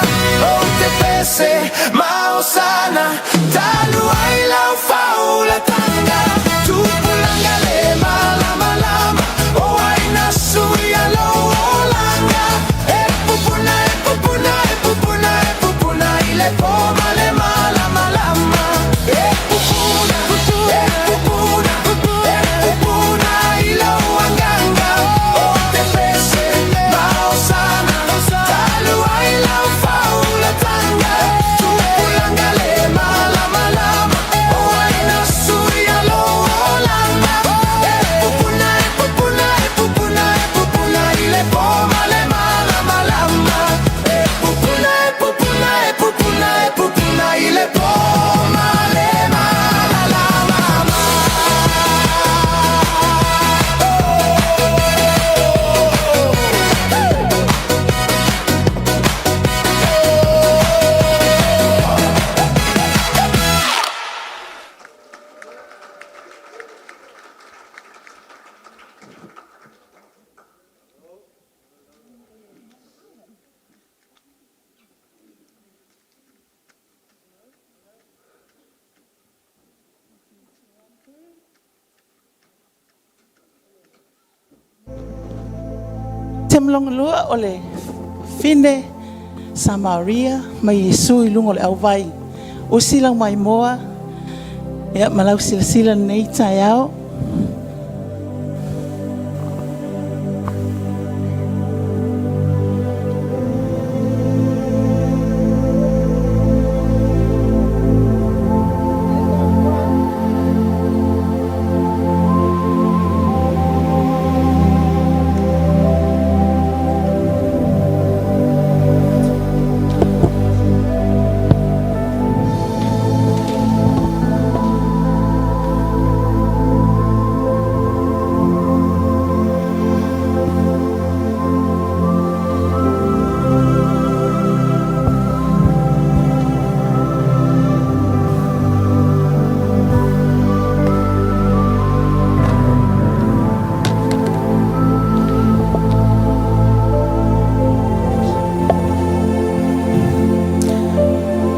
Ou te pese ma hosana Talu ai lau faulatanga Tupulaga le malamalama O ai na suia lou olaga E pupuna, e pupuna, e pupuna, e pupuna I le po ma le malamalama E pupuna, e pupuna, e pupuna i lou agaga Ou te pese ma hosana Talu ai lau faulatanga Tupulaga le malamalama O ai na suia Temu lua o le fine Samaria ma Iesu i luga o le auvai. Usi lau maimoa, ia ma lau silasila lenei taeao.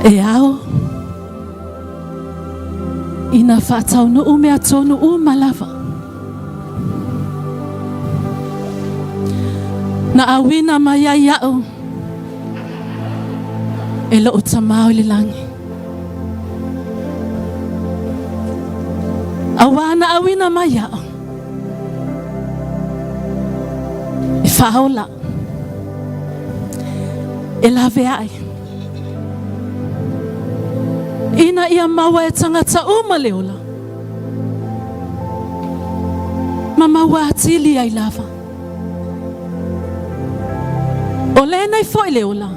E ao ina faataunuu mea tonu uma lava. Na auina mai ai iaʻu e loʻu Tamā o i le lagi. Auā na auina mai iaʻu e faaola, e laveai, ina ia maua e tagata uma le ola, ma maua atili ai lava. O lenei foi le ola,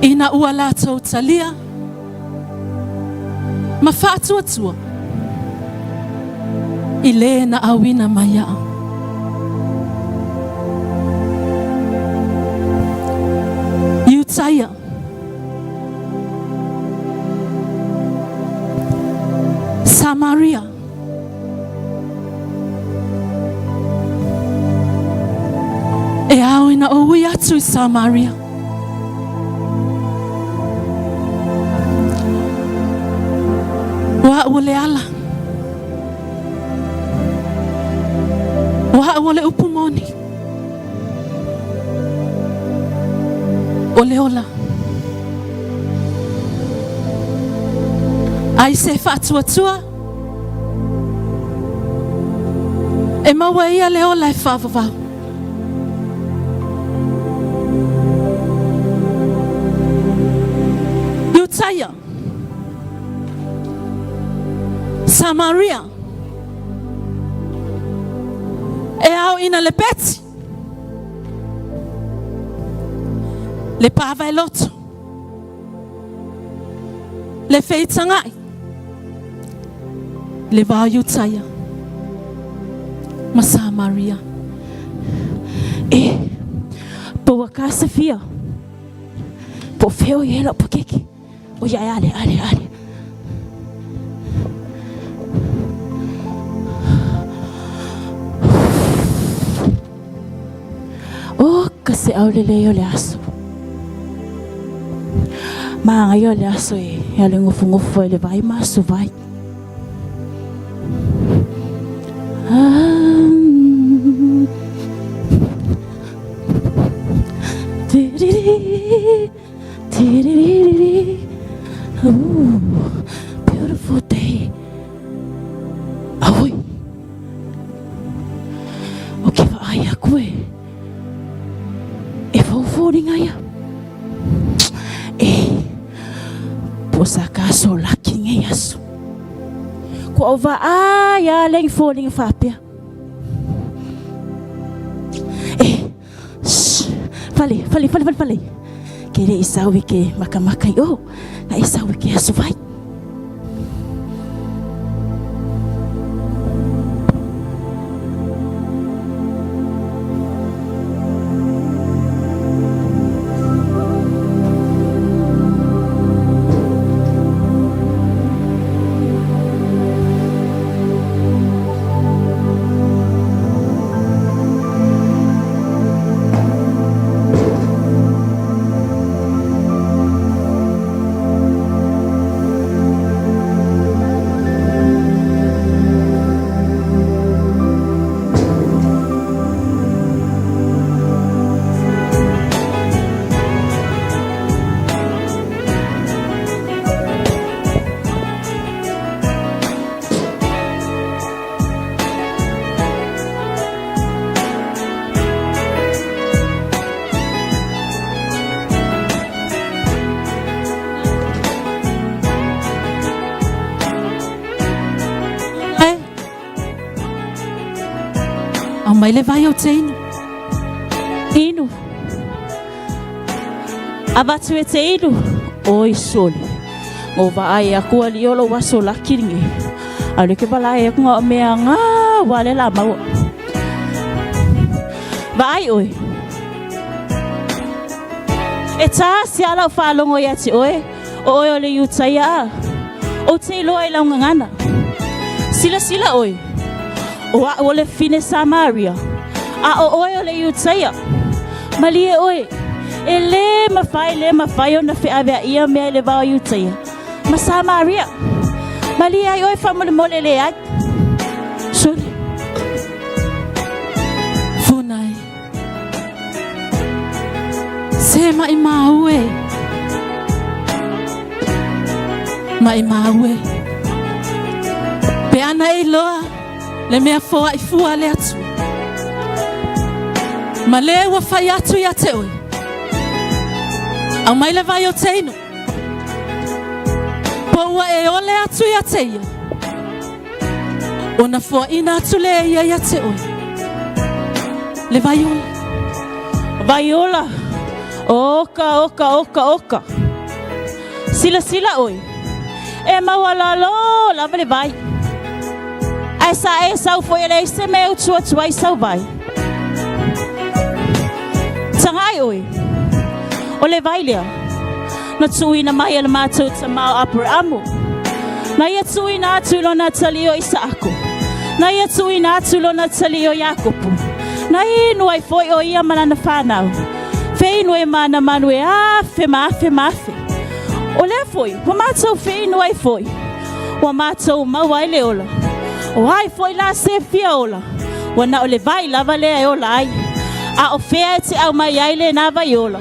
ina ua latou talia ma faatuatua i lē na auina mai iaʻu. Iutaia. Samaria. E ao ina ou ui atu i Samaria. O a'u o le ala. O a'u o le upu moni. O le ola. Ai se faatuatua e maua ia le ola e faavavau. Iutaia, Samaria, e ao ina le peti, le pavae loto, le feitagai, le va o Iutaia ma Samaria. E, po ua ka sefia, po o fea o i ai lau pakeke. O ia e ale, ale, ale. O ka seʻau lelei o le aso. Māngai o le aso e alu ngofongofu ai le vai ma aso vai. Ooh, beautiful day. Auoi. O ke vaai aku e. E fofoliga ia. E po sa ka so laki nei aso. Kua o vaai a le foliga faapea. E shh, fale, fale, fale, fale, fale. Ke le i sau i ke makamaka i o, na i sau i ke aso vai. Aumai le vai ou te inu. Inu. Avatu e te inu. Oi soli. Mo vaai aku ali o lou aso laki lenei. A o le ke valae aku nga o mea ngā wa le la maua. Vaai oe. E tā se ala o whaalongo ia te oe, o oe o le Iutaia a. Ou te iloa i lau gagana. Silasila oe, o a'u o le fine Samaria, a o oe o le Iutaia. Malie oe, e lē mafai lē mafai ona feaveaia mea i le va o Iutaia ma Samaria. Malie ai oe faamolemole leai. Sole. Funa e. Se maʻimau e. Maʻimau e. Pe ana e iloa le mea foaʻi fua a le Atua. Ma le ua fai atu ia te oe. Aumai le vai o te inu. Po ua e ole atu ia te ia. Ona foaʻina atu le ia ia te oe. Le vai ola. Vai ola. Oka, oka, oka, oka. Silasila oe. E maualalo lava le vai. Ae sa e sau foi e leai se mea e utu atu ai sau vai. Tagai oe. O le vai lea. Na tuuina mai e le matou tama o Aperamo. Na ia tuuina atu i lona atalii o Isaako. Na ia tuuina atu i lona atalii o Iakopo. Na inu ai foi o ia ma lana fanau. Feinu ai ma ana manu e afe ma afe ma afe. O lea foi, ua matou feinu ai foi. Ua matou maua ai le ola. O ai foi la se fia ola, ua na o le vai lava lea e ola ai. A o fea e te aumai ai lenā vai ola?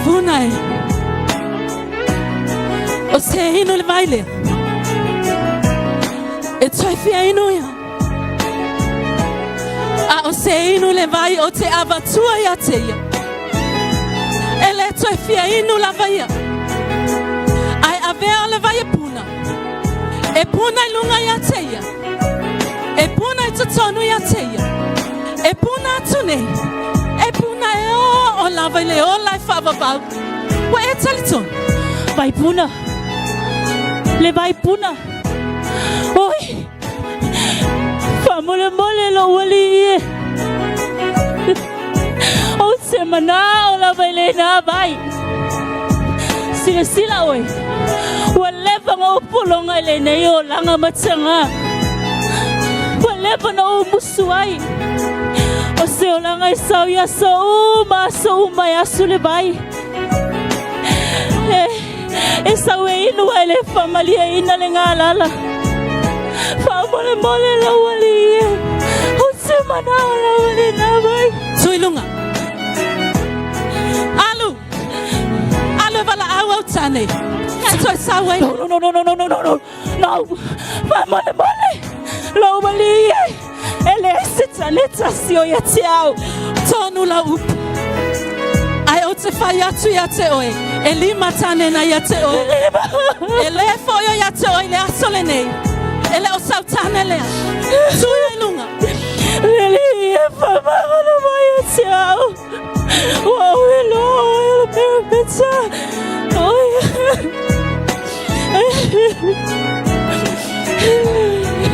Funa e. O se inu le vai lea. E toe fia inu ia. A o se inu le vai o te avatua ia te ia. E le toe fia inu lava ia. Ae avea o le vai e puna. E puna i lunga ia te ia. E puna i totonu ia te ia. E puna atu nei. E puna e oo lava i le ola e faavavau. Ua e talitonu? Vai puna. Le vai puna. Oi. Faamolemole lou alii e. Ou te manao lava i lenā vai. Silasila oe, ua leva ona ou pologa i lenei olaga matagā. Ua leva ona ou musu ai. O se olaga e sau i aso uma, aso uma e asu le vai. E, e sau e inu ae le faamalieina le galala. Faamolemole lou alii e, ou te manao lava i lenā vai. Tu i luga. Alu! Alu e valaau au tane. e toe sau ai. No, no, no, no, no, no, no, no, no. Faamolemole, lou alii e, e leai se tane tasi o ia te au. Tonu lau upu. Ae ou te fai atu ia te oe, e lima tane na ia te oe. E lē foi o ia te oe i le aso lenei. E le o sau tane lea. Tuia i luga. Le alii e faamagalo mai ia te au. Ua ou iloa o oe o le perofeta. Oi.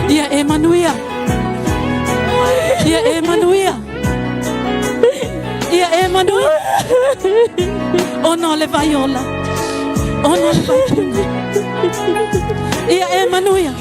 Ia e manuia. Ia e manuia. Ia e manuia. Ona o le vai ola. Ona o le vai puna. Ia e manuia.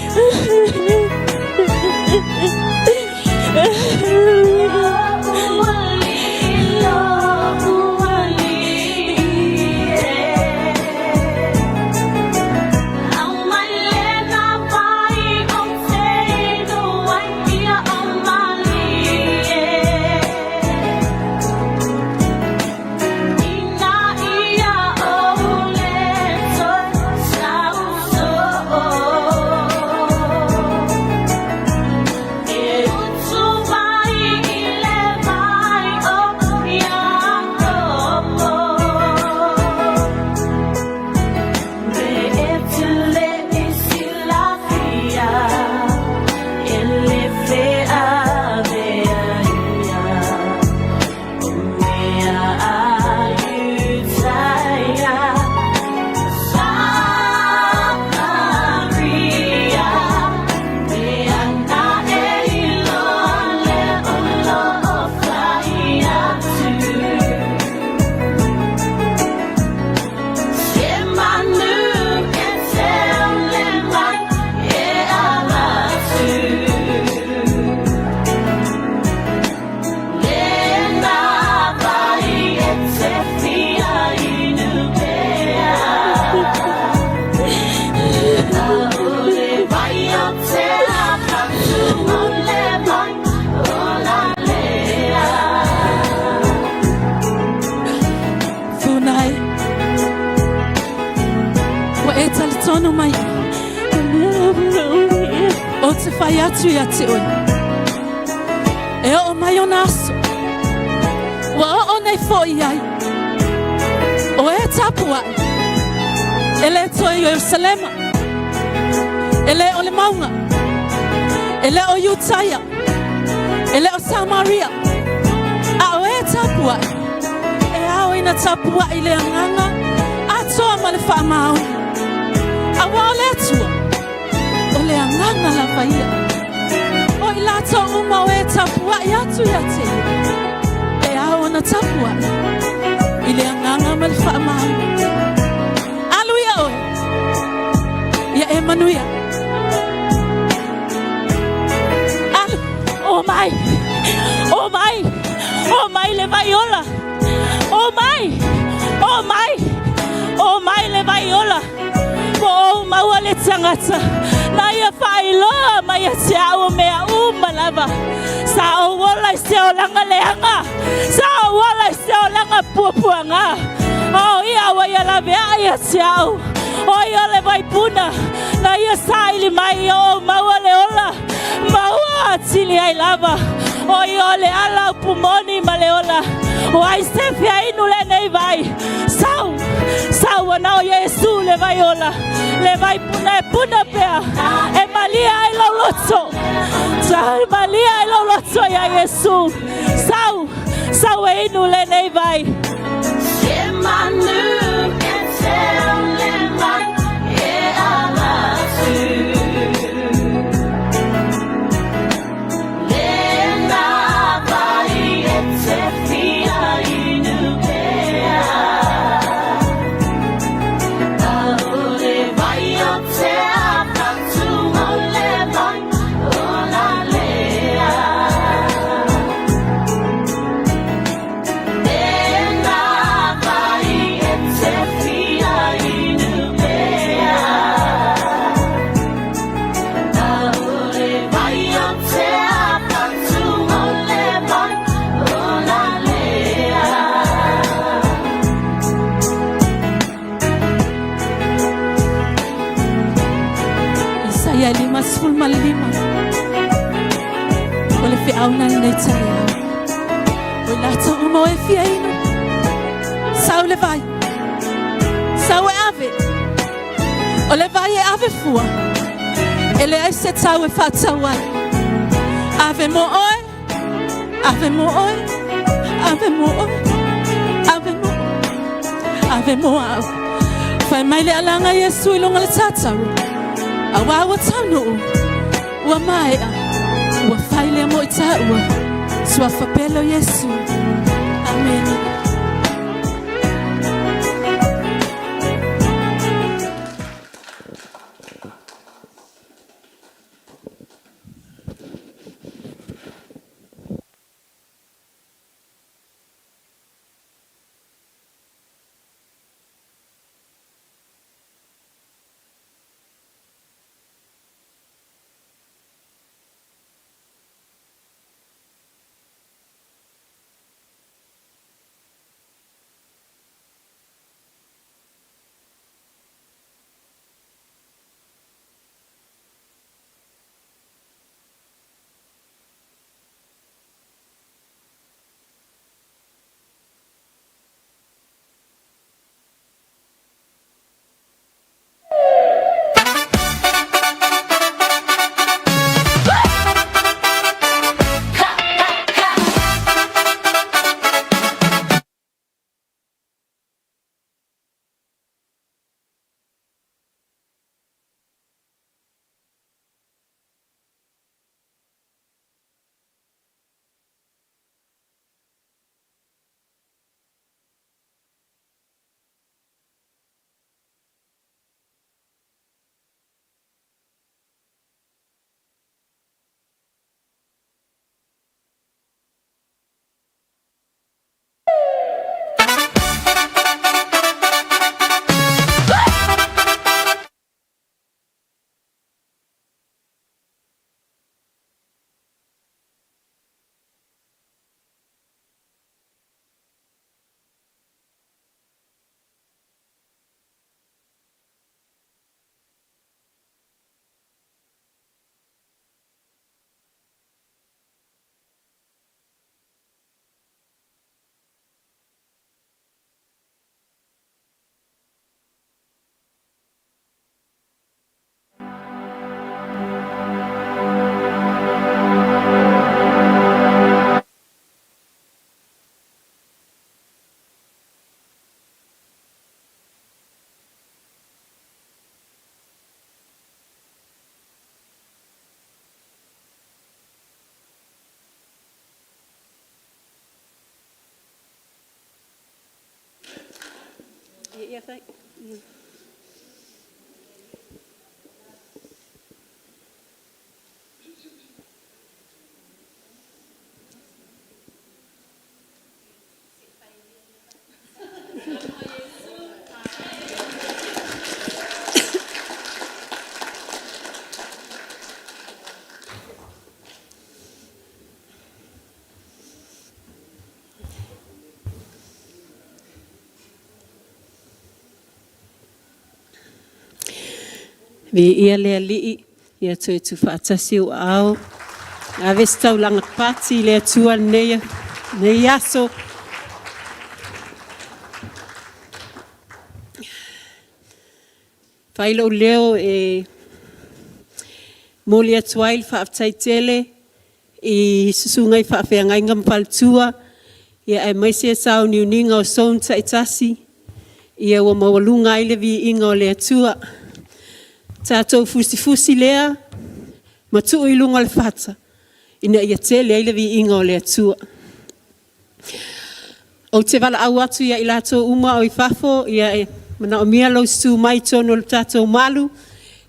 Funa e. Ua e talitonu mai. Ou te fai atu ia te oe. E oo mai ona aso. Ua oo nei foi ai. O e tapuai. E le toe i Ierusalema. E le o le mauga. E le o Iutaia. E le o Samaria. A o e tapuai. E ao ina tapuai i le agaga atoa ma le faamaoni. Auā o le Atua, o le agaga lava ia. O i latou uma o e tapuai atu ia te ia, e ao ona tapuai i le agaga ma le faamaoni. Alu ia oe, ia e manuia. Alu. O mai, o mai, o mai le vai ola. O mai, o mai, o mai le vai ola. Ua ou maua le tagata na ia faailoa mai ia te au o mea uma lava. Sa ou ola i se olaga leaga, sa ou ola i se olaga puapuaga. O ia ua ia laveai ia te au. O ia o le vaipuna na ia saili mai ia ou maua le ola, maua atili ai lava. O ia o le ala upu moni ma le ola. O ai se fia inu lenei vai. Sau, sau ana o Iesu le vai ola, le vai puna e puna pea, e malie ai lou loto. E malie ai lou loto iā Iesu. Sau, sau e inu lenei vai. feau na lenei taeao. O i latou uma o e fia inu. Sau le vai. Sau e ave. O le vai e ave fua. E leai se tau e faatau ai. Ave mo oe. Ave mo oe. Ave mo oe. Ave mo Ave mo au. Fai mai le alaga Iesu i luga o le tataro. Auā ua taunuu. Ua maea. Ua fai lea mo i tāua. Suafa pele o Iesu. Amene. Ia fai. Viia le Alii, ia toe tuufaatasi ou aao. Ave se taulaga pati i le Atua lenei, lenei aso. Fai lou leo e momoli atu ai le faafetai tele i susuga i faafeagaiga ma faletua, ia aemaise sauniuniga o zone taitasi, ia ua maualuga ai le viiga o le Atua. Tatou fusifusi lea ma tuu i luga o le fata, ina ia tele ai le viiga o le Atua. Ou te valaau atu ia i latou uma o i fafo, ia e manaomia lou susu mai i totonu o le tatou malu,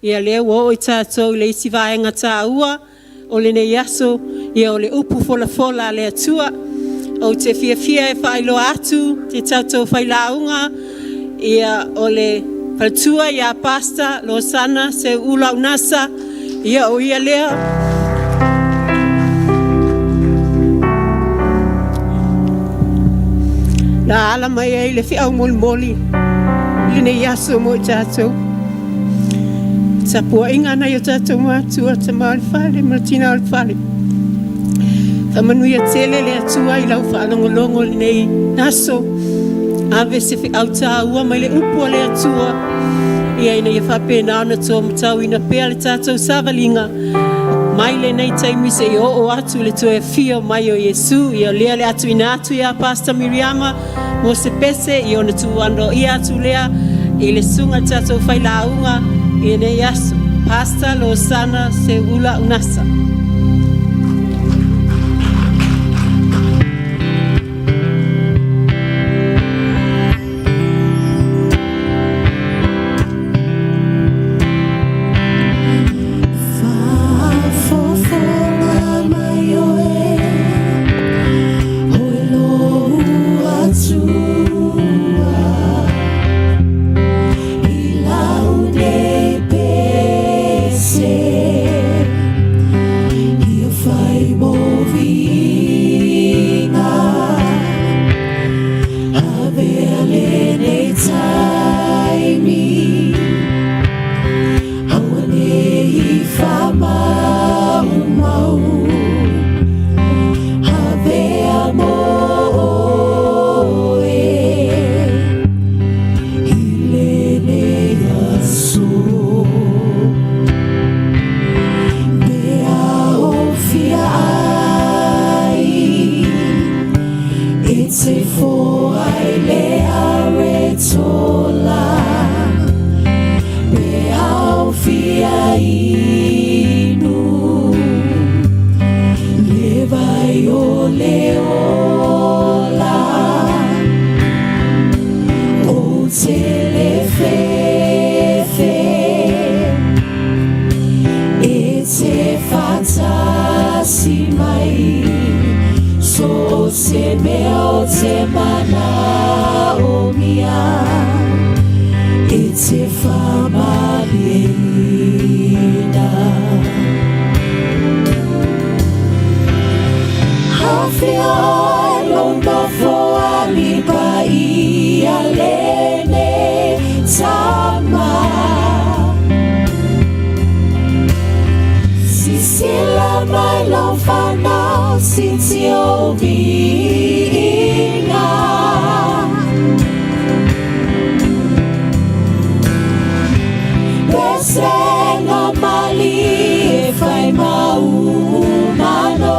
ia lea ua oo i tatou i le isi vaega taua o lenei aso, ia o le upu folafola a le Atua. Ou te fiafia e faailoa atu te tatou failauga, ia o le faletua ia Pastor Losana Seuula Unasa, ia o ia lea. Na ala mai ai le feau molimoli i lenei aso mo i tatou. Tapuaiga a nai o tatou matua, tama o le fale ma le tina o le fale. Faamanuia tele le Atua i lau faalogologo i lenei aso. Ave se feau taua mai le upu a le Atua, ia ina ia faapena ona tuamatauina pea le tatou savaliga mai lenei taimi seia oo atu i le toe afio mai o Iesu. Ia o lea o le a tuuina atu ia Pastor Miriama mo se pese ia ona tuualoaia atu lea i le susuga i le tatou failauga i lenei aso. Pastor Losana Seuula Unasa. Faafofoga mai oe, o lou Atua, i lau nei pese, ia fai mo viiga, avea lenei taimi, aua nei faamaumau, avea mo oe i lenei aso. Pe a o fia ai, e te foai le aretola, pe a o fia inu, le vai o le ola, o te le fefe, e te faatasi mai, so o se mea o te manaomia, e te faamalieina. Afia oe lou nofoalii paia lenei tama. Silasila mai lau fanau siitia ou viiga. Pesega malie fai mau manogi.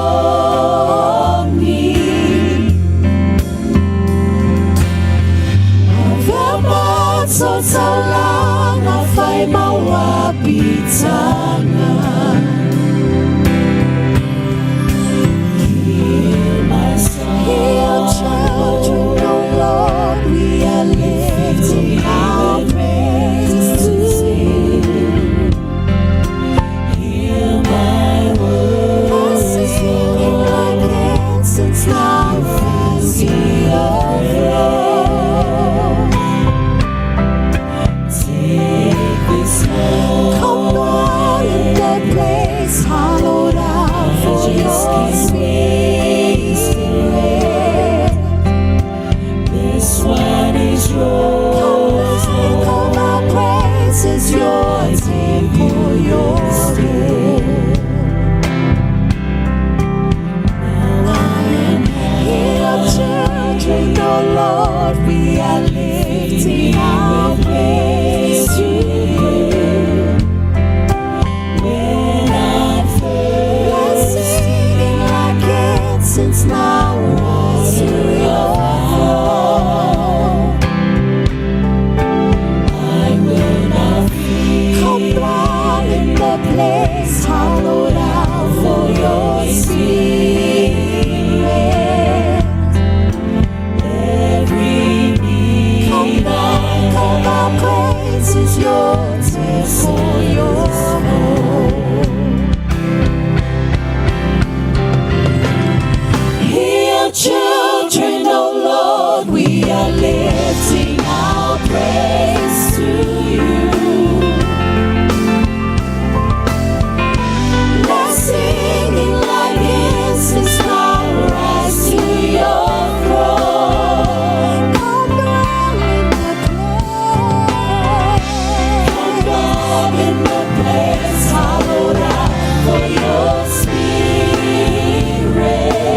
Avea matou taulaga fai mau apitaga. Hear my song. Hear children, O Lord, we are lifting our praise to you. Hear my words, singing like incense now rise to your throne. Take this Come dwell in the place hollowed out for your spirit. This one is yours. Come, come, our praise is your temple, your spirit. Hear, children, O Lord, we are lifting our praise to you. When I first singing like incense now rise to your throne. I will not fear. Come dwell in the place hollowed out for your spirit. Every knee come back, come our praise is your temple, your home. Hear, children, O Lord, we are lifting our praise to you. Let's singing like incense now rise to your throne. Come dwell in the place. Come dwell in the place hollowed out for your spirit.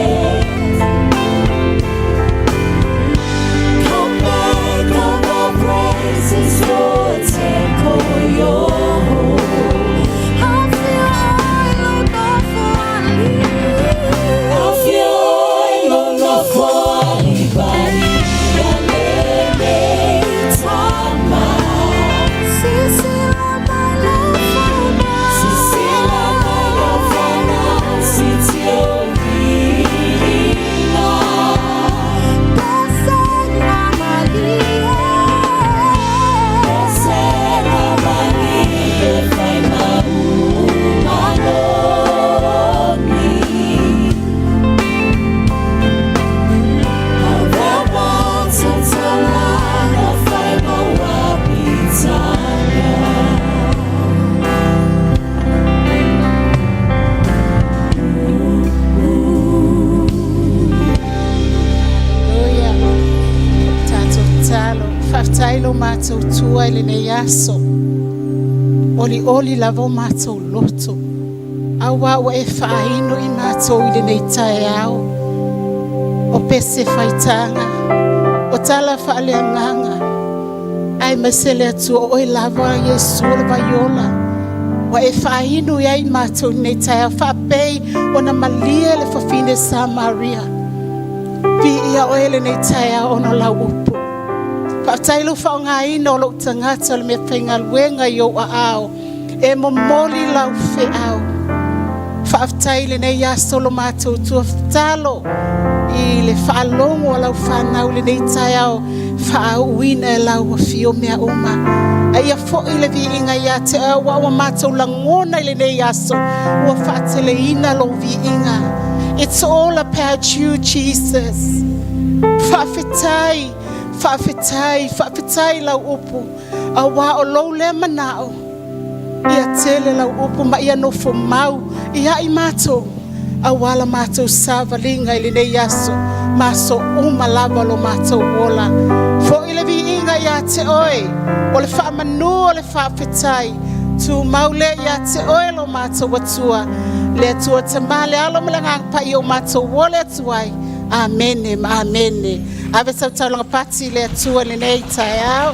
Faafetai lo matou tua i lenei aso. Olioli lava o matou loto. Auā ua e faainu i matou i lenei taeao. O pese faitaga, o tala faaleagaga, aemaise le Atua o oe lava Iesu o le vaiola. Ua e faainu i ai matou i lenei taeao faapei ona malie le fafine Samaria. Viia oe lenei taeao ona o lau upu. Faafetai lou faaaogaina o lou tagata o le mea faigaluega i ou aao e momoli lau feau. Faafetai i lenei aso lo matou tuafitalo i le faalogo a lau fanau i lenei taeao faauuina e lau afio mea uma. A ia foi le viiga ia te oe aua ua matou lagona i lenei aso ua faateleina lou viiga. It's all about you, Jesus. Faafetai, faafetai, faafetai lau upu, auā o lou lea manao. Ia tele lau upu ma ia nofo mau ia i matou, auā la matou savaliga i lenei aso ma aso uma lava lo matou ola. Foi le viiga ia te oe, o le faamanu o le faafetai, tumau lea ia te oe lo matou Atua, le Atua Tama, le Alo ma le Agaga Paia ua matou ole atu ai. Amene ma amene. Ave sau taulaga pati i le Atua i lenei taeao.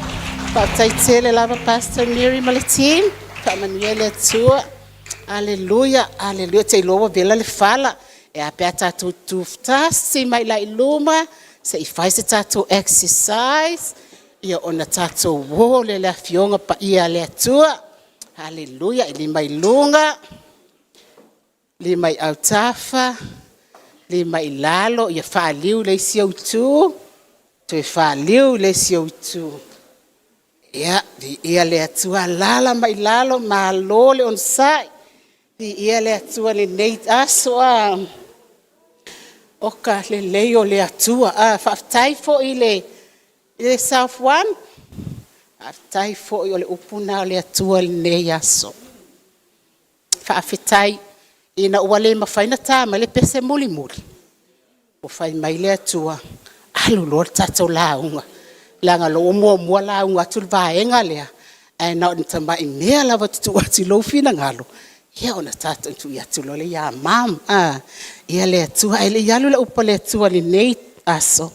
Faafetai tele lava Pastor Mary ma le team. Faamanuia le Atua. Aleluia, aleluia. Te iloa ua vela le fala. E a pe a tatou tutasi mai la i luma se i fai se tatou exercise ia ona tatou o lea i le afioga paia a le Atua. Aleluia. E lima i luga, lima i autafa, lima i lalo, ia faliu le isi ou itu, toe faliu le isi ou itu. Ia, viia le Atua. Alaala mai i lalo, malo le onosai. Viia le Atua i lenei aso. O ka lelei o le Atua. Faafetai foi i le South One, faafetai foi o le upu lena a le Atua i lenei aso. Faafetai ina ua le mafai ona ta mai le pese mulimuli, ua fai mai le Atua, alu loa le tatou lauga, leaga o lea ua muamua lauga atu le vaega lea, ae na o ni tamai mea lava ou te tuu atu i lou finagalo, ia ona tatou tuu atu loa lea ia mom. Ia le Atua. Ae le i alu le upu a le Atua i lenei aso,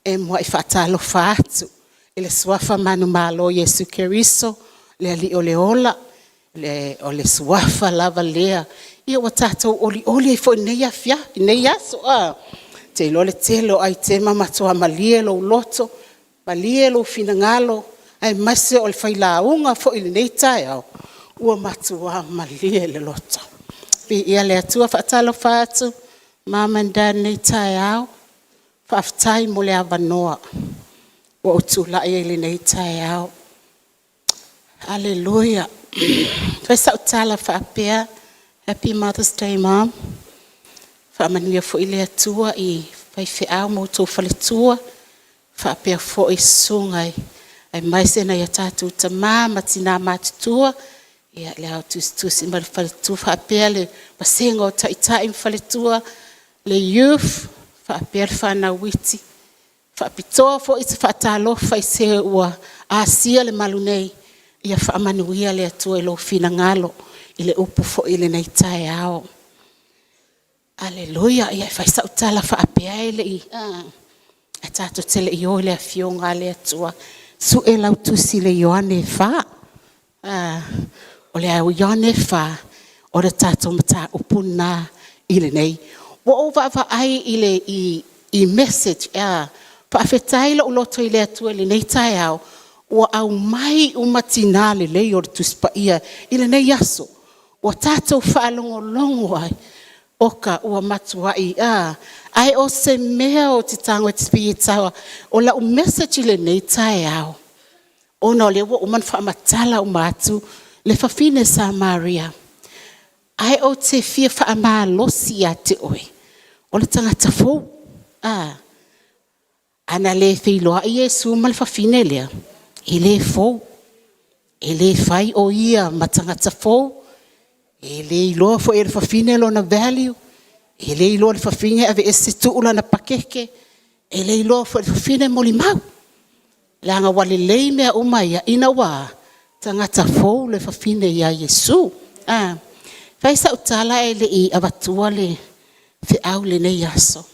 e muai faatalofa atu i le suafa manumalo o Iesu Keriso, le Alii o le ola, o le Suafa lava lea ua tatou olioli ai foi i lenei afiafi, lenei aso. Ou te iloa o le tele o aitema e matua malie lou loto, malie lou finagalo, aemaise o le failauga foi i lenei taeao, ua matua malie le loto. Viia le Atua. E faatalofa atu mom and dad i lenei taeao, faafetai mo le avanoa ua ou tulai ai i lenei taeao. Aleluia. Fai sau tala faapea, Happy Mother's Day, Mom. Faamanuia foi le Atua i faifeau ma outou faletua, faapea foi susuga aemaise nai o tatou tama ma tina matutua, ia le au tusitusi ma le faletua, faapea le vasega o taitai ma faletua, le youth, faapea le fanau iti. E faapitoa foi se faatalofa i se ua asia le malu nei, ia faamanuia le Atua i lou finagalo i le upu foi i lenei taeao. Aleluia. Ia e fai sau tala faapea e le i, ae tatou te le i o i le afioga a le Atua. Sue lau tusi i le Ioane 4. O le Ioane 4, o le tatou mataupu lena i lenei. Ua ou vaavaai i message, faafetai lou loto i le Atua i lenei taeao ua aumai uma tina lelei o le Tusi Paia i lenei aso ua tatou faalogologo ai, oka ua matuai, a! Ae o se mea ou te tago e o lau message i lenei taeao, ona o lea ua uma ona faamatala uma atu le fafine Samaria, ae ou te fia faamalosi ia te oe, o le tagata fou. Ana le feiloai Iesu ma le fafine lea, e le fou, e le fai o ia ma tagata fou, e le iloa foi e le fafine lona value, e le iloa e le fafine e aveese tuu lana pakeke, e le iloa foi e le fafine molimau. Leaga ua lelei mea uma ia ina ua tagata fou le fafine ia Iesu. Ah, fai sau tala e le i avatua le feau i lenei aso.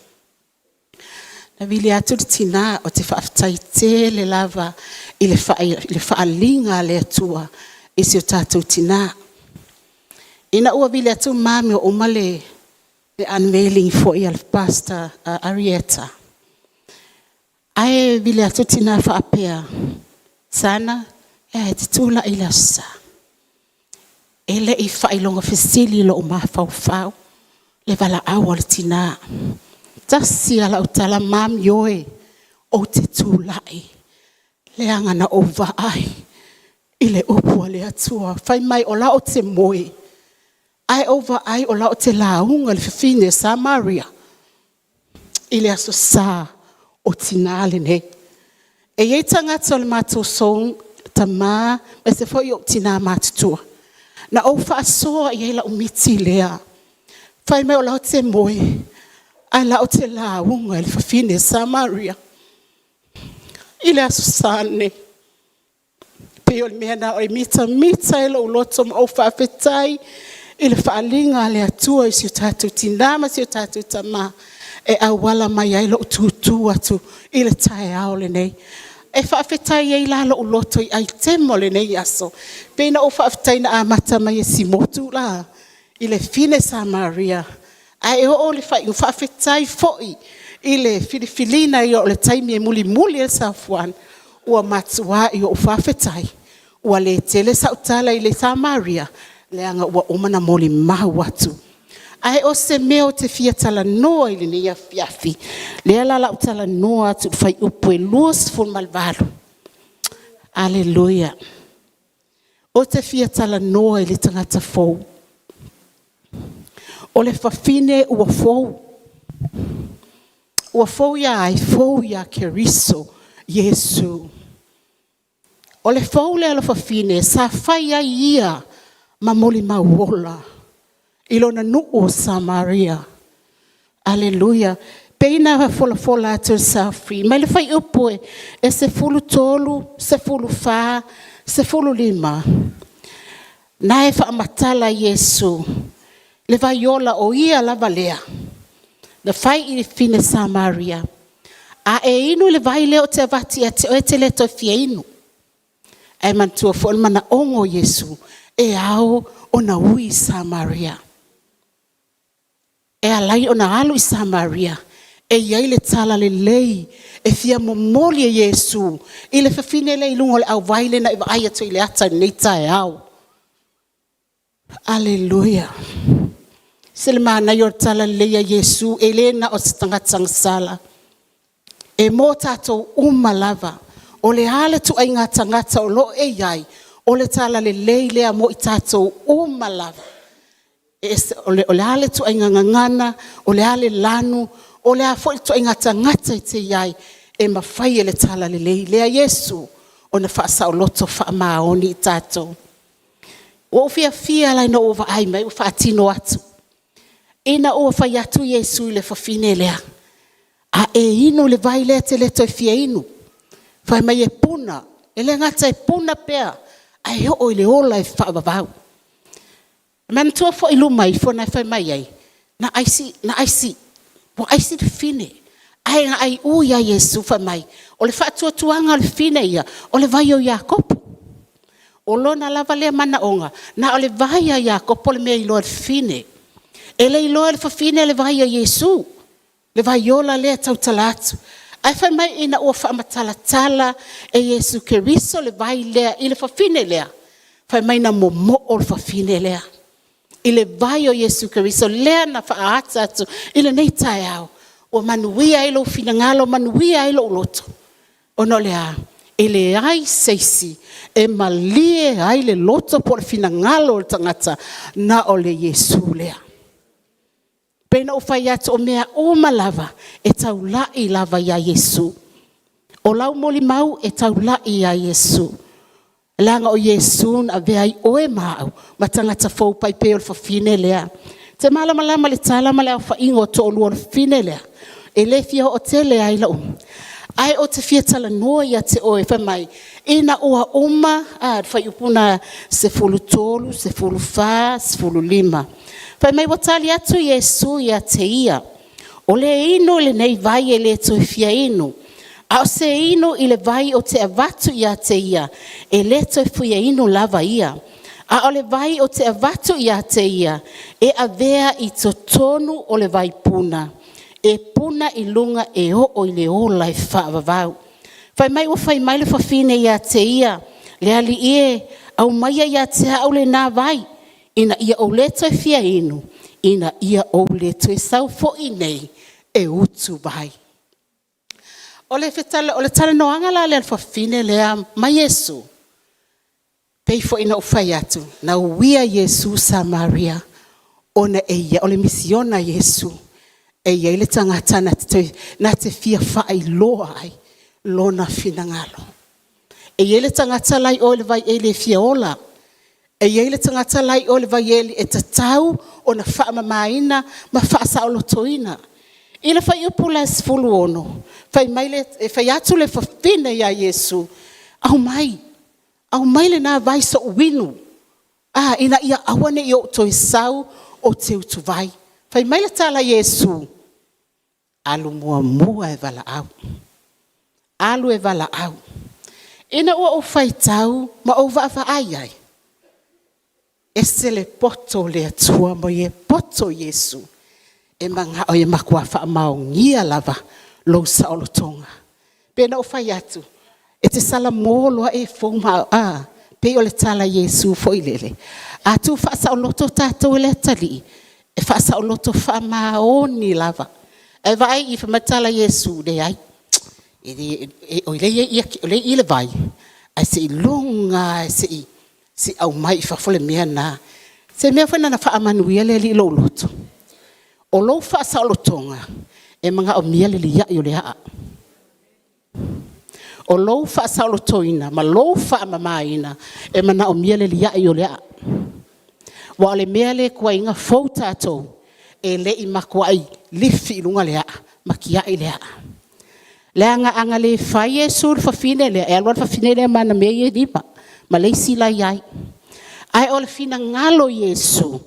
Na vili atu le tinā ou te faafetai tele lava i le faaaliga a le Atua i si o tatou tinā. Ina ua vili atu mami ua uma le unveiling foi a le Pastor Arietta, ae vili atu le tina faapea, Sana, e a e te tulai i le Aso Sa? E le i faailoga fesili i lou mafaufau le valaau a le tina. Tasi lava lau tala, mami oe, ou te tulai, leaga na ou vaai i le upu a le Atua fai mai o la ou te moe, ae ou vaai o la ou te lauga i le fafine Samaria i le Aso Sa o tina lenei. E i ai tagata o le matou soul, tama aemaise foi o tina matutua, na ou faasoa i ai lau miti lea, fai mai o la ou te moe ae o la ou te lauga i le fafine Samaria i le Aso Sa lenei. E pei o le mea lena e mitamita ai lou loto ma ou faafetai i le faaaliga a le Atua i si o tatou tina ma si o tatou tama e auala mai ai lou tutu atu i le taeao lenei. E faafetai ai la lou loto i aitema o lenei aso, pei ona ou faafetai na amata mai e Simotu i le fafine Samaria, ae oo i le faaiuga, faafetai foi i le filifiliina o le taimi e mulimuli ai le saofuaga, ua matuai ou faafetai ua le tele sau tala i le Samaria leaga ua uma ona molimau atu. Ae o se mea ou te fia talanoa i lenei afiafi, lea la o le a ou talanoa atu i le fuaiupu 28. Aleluia. Ou te fia talanoa i le tagata fou. O le fafine ua fou. Ua fou ia ai? Fou ia Keriso Iesu. O le fou lea o le fafine sa fai ai ia ma molimau ola i lona nuu o Samaria. Aleluia. Pei ona folafola atu e le Selfie mai le fuaiupu e 13, 14, 15, na e faamatala e Iesu le vaiola o Ia lava lea na fai i le fafine Samaria, a e inu i le vai lea ou te avatu ia te oe e te le toe fia inu. Ae manatua foi le manaoga o Iesu, e ao ona ui i Samaria. E ala ai ona alu i Samaria, e i ai le talalelei e fia momoli e Iesu i le fafine lea i luga o le auvai lea na e vaai atu ai i le ata i lenei taeao. Aleluia. E ese le manaia o le talalelei a Iesu, e le na o se tagata agasala. E mo tatou uma lava. O le a le ituaiga tagata o lo o e i ai, o le talalelei lea mo i tatou uma lava. O le a le ituaiga gagana, o le a le lanu, o le a foi le ituaiga tagata e te i ai, e mafai e le talalelei lea a Iesu ona faasaoloto faamaoni i tatou. Ua ou fiafia la ina ua vaai mai ua faatino atu. Ina ua fai atu Iesu i le fafine lea, a e inu i le vai lea e te le toe fia inu. Fai mai e puna, e le gata e puna pea, ae oo i le ola e faavavau. Manatua foi i luma ifo na e fai mai ai, na aisi, ua aisi le fafine, ae na aiu ia Iesu fai mai, o le faatuatuaga o le fafine ia, o le vai o Iakopo. O lona lava lea manaoga, na o le vai a Iakopo le mea e iloa e le fafine. E le iloa e le fafine le vai a Iesu, le vai ola lea e tautala atu. Ae fai mai ina ua faamatalatala e Iesu Keriso le vai lea i le fafine lea, fai mai na momoo le fafine lea i le vai o Iesu Keriso lea na faaata atu i lenei taeao, ua manuia ai lou finagalo, manuia ai lou loto, ona o le a? E leai se isi e malie ai le loto po o le finagalo o le tagata na o le Iesu lea. E pei ona ou fai atu o mea uma lava e taulai lava ia Iesu. O lau molimau e taulai ia Iesu, leaga o Iesu na avea ai oe ma au ma tagata fou e pei o le fafine lea. Ou te malamalama i le tala ma le aofaiga o le toalua o le fafine lea, e le fia oo tele ai lau… Ae o te fia talanoa ia te oe fai mai, ina ua uma a le fuaiupu lena 13, 14, 15. Fai mai ua tali atu Iesu ia te ia, o le inu i lenei vai e le toe fia inu, a o se inu i le vai ou te avatu ia te ia, e le toe fia inu lava ia. A o le vai ou te avatu ia te ia, e avea i totonu o le vaipuna, e puna i luga e oo i le ola e faavavau. Fai mai ua fai mai le fafine ia te ia, le Alii e, aumaia ia te au lena vai, ina ia ou le toe fia inu, ina ia ou le toe sau foi nei e utu vai. O le talanoaga la lea a le fafine lea ma Iesu, pei foi ona ou fai atu, na uia Iesu Samaria ona o le misiona a Iesu. E i ai le tagata na te fia faailoa ai lona finagalo. E i ai le tagata la e i o i le vaieli e fia ola. E i ai le tagata la e i o i le vaieli e tatau ona faamamaina ma faasaolotoina. I le fuaiupu la e 16, fai mai le fai atu le fafine ia Iesu, aumai, aumai lena vai se i ou inu, ina ia aua ne i ou toe sau ou te utuvai. Fai mai le tala a Iesu, alu muamua e valaau, alu e valaau. Ina ua ou faitau ma ou vaavaai i ai, e ese le poto o le Atua ma e poto i Iesu. E manao e matua faamaonia lava lou saolotoga. E pei ona ou fai atu, e te salamo loa e fou ma a, pei o le tala a Iesu foi lele, a tuufaasaoloto tatou e le Atalii, e faasaoloto faamaoni lava. Ae vaai i i fai mai le tala a Iesu, leai, o lea e i i le vai, ae seiloga lava se i aumai i fafo le mea lena. O se mea foi lena na faamanuia le Alii i lou loto, o lou faasaolotoga, e manaomia le liai o le aa. O lou faasaolotoina ma lou faamamaina, e manaomia le liai o le aa. Aua o le mea lea e tuai ai ona fou tatou, e le i matuai lifi i luga le aa ma tiai le aa. Leaga ana le fai Iesu i le fafine lea, e alu lava le fafine lea ma ana mea ia e 5 ma le isi la e i ai. Ae o le finagalo o Iesu,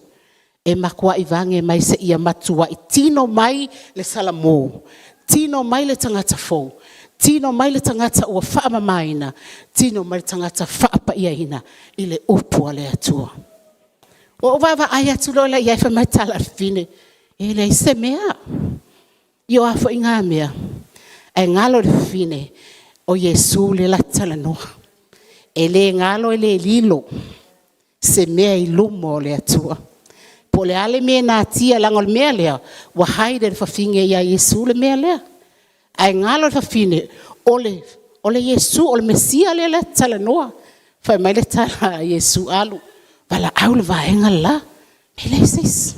e matuai vage mai seia matuai tino mai le salamo, tino mai le tagata fou, tino mai le tagata ua faamamaina, tino mai le tagata faapaiaina i le upu a le Atua. Ua ou vaavaai atu loa lea i ai fai mai le tala a le fafine, e leai se mea. Ia o a foi na mea? Ae galo i le fafine o Iesu lea la te talanoa. E le galo e le lilo se mea i luma o le Atua. Po o le a le mea e natia leaga o le mea lea, ua hide e le fafine ia Iesu le mea lea. Ae galo i le fafine, o le Iesu o le Mesia lea la te talanoa. Fai mai le tala a Iesu, alu, valaau le vaega le la. E leai se isi.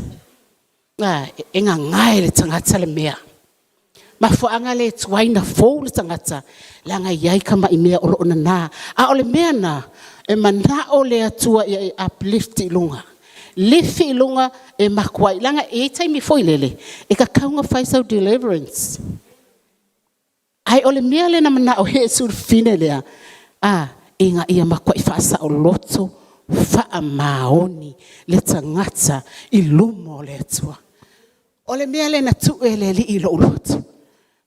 E gagae le tagata le mea. Mafuaaga lea e tuai ona fou le tagata, leaga e i ai tamai mea o lo o nana. A o le mea lena, e manao le Atua ia e uplift i luga, lifi i luga e matuai… leaga e i ai taimi foi lele, e tatau ona fai sau deliverance. Ae o le mea lea na manao ai Iesu i le fafine lea, ina ia matuai faasaoloto, faamaoni le tagata i luma o le Atua. O le mea lea na tuu e le Alii i lou loto,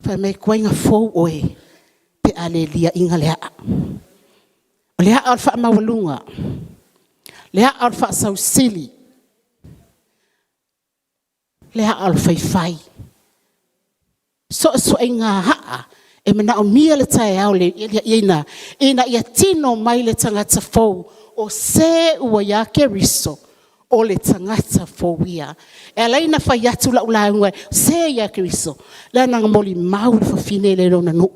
fai mai e tuai ona fou oe pe a le liaina le aa. O le aa o le faamaualuga, le aa o le faasausili, le aa o le faifai. So o se ituaiga aa e manaomia le taeao lenei ina ia tino mai le tagata fou o se ua ia Keriso o le tagata fou ia. E ala ai ona fai atu lau lauga, se i ia Keriso, leaga na molimau le fafine lea i lona nuu.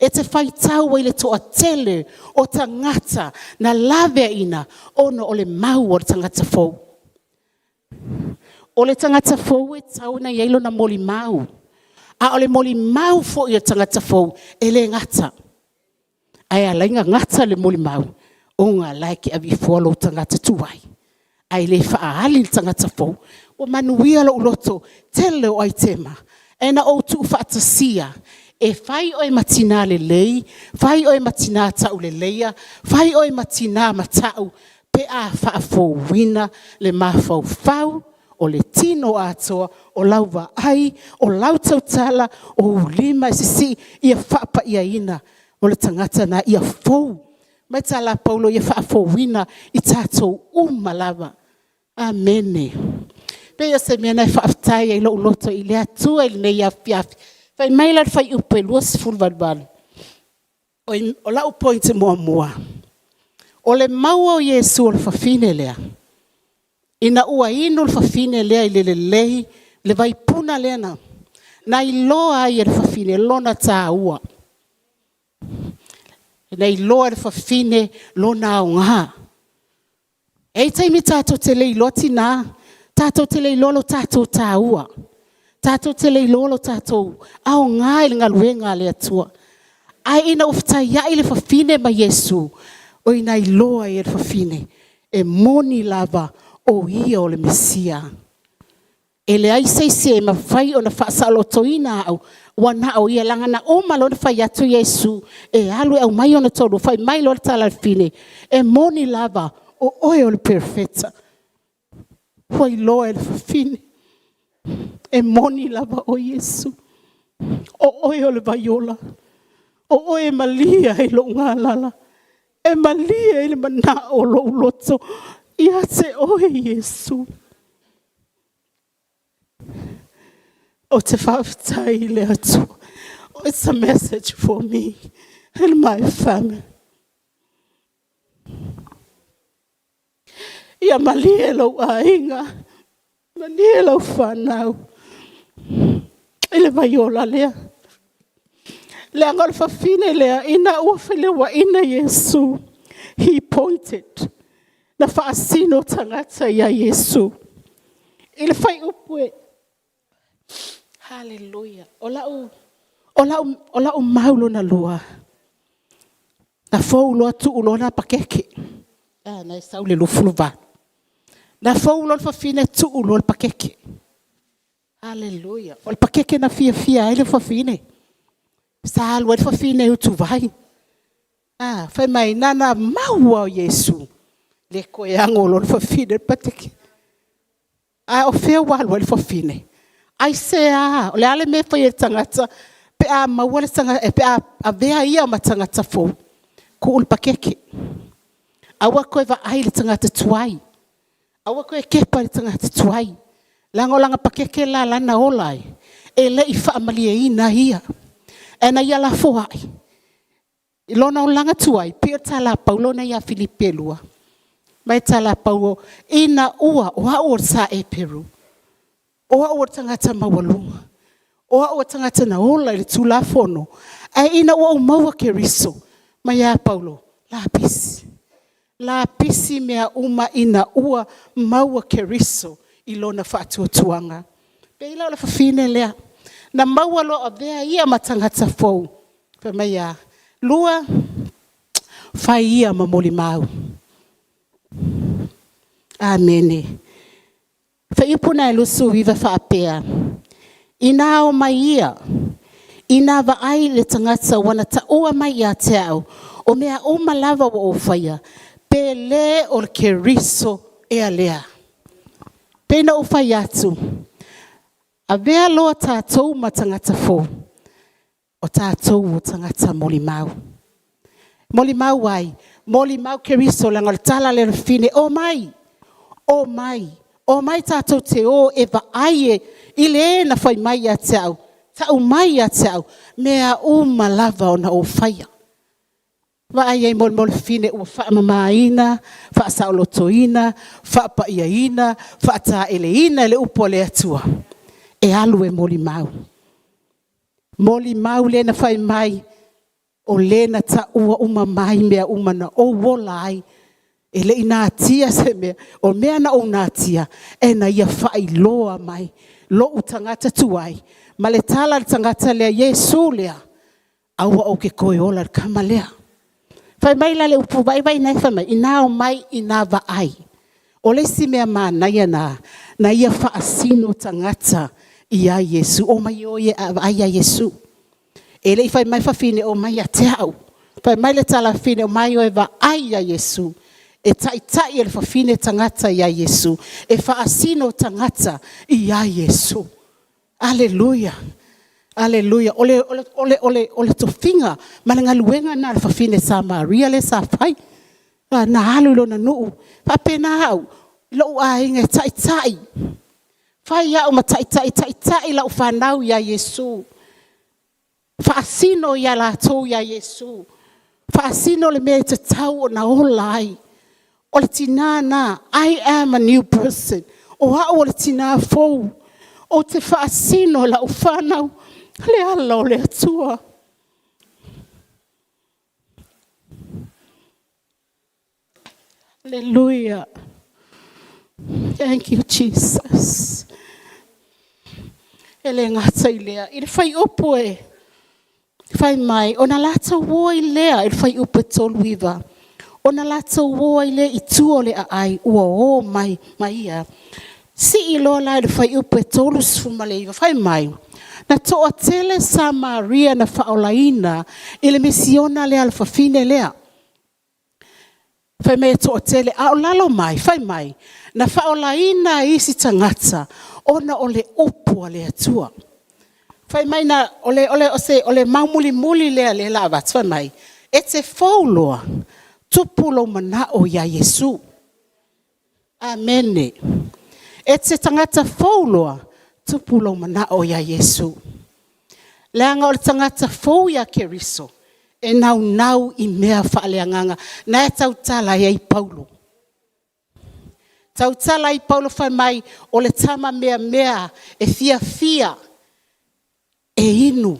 E te faitau ai i le toatele o tagata na laveaiina ona o le mau a le tagata fou. O le tagata fou e tatau ona i ai lona molimau, a o le molimau foi a le tagata fou, e le gata. Ae ala ai ona gata le molimau, ona o la e te aveifua lou tagata tuai, ae le faaali le tagata fou. Ua manuia lou loto, tele o aitema e na ou tuufaatasia. E fai oe ma tinā lelei, fai oe ma tinā tauleleia, fai oe ma tinā mata'u pe a faafouina le mafaufau o le tino atoa, o lau vaai, o lau tautala, o ou lima e sisii ia faapaiaina o le tagata lena ia fou. Fai mai le tala a Paulo, ia faafouina i tatou uma lava. Amene. E pei o se mea lena e faafetai ai lou loto i le Atua i lenei afiafi. Fai mai la le fuaiupu 28, o lau point muamua, o le maua o Iesu o le fafine lea, ina ua inu le fafine lea i le lelei, le vaipuna lea na iloa ai e le fafine lona taua. Na iloa e le fafine lona aoga. E i ai taimi tatou te le iloa tina, tatou te le iloa lo tatou taua, tatou te le iloa lo tatou aoga i le galuega a le Atua. Ae ina ua fetaiai le fafine ma Iesu, na iloa ai e le fafine, e moni lava o Ia o le Mesia. E leai se isi e mafai ona faasaolotoina au, ua na o Ia. Leaga na uma loa ona fai atu Iesu e alu e aumai ona toalua, fai mai loa le tala a le fafine, e moni lava o oe o le Perofeta. Ua iloa e le fafine, e moni lava oe Iesu, o oe o le vai ola, o oe e malie ai lou galala, e malie ai le manao o lou loto ia te oe Iesu. Ou te faafetai i le Atua. It's a message for me and my family. Ia malie lou aiga, malie lau fanau i le vai ola lea. Leaga o le fafine lea ina ua feliuaina Iesu, he pointed, na faasino tagata ia Iesu. I le fuaiupu e... Hallelujah. O lau mau lona lua, na fou loa tuu loa lena pakeke. A lena e sau le 28. Na fou loa le fafine tuu loa le pakeke. Hallelujah. O le pakeke na fiafia ai le fafine. Sa alu ai le fafine e utuvai. A, fai mai na ona mau lava o Iesu, le toe ago loa le fafine i le pakeke. A o fea ua alu ai le fafine? Aisea? O le a le mea e fai e le tagata pe a maua le tagata, pe a avea ia ma tagata fou? Tuu le pakeke. Aua le toe vaai i le tagata tuai. Aua le toe kepa i le tagata tuai, leaga o lana pakeke la o la e na ola ai, e le i faamalieina ai ia. Ae na ia lafoai i lona olaga tuai, pei o le tala a Paulo lena ia Filipi 2. Fai mai le tala a Paulo, ina ua, o au o le sa Eperu, o au o le tagata maualuga, o au o le tagata na ola i le Tulafono, ae ina ua ou maua Keriso, fai mai a Paulo, lapisi, lapisi mea uma ina ua maua Keriso i lona faatuatuaga. E pei la o le fafine lea, na maua loa o avea ia ma tagata fou, fai mai e a? Lua, fai ia ma molimau. Amene. O le fuaiupu lena 29 e faapea, ina omai ia, ina vaai le tagata ua na taua mai ia te au, o mea uma lava ua ou faia, pe le o le Keriso ea lea? E pei ona ou fai atu, avea loa tatou ma tagata fou, o tatou o tagata molimau. Molimau ai? Molimau Keriso leaga o le tala lea a le fafine, omai, omai, omai tatou te o e vaai i le na fai mai ia te au, tau mai ia te au, mea uma lava na ou faia. Vaai i ai mo le fafine ua faamamaina, faasaolotoina, faapaiaina, faataeleina e le upu a le Atua, e alu e molimau. Molimau le na fai mai, o le na taua uma mai mea uma na ou ola ai. E le i natia se mea, o mea na ou natia, e na ia faailoa mai lou tagata tuai, ma le tala a le tagata lea, Iesu lea, aua ou te toe ola i le tama lea. Fai mai la le upu vaivai na fai mai, ina omai ina vaai. O le isi mea manaia lena, na ia faasino tagata ia Iesu. Omai e o e vaai ia Iesu. E le'i fai mai fafine omai ia te a'u. Fai mai le tala a fafine, omai o e vaai ia Iesu. E ta'itai e le fafine tagata iā Iesu. E faasino tagata iā Iesu. Aleluia! Aleluia! O le o le tofiga ma le galuega lena a le fafine Samaria lea sa fai, na alu i lona nuu. E faapena au i lou aiga e taitai, fai au ma taitai e taitai lau fanau ia Iesu, faasino i a latou ia Iesu, faasino le mea e tatau ona ola ai. O le tina lena, I am a new person. O au o le tina fou, ou te faasino i lau fanau le ala o le Atua. Aleluia. Thank you Jesus. E le gata i lea, i le fuaiupu e fai mai, ona latou o ai lea i le fuaiupu e 39, ona latou o ai lea i tua o le aai, ua o mai ma ia. Sii loa la i le fuaiupu e 39, fai mai, na toatele Samaria na faaolaina i le misiona lea a le fafine lea. Fai mai e toatele, a o lalo mai fai mai, na faaolaina e isi tagata ona o le upu a le Atua. Fai mai o le mau mulimuli lea o le a avatu, fai mai, e te fou loa, tupu lou manao ia Iesu. Amene. E te tagata fou loa, tupu lou manao ia Iesu. Leaga o le tagata fou ia Keriso, e naunau i mea faaleagaga. O lena e tautala ai Paulo. Tautala ai Paulo fai mai, o le tama meamea e fiafia e inu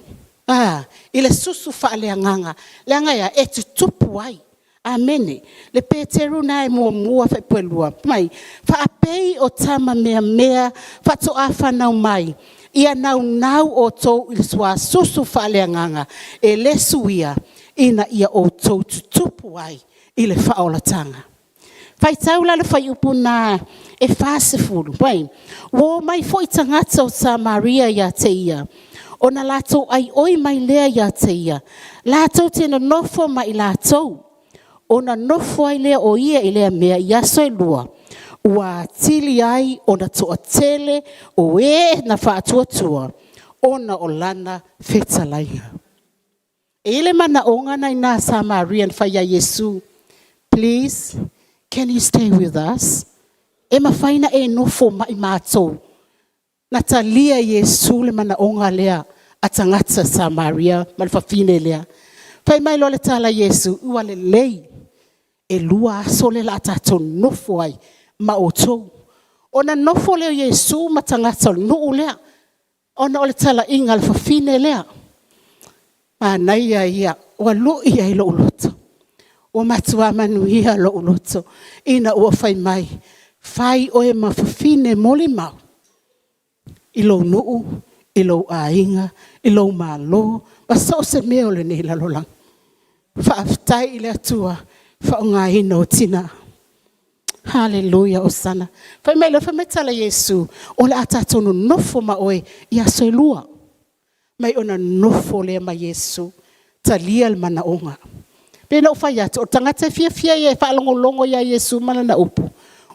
i le susu faaleagaga. Leaga e a? E tutupu ai. Amene. Le Peteru lena e 1 fuaiupu 2, fai mai, faapei o tama meamea faatoa fanau mai, ia naunau outou i le suasusu faaleagaga e le suia, ina ia outou tutupu ai i le faaolataga. Faitau la le fuaiupu lena e 40, fai mai, ua omai foi tagata o Samaria ia te ia, ona latou aioi mai lea ia te ia, latou te nonofo ma i latou. Ona nofo ai lea o ia i lea mea i aso e 2, ua atili ai ona toatele o e na faatuatua ona o lana fetalaiga. E i ai le manaoga lena i ina Samaria na fai ia Iesu, please can you stay with us? E mafai ona e nofo ma i matou? Na talia e Iesu le manaoga lea a tagata Samaria ma le fafine lea. Fai mai loa le tala a Iesu, ua lelei, e 2 aso lea o le a tatou nonofo ai ma outou. Ona nofo lea o Iesu ma tagata o le nuu lea, ona o le talaiga a le fafine lea. Manaia ia, ua lui ai lou loto, ua matua manuia lou loto ina ua fai mai, fai oe ma fafine molimau i lou nuu, i lou aiga, i lou malo, ma so o se mea o lenei lalolagi. Faafetai i le Atua i le faaaogaina o tina. Haleluia hosana. Fai mai le tala a Iesu, o le a tatou nonofo ma oe i aso e 2. Fai mai ona nonofo lea ma Iesu, talia le manaoga. E pei ona ou fai atu, o le tagata e fiafia ia e faalogologo ia Iesu ma Lana upu,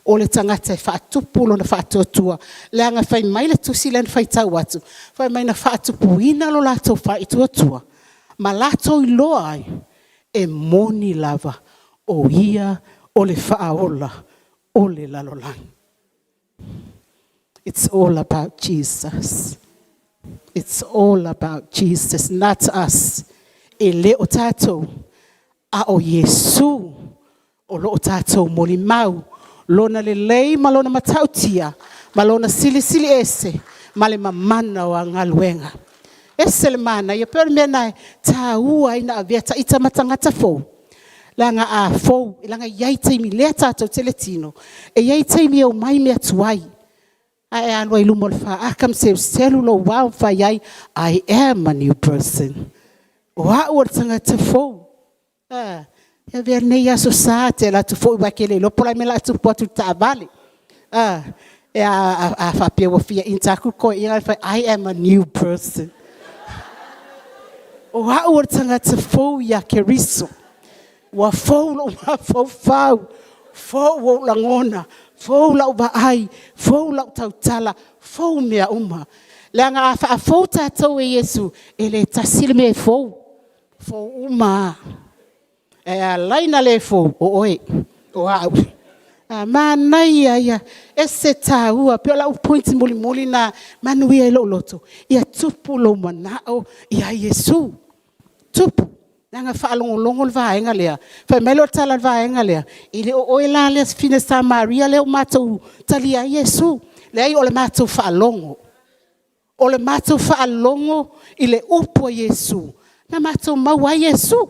o le tagata e faatupu lona faatuatua. Leaga fai mai le tusi lea na faitau atu, fai mai na faatupuina lo latou faatuatua, ma latou iloa ai, e moni lava, o Ia o le Faaola o le lalolagi. It's all about Jesus. It's all about Jesus, not us. E le o tatou, a o Iesu o lo o tatou molimau Lona lelei ma Lona matautia, ma Lona silisili ese ma le mamana o ana galuega. E ese le manaia, pei o le mea lena e taua ai ona avea ita ma tagata fou, leaga a fou, leaga e i ai taimi lea tatou te i le tino, e i ai taimi e omai mea tuai, ae a alu ai i luma o le faata ma seluselu lou ao ma fai ai, I am a new person. O au o le tagata fou. E avea lenei Aso Sa ou te alu atu foi aua e te le iloa po o le a le mea o le a tupu atu i le taavale. A faapea ua fia enter atu le toeaina, fai atu, I am a new person. O a'u o le tagata fou iā Keriso. Ua fou lo'u mafaufau, fou ou lagona, fou la'u vaai, fou la'u tautala, fou mea uma. Leaga a faafou tatou e Iesu, e le tasi le mea e fou, fou uma lava. Ae a alai ona le fou, o oe, o au. A manaia ia, e ese le taua. E pei o lau point mulimuli lena e manuia ai lou loto, ia tupu lou manao ia Iesu, tupu. Leaga e faalogologo le vaega lea, fai mai lea o le tala a le vaega lea, e le o oe la le afafine Samaria lea ua matou talia ai Iesu. Leai o le matou faalogo, o le matou faalogo i le upu a Iesu na matou maua ai Iesu.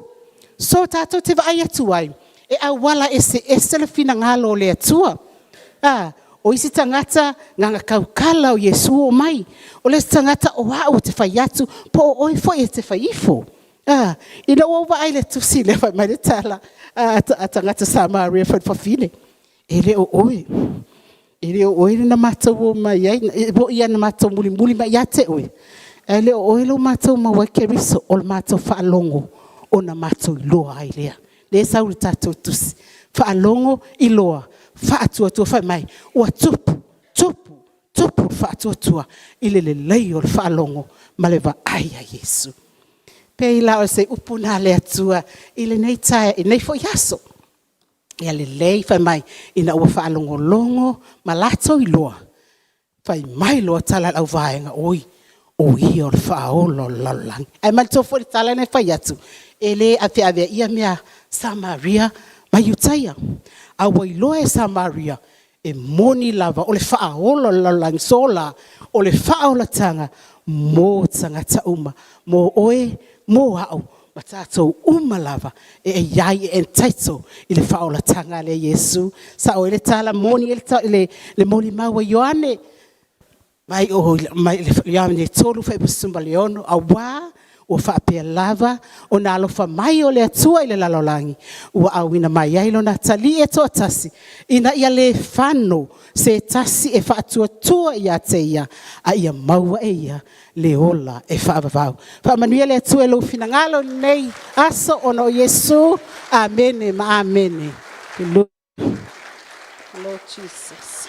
So tatou te vaai atu ai, e auala eseese le finagalo o le Atua. A, o isi tagata na ona tautala o Iesu omai. O le isi tagata o au ou te fai atu, po o oe foi e te fai ifo. A, ina ua ou vaai i le tusi lea fai mai le tala a tagata Samaria i le fafine, e le o oe, e le o oe na matou omai ai, e moni lava na matou mulimuli mai ia te oe, ae le o oe lea ua matou maua ai Keriso, o le matou faalogo ona matou iloa ai lea. Lea e sau i le tatou tusi, faalogo, iloa, faatuatua. Fai mai, ua tupu, tupu, tupu le faatuatua i le lelei o le faalogo ma le vaai ia Iesu. E pei la o se upu lena a le Atua i lenei foi aso. Ia lelei, fai mai, ina ua faalogologo ma latou iloa, fai mai loa tala a le auvaega, oi, o Ia o le Faaola o le lalolagi. Ae manatua foi le tala lea na fai atu, e le aveaveaina mea Samaria ma Iutaia. A ua iloa e Samaria, e moni lava o le Faaola o le lalolagi. So la, o le faaolataga mo tagata uma, mo oe, mo au, ma tatou uma lava e i ai e entitle i le faaolataga lea a Iesu. E sao ai le tala, moni ai le molimau a Ioane, Ioane 3:16, aua ua faapea lava ona alofa mai o le Atua i le lalolagi, ua auina mai ai Lona Atalii e toatasi, ina ia le fano se tasi e faatuatua ia te Ia, a ia maua e ia le ola e faavavau. Faamanuia le Atua i lou finagalo i lenei aso ona o Iesu. Amene ma amene. Lord Jesus.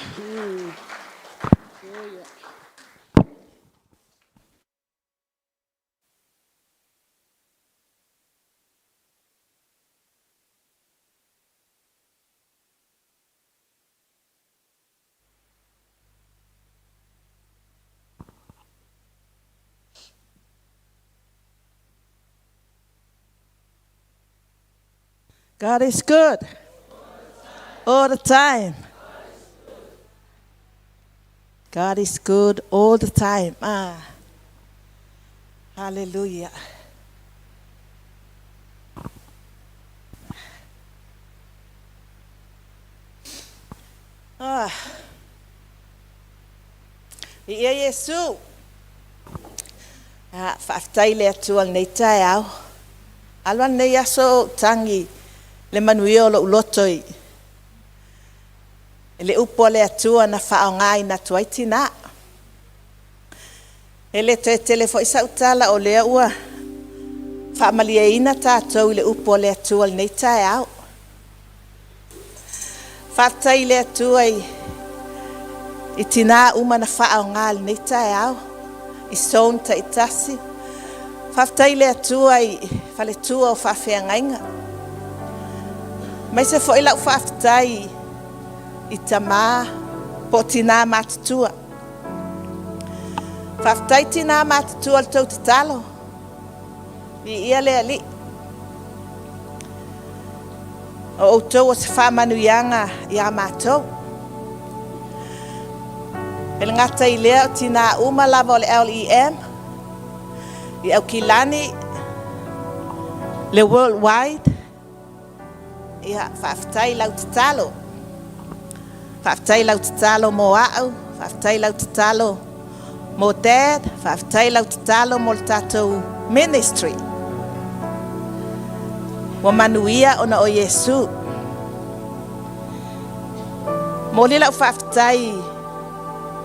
God is good all the time. God is good all the time. Ah. Hallelujah. Ah. Ia Iesu. Ah, faafetai i le Atua i lenei taeao. Alu a lenei aso o ou tagi le manuia o lou loto i le upu a le Atua na faaaogaina atu ai tinā. E le toe tele foi sau tala o lea ua faamalieina tatou i le upu a le Atua i lenei taeao. Faafetai i le Atua i, i tinā uma na faaaoga i lenei taeao, i zone taitasi. Faafetai i le Atua i faletua o faafeagaiga. Aemaise foi lau faafetai i tamā po o tinā matutua. Faafetai tinā matutua i le tou tatalo. Viia le Alii. O outou o se faamanuiaga iā matou. E le gata i lea, o tinā uma lava o le LEM, i Aukilani, le Worldwide, ia, faafetai i lau tatalo. Faafetai i lau tatalo mo au, faafetai i lau tatalo mo Dad, faafetai i lau tatalo mo le tatou ministry. Ua manuia ona o Iesu. Momoli lau faafetai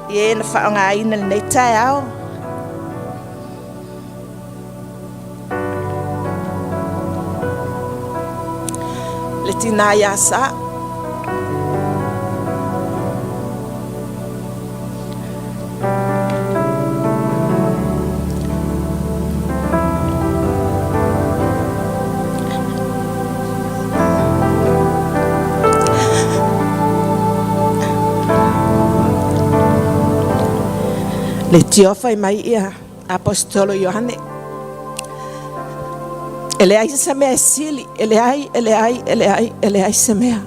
i e na faaaogaina i lenei taeao. Le tinā iā Sā. Le tiofa i mai ia Aposetolo Ioane. E leai se mea e sili, e leai, e leai, e leai, e leai se mea.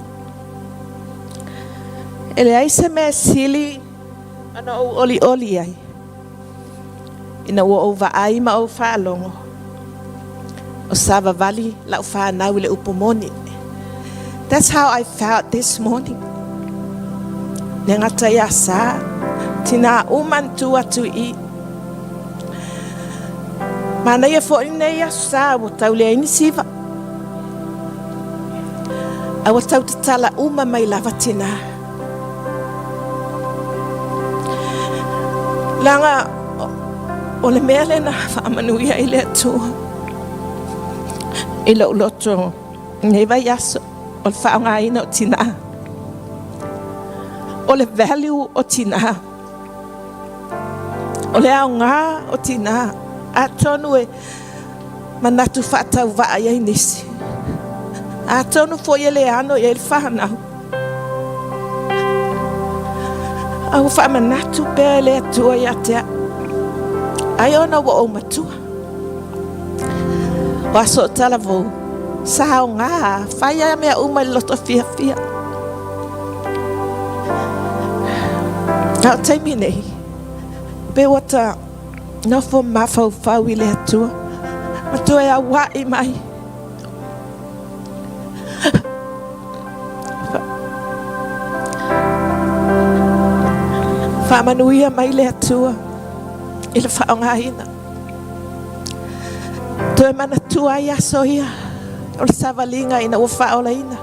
E leai se mea e sili ona ou olioli ai. Ina ua ou vaai ma ou faalogo, o savavali lau fanau i le upu moni. That's how I felt this morning. Le gata ia Sā, tinā uma na tu atu i i. Manaia foi lenei aso Sā ua tau leai ni siva. A ua tau tatala uma mai lava tinā. Leaga o le mea lena faamanuia ai le Atua i lou loto i nei vaiaso o le faaaogaina o tinā. O le value o tinā. O le aoga o tinā. Atonu e manatu faatauvaa i ai nisi. Atonu foi e le ano i ai le whanau. A ua faamanatu pea e le Atua ia te au. Ai ona ua ou matua. O aso o talavou, sa aoga, fai a mea uma i le loto fiafia. A o taimi nei, pe ua ta nofo mafaufau i le Atua, ma toe aua'i mai. Faamanuia mai le Atua i le faaaogaina. Toe manatua ai aso ia o le savaliga ina ua faaolaina.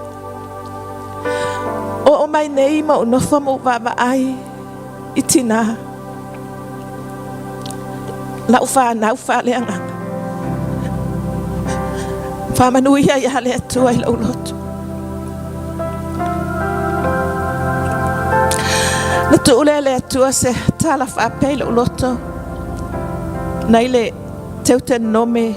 Oo mai nei ma ou nofo ma ou vaavaai i tinā. Lau fanau faaleagaga. Faamanuia ia le Atua i lou loto. Na tuu lea le Atua se tala faapea i lou loto nai le Teutenome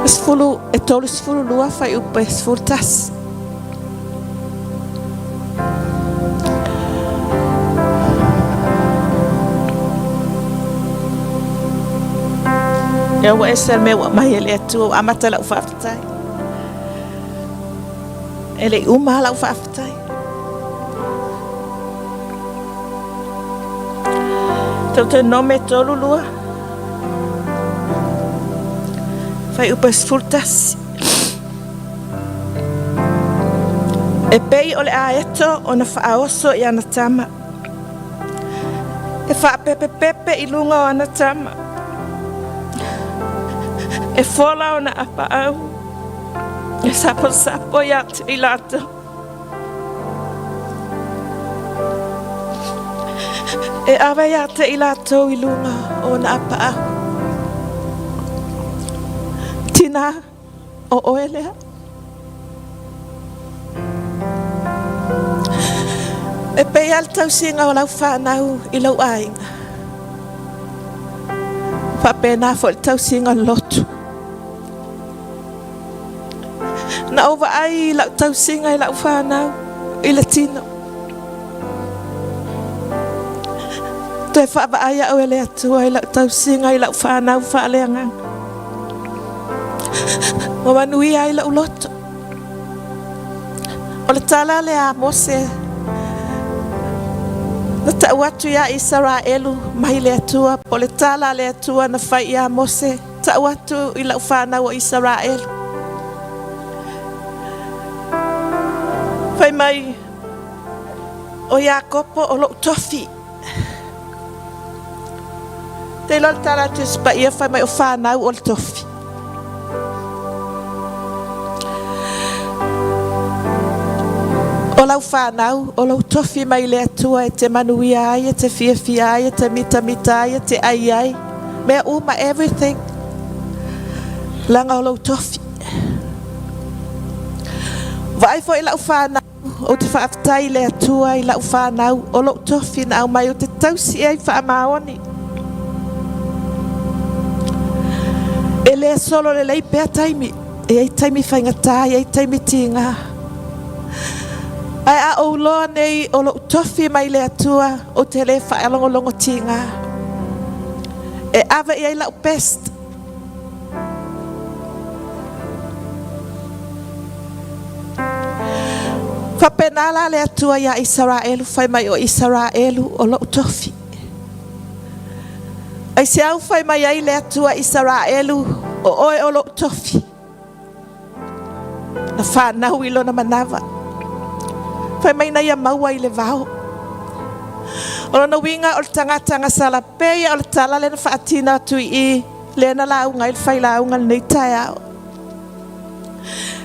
10 e 32 fuaiupu e 11. Ea ua ese le mea ua aumai e le Atua, ua amata lau faafetai. E le i uma lau faafetai. Teutenome 32, fuaiupu e 11. E pei o le aeto ona faaoso i ana tama, e faapepepepe i luga o ana tama, e fola ona apaau, e saposapo ia te i latou. E ave ia te i latou i luga o ona apaau. Tinā. O oe lea. E pei lava le tausiga o lau fanau i lou aiga. Faapena foi le tausiga o le lotu. Na ou vaai i lau tausiga i lau fanau i le tino. Toe faavaai au e le Atua i lau tausiga i lau fanau faaleagaga. Ua manuia ai lou loto. O le tala lea a Mose na tau atu iā Isaraelu mai le Atua, po o le tala a le Atua na fai iā Mose, tau atu i lau fanau o Isaraelu. Fai mai, o Iakopo o lou tofi. Te iloa le tala a Tusi Paia fai mai o fanau o le tofi. O lau fanau, o lou tofi mai le Atua e te manuia ai, e te fiafia ai, e te mitamita ai, e te ai ai. Mea uma, everything. Leaga o lou tofi. Vaai foi i lau fanau, ou te faafetai i le Atua i lau fanau o lou tofi na aumai ou te tausi i ai faamaoni. E le solo lelei pea taimi, e i ai taimi faigata, e i ai taimi tiga. Ae a ou loa nei o lou tofi mai le Atua, ou te le faalogologo tiga. E ave i ai lau best. Faapena la le Atua iā Isaraelu, fai mai o Isaraelu o lo'u tofi. Aiseau fai mai ai le Atua Isaraelu, o oe o lo'u tofi? Na fanau i lona manava. Fai mai na ia maua i le vao. O lona uiga o le tagata gasala pei o le tala lea na faatino atu i i, lea na lauga ai le failauga lenei taeao.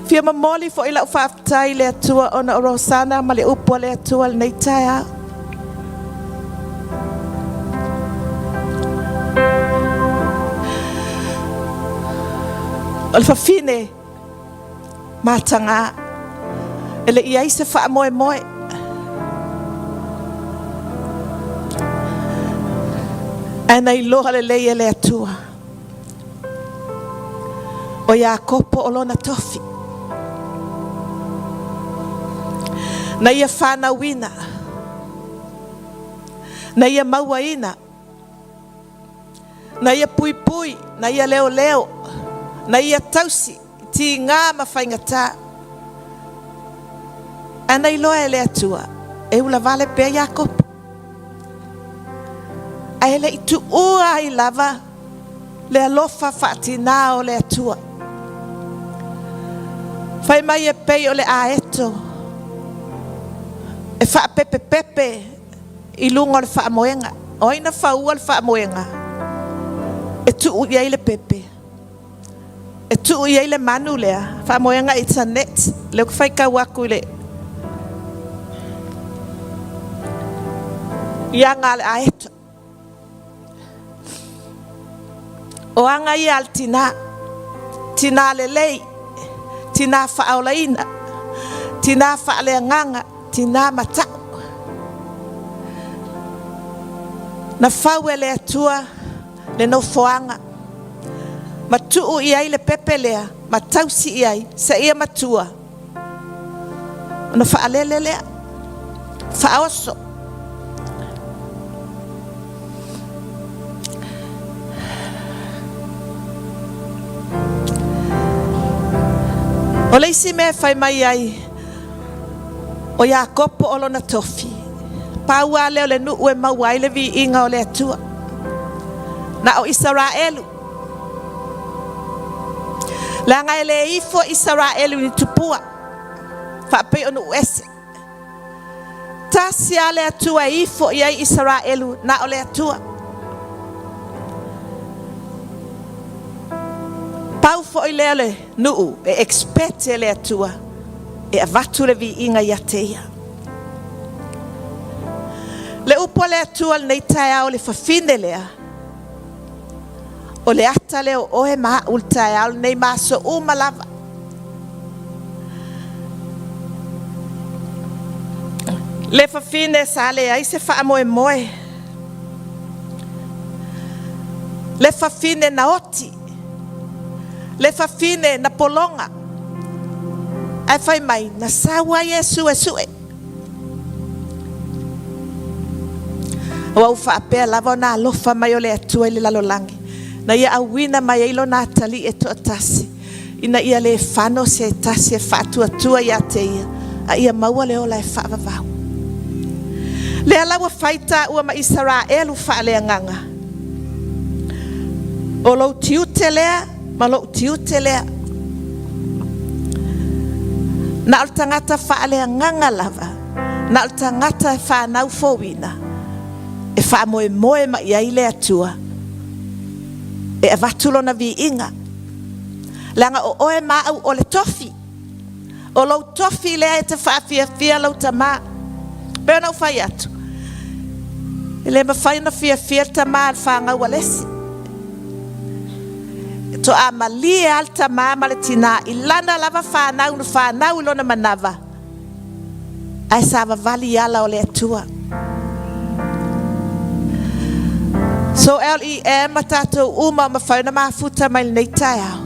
Fia momoli foi lau faafetai i le Atua ona o Rosana ma le upu a le Atua lenei taeao. O le fafine mataga e le i ai se faamoemoe. Ae na iloa lelei e le Atua o Iakopo o lona tofi. Na ia fanauina, na ia mauaina, na ia puipui, na ia leoleo, na ia tausi, tiga ma faigata. Ae na iloa e le Atua, e ulavale pea Iakopo. Ae le i tuua ai lava le alofa faatinā o le Atua. Fai mai e pei o le aeto e faapepepepe i luga o le faamoega. O ai na faua le faamoega? E tuu i ai le pepe. E tuu i ai le manu lea, faamoega it's a net. Lea ou te faitau atu i le i aga a le aeto. O aga ia a le tinā, tinā lelei, tinā faaolaina, tinā faaleagaga, tinā mata'u. Na fau e le Atua le nofoaga ma tuu i ai le pepe lea ma tausi i ai seia matua ona faalele lea, faaoso. O le isi mea e fai mai ai o Iakopo o lona tofi, pau lava lea o le nuu e maua ai le viiga o le Atua. Na o Isaraelu. Leaga e le ifo Isaraelu i ni tupua, faapei o nuu ese. Tasi lava le Atua e ifo i ai Isaraelu, na o le Atua. Pau foi lea o le nuu e expect e le Atua e avatu le viiga ia te ia. Le upu a le Atua lenei taeao le fafine lea, o le ata lea o oe ma a'u le taeao lenei ma aso uma lava. Le fafine sa leai se faamoemoe. Le fafine na oti. Le fafine na pologa. Ae fai mai, na sau ai Iesu e su'e. Ua ou faapea lava ona alofa mai o le Atua i le lalolagi, na ia auina mai ai lona atalii e toatasi, ina ia le fano se tasi e faatuatua ia te ia, a ia maua le ola e faavavau. Lea la ua fai tāua ma Isaraelu faaleagaga. O lou tiute lea ma lou tiute lea. Na o le tagata faaleagaga lava, na o le tagata e fanau fouina, e faamoemoe mai ai le Atua e avatu lona viiga. Leaga o oe ma au o le tofi. O lou tofi lea e te faafiafia lou tamā. Pei ona ou fai atu, e le mafai ona fiafia le tamā i le fanau a le isi. Toa malie lava le tamā ma le tinā i lana lava fanau na fanau i lona manava, ae savavali i ala o le Atua. So LEM ma tatou uma o mafai ona mafuta mai lenei taeao.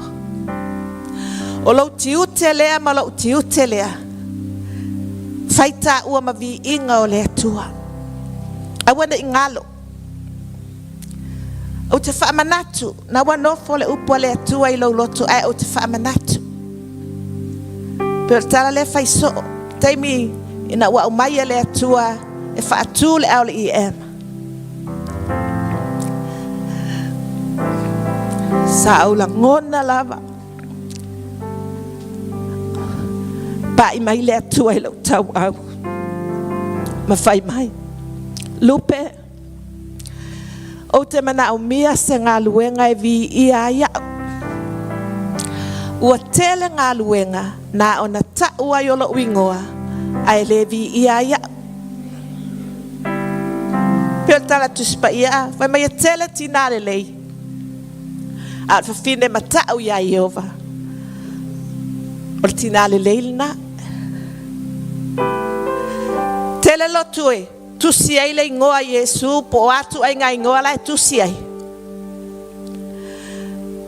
O lou tiute lea ma lou tiute lea, fai taua ma viiga o le Atua. Aua ne i galo. Ou te faamanatu, na ua nofo le upu a le Atua i lou loto, ae ou te faamanatu. Pei o le tala lea fai soo, taimi ina ua aumai e le Atua e faatu le LEM. Sa ou lagona lava Pai mai le Atua i lou tauau ma fai mai, Lupe, ou te manaomia se galuega e viia ai au. Ua tele galuega na ona taʻu ai o loʻu igoa, ae le viia ai au. Pei o le tala Tusi Paia, fai mai e tele tinā lelei, A o le fafine mataʻu iā Ieova, o le tinā lelei lenā. Tele lotu e tusi ai le igoa Iesū po o a ituaiga igoa la e tusi ai.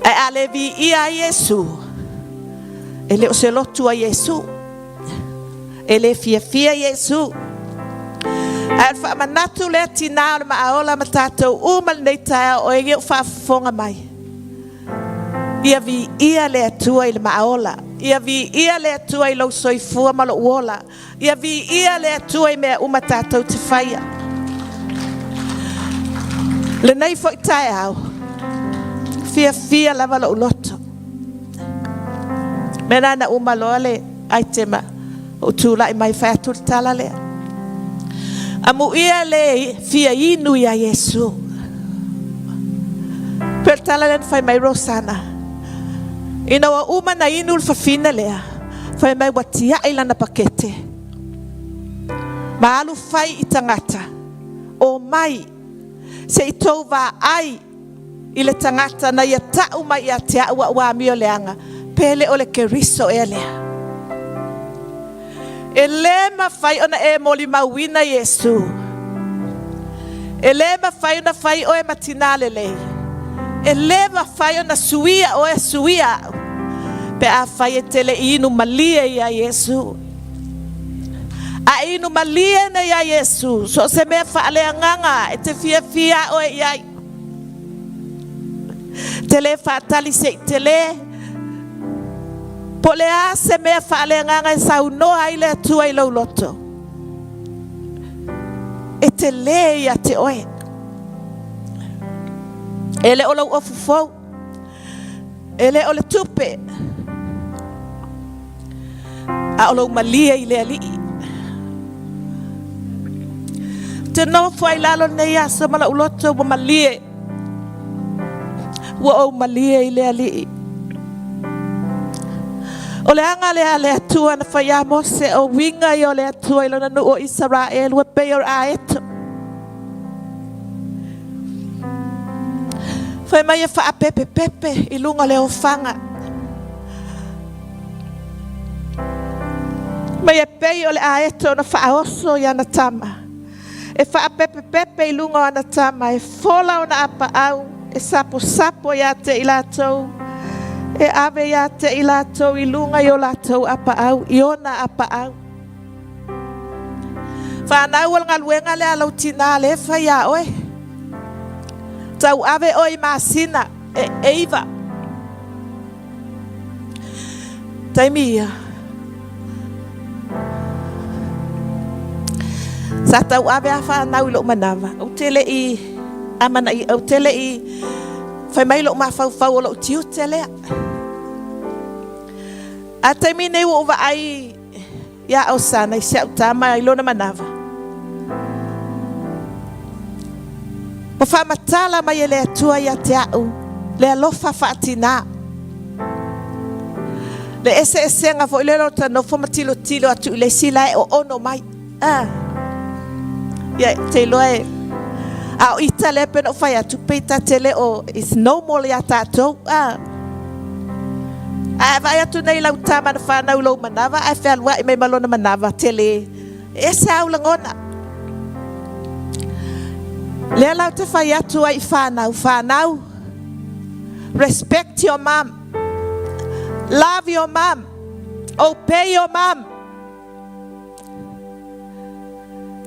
Ae a le viia ai Iesū, e le o se lotu a Iesū. E le fiafia Iesū. Ae o le faamanatu lea tinā o le maaola ma tatou uma lenei taeao o e i ou faafofoga mai. Ia viia le Atua i le maaola. Ia viia le Atua i lou soifua ma lou ola. Ia viia le Atua i mea uma tatou te faia. Lenei foi taeao, fiafia lava lou loto. Mea la na uma loa le aitema ou tulai mai fai atu le tala lea. Amuia le fia inu iā Iesu. Pei o le tala lea na fai mai Rosana. Ina ua uma na inu le fafine lea, fai mai ua tiai lana pakete. Ma alu fai i tagata, omai, se i tou vaai i le tagata na ia taʻu mai ia te aʻu aʻu amio leaga, pe le o le Keriso ea lea. E lē mafai ona e molimauina Iesū. E lē mafai ona fai oe ma tinā lelei. E lē mafai ona suia oe suia aʻu pe afai e te le i inu malie iā Iesū. A e inu malie nei iā Iesū, so o se mea faaleagaga e te fiafia oe i ai. Te lē faatali se i telē. Po o le a se mea faaleagaga e saunoa ai le Atua i lou loto, e telē ia te oe. E le o lou ofu fou, e le o le tupe, a o lou malie i le Alii. Ou te nofo ai i lalo lenei aso ma lou loto ua malie. Ua ou malie i le Alii. O le aga lea a le Atua na fai iā Mose, o uiga ia o le Atua i lona nuu o Isaraelu e pei o le aeto. Fai mai e faapepepepe i luga o le ofaga. Mai e pei o le aeto na faaoso i ana tama. E faapepepepe i luga o ana tama, e fola ona apaau, e saposapo ia te i latou, e ave ia te i latou i luga i o latou apaau, i ona apaau. Fanau o le galuega lea a lou tinā lea e fai iā oe. Tauave oe i masina e ʻeiwa. Taimi ia, sa tauave a fanau i lou manawa. Ou te le i amanaia, ou te le i fai mai lou mafaufau o lou tiute lea. A taimi nei ua ou vaai iā Osana i si au tama i lona manawa. Ua faamatala mai e le Atua ia te aʻu le alofa faatinā. Le eseesega foi lea o ta nofo ma tilotilo atu i le isi la e oono mai. Ah. Ia, te iloa e a o ita lea pei ona ou fai atu, pei ta te le o, it's normal iā tatou. Ah. Ae a vaai atu nei i lau tama na fanau i lou manava ae fealuai mai ma lona manava tele, e ese au lagona. Lea la ou te fai atu ai i fanau, fanau, respect your mom, love your mom, obey your mom.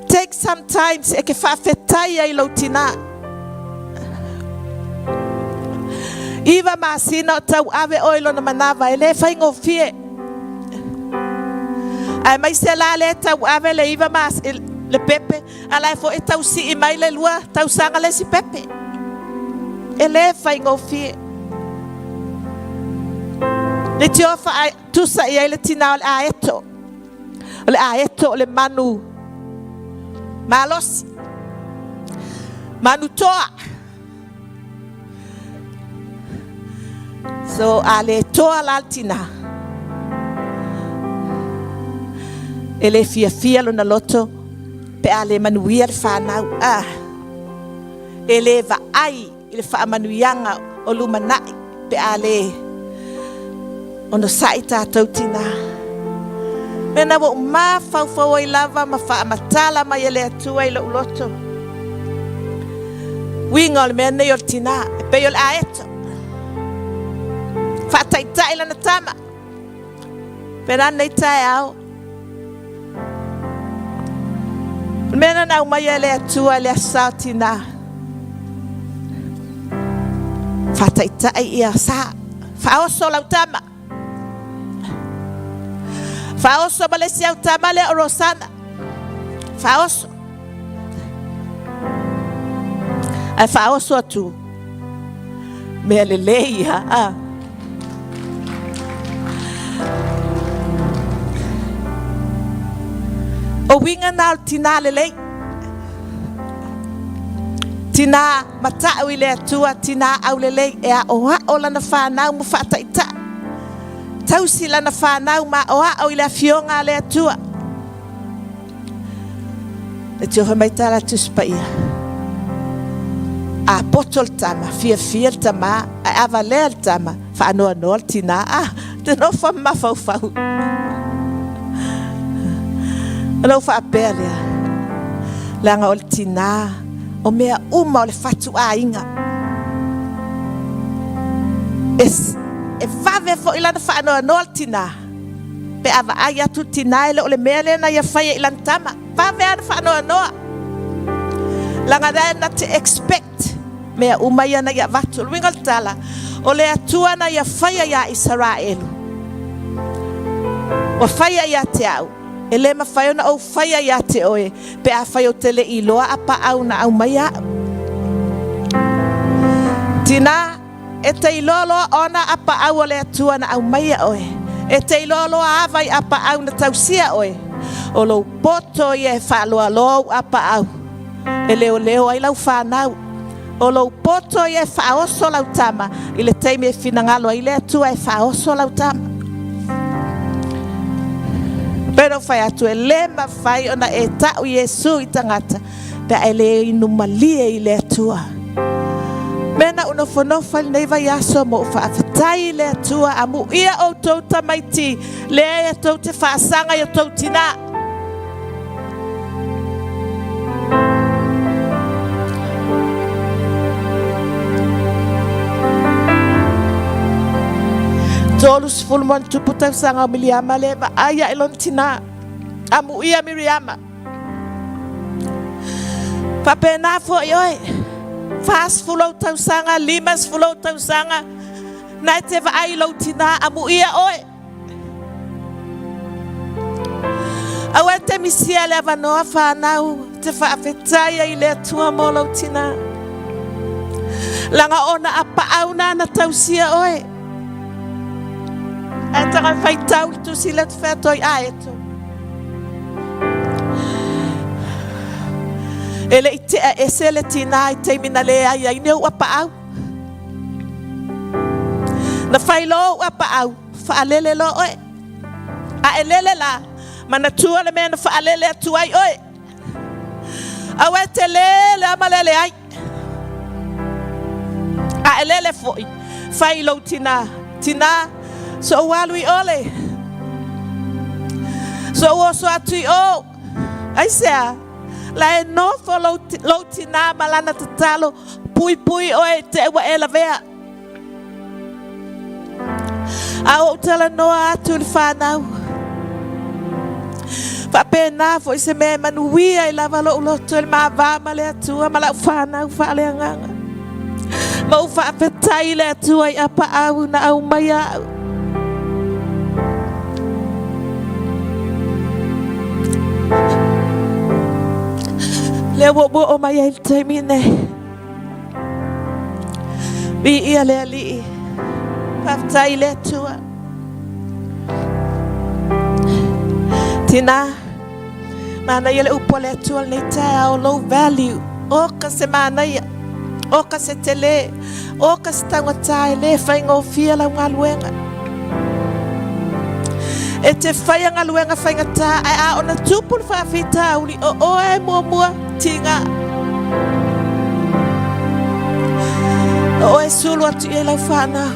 Take some times e ke faafetai ai i lou tinā. Iva masina o tauave oe i lona manava, e le faigofie. Aemaise la lea e tauave le iva masina, le pepe, a la e foi e tausii mai le lua tausaga le isi pepe. E le faigofie. Leitioa faatusa i ai le tinā o le aeto. O le aeto o le manu malosi, manu toa. So a le toa la le tinā, e le fiafia lona loto pe a le manuia le whānau. Ah, e le vaai i le faamanuiaga o lumanai pe a le onosai tātou tinā. Mena ua ou mafaufau ai lava ma faamatala mai e le Atua i lou loto. Uiga o le mea nei o le tinā, e pei o le aeto. Faataitai lana tama. Pēlā nei taeao. O le mea lena na aumaia e le Atua i le Aso Sa o Tinā. Faataitai ia sa. Faaoso lau tama. Faaoso ma le isi au tama lea o Rosana. Faaoso. Ae faaoso atu mea lelei ia. Ah. O uiga na o le tinā lelei. Tinā mataʻu i le Atua, tinā aulelei e aʻoaʻo lana whānau ma faataitaʻi. Tausi lana whānau ma aʻoaʻo i le afioga a le Atua. E tio mai tā la Tusi Paia. A poto le tama, fiafia le tama, ae a valea le tama, faanoanoa le tinā. Ah, te nofo ma mafaufau. Ona ou faapea lea, leaga o le tinā, o mea uma o le fatuaiga. E, e vave foi lana faanoanoa le tinā. Pe a vaai atu le tinā e le o le mea lea na ia faia i lana tama. Vave lava ona faanoanoa. Leaga la na te expect mea uma ia na ia avatu. O le uiga o le tala, o le Atua na ia faia iā Isaraelu, ua faia ia te au, e le mafai ona ou faia ia te oe pe afai ou te le i iloa apaau na aumaia au. Tinā. E te iloa loa ona a paau o le Atua na aumaia oe. E te iloa loa ava i apaau na tausia oe. O lou poto ia e faaloaloa ou apaau, e leoleo ai lau whanau. O lou poto ia e faaoso lau tama i le taimi e finagalo ai le Atua e faaoso lau tama. Pei ona ou fai atu, e le mafai ona e ta'u Iesu i tagata Pe a e le inu malie i le Atua. Mea na ou nofonofo ai lenei vaiaso ma ou faafetai i le Atua, amuia outou tamaiti, lea e tou te faasaga i o tou tinā. 30 ma ona tupu tausaga o Miliama lea e vaai ae lona tinā. Amuia Miriama. Faapena foi oe, 40 ou tausaga, 50 ou tausaga, na e te vaai i lou tinā, amuia oe. Aua e te misia le avanoa whānau, te faafetai ai i le Atua mō lou tinā. Leaga ona a paau nāna tausia oe. Ae taga whaitau le tusi le te wheatoi a eto. E le i tea ese le tinā i taimi na leai ai ni ou apaau. Na whai loa ou apaau, whaalele loa oe. A e lele la, manatua le mea na whaalele atu ai oe. Aua e te lele a ma lele ai. A e lele foi, fai i lou tinā. Tinā, So'u alu i ole. So'u oso atu i o. Aisea? La e nofo lou, lou tinā ma lana tatalo, puipui oe i te ua e lavea. A ou talanoa atu i le whānau. Faapena fo'i se mea e manuia ai lava lo'u loto i le mavā ma le Atua ma la'u fanau faaleagaga. Ma ou faafetai i le Atua i apaau na aumaia a'u. Lea ua ou oo mai ai i le taimi nei. Viia le Alii. Faafetai i le Atua. Tinā, manaia le upu a le Atua lenei taeao, low value. Oka se manaia, oka se telē, oka se taugata e lē faigofie lau galuega. E te whaia galuega faigata, ae a ona tupu le faafitauli, o oe e muamua, tiga. O oe sulu atu i ai lau whanau.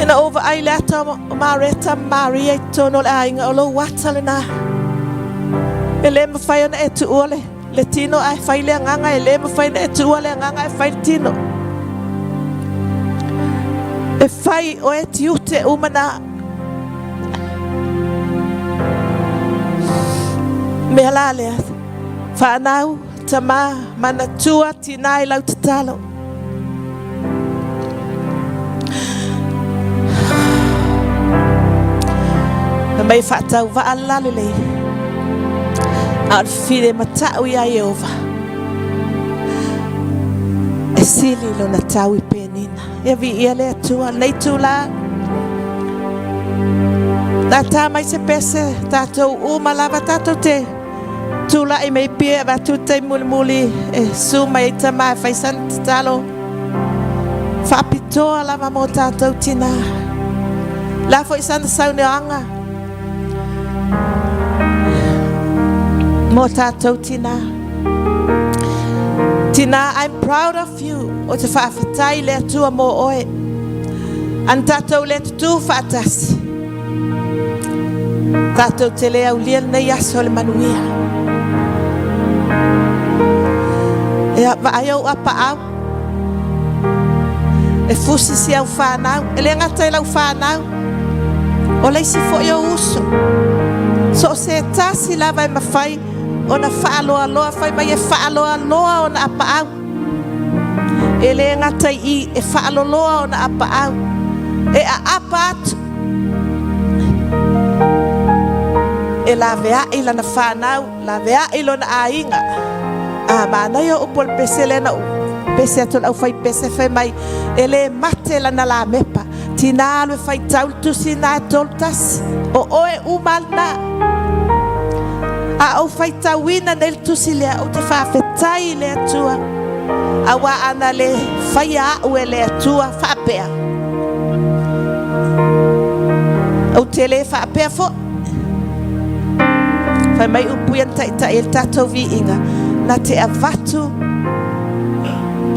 Ina ou vaai i le ata o Mareta ma Maria i totonu o le aiga, o lou ata lena. E le mafai ona e tuua le, le tino ae fai le agaga, e le mafai ona e tuua le agaga ae fai le tino. E fai oe tiute uma na. Mea la lea, whanau, tamā, manatua, tinā i lau tatalo. Fai mai e faatauvaa le lalelei, a o le file mata'u iā Ieova, e sili lona tau i penina. Ia viia le Atua, lenei itulā, o le a tā mai se pese, tatou uma lava tatou te Tula'i mai pia e avatu le taimi mulimuli e susu mai ai Tamā e fai sana tatalo faapitoa lava mō tātou tinā. La foi sana saunoaga mō tātou tinā. Tinā, I'm proud of you o te faafetai le Atua mō oe. Ana tātou le tutū faatasi. Tātou te le aulia lenei aso le manuia. Ia, vaai ou apaau. E fusi si au whānau. E le ngata i lau whānau. O le isi fo'i o uso. So o se tasi lava e mawhai ona whaaloaloa, whai mai e whaaloaloa ona apaau. E le gata i i e faaloloa ona apaau, e aapa atu, e laveai lana fanau, laveai lona aiga. A manaia o upu o le pese lea na ou pese atu le aufai pese fai mai, e le mate lana lamepa, tinā alu e faitau le tusi na e 31, o oe uma a lena. A ou faitauina nei le tusi lea, ou te faafetai i le Atua, auā ana le faia a'u e le Atua faapea, ou te le faapea fo'i. Fai mai upu ia na taitai ai le tatou viiga, na te avatu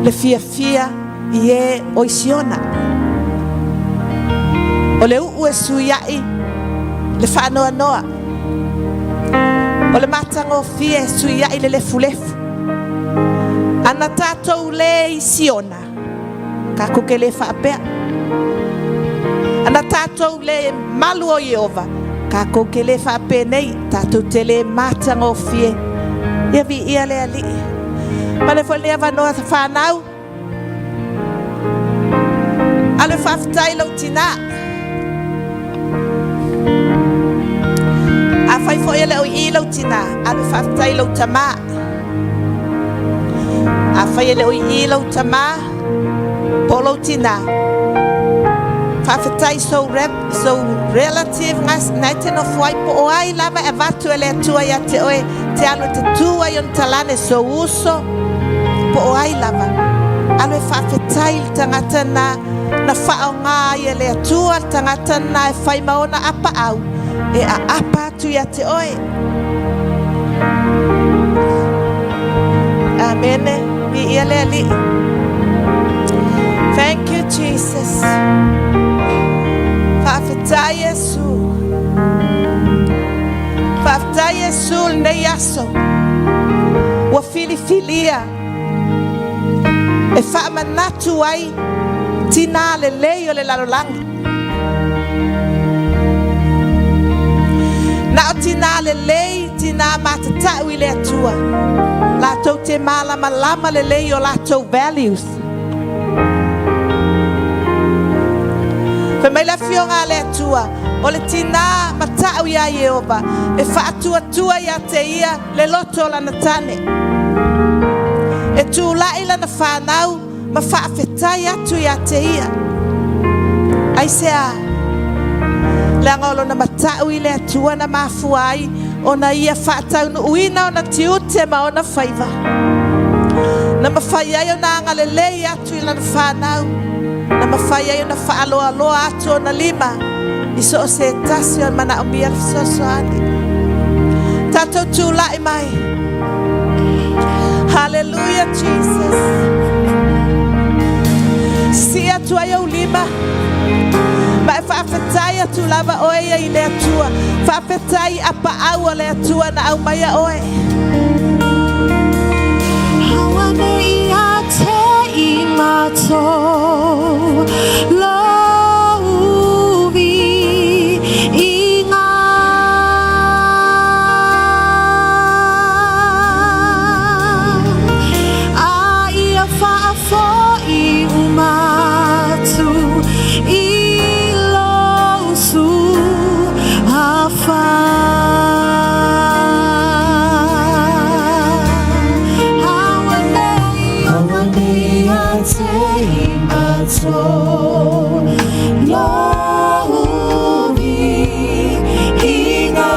le fiafia i e o i Siona. O le u'u e suia'i le faanoanoa. O le matagofie e suia'i le lefulefu. Ana tatou le i Siona, tatou te le faapea. Ana tatou le malu o Ieova, tatou te le faapenei, tatou te le matagofie. Ia viia le Alii. Ma le foi lenei avanoa whanau, Alu e faafetai lou tinā. Afai foi e le o i i lou tinā, alu e faafetai lou tamā. Afai e le o i i lou tamā, po o lou tinā, faafetai sou, rep, sou relative na e te nofo ai, po o ai lava e avatu e le Atua ia te oe, te alu e te tū ai ona talane, sou uso, po o ai lava, alu e faafetai i le tagata na na faaaoga ai e le Atua le tagata na e fai ma ona apaau e aapa atu ia te oe. Amene. Viia le Alii. Thank you, Jesus. Faafetai Iesu. Faafetai Iesu lenei aso. Ua filifilia e faamanatu ai tinā lelei o le lalolagi. Na o tinā lelei, tinā matatau i le Atua. Latou te malamalama lelei o latou values. Fai mai le afioga a le Atua, o le tinā matau iā Ieova, e faatuatua iā te ia le loto o lana tane. E tula'i lana fanau ma faafetai atu iā te ia. Aisea? Leaga o lona matau i le Atua na mafua ai ona ia faataunuuina ona tiute ma ona faiva. Na mafai ai ona agalelei atu i lana fanau. Na mafai ai ona faaloaloa atu ona lima i so o se tasi o manaomia le fesoasoani. Tatou tula'i mai. Hallelujah, Jesus. Sii atu ai ou lima. Ma e faafetai atu lava oe ia i le Atua. Faafetai apaau o le Atua na aumaia oe. Haua nei a te i mātou Lau vi i ngā A ia whaafoi umatu i lo su afa. Haua nei, haua nei a te i mātou Lau vi i ngā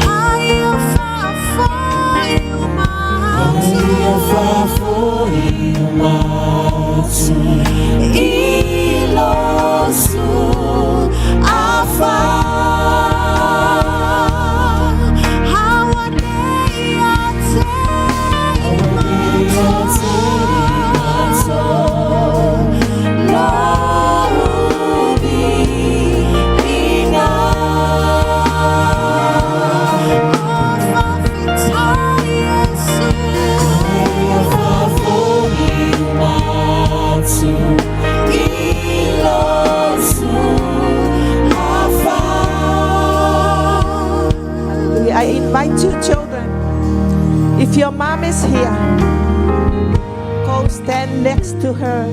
Ai o whaafoi umatu I lo su afa. Haua nei a te i mātou Lau vi i ngā O whawhitai Iesu I lo su afa. I invite you, children, if your mom is here, go stand next to her.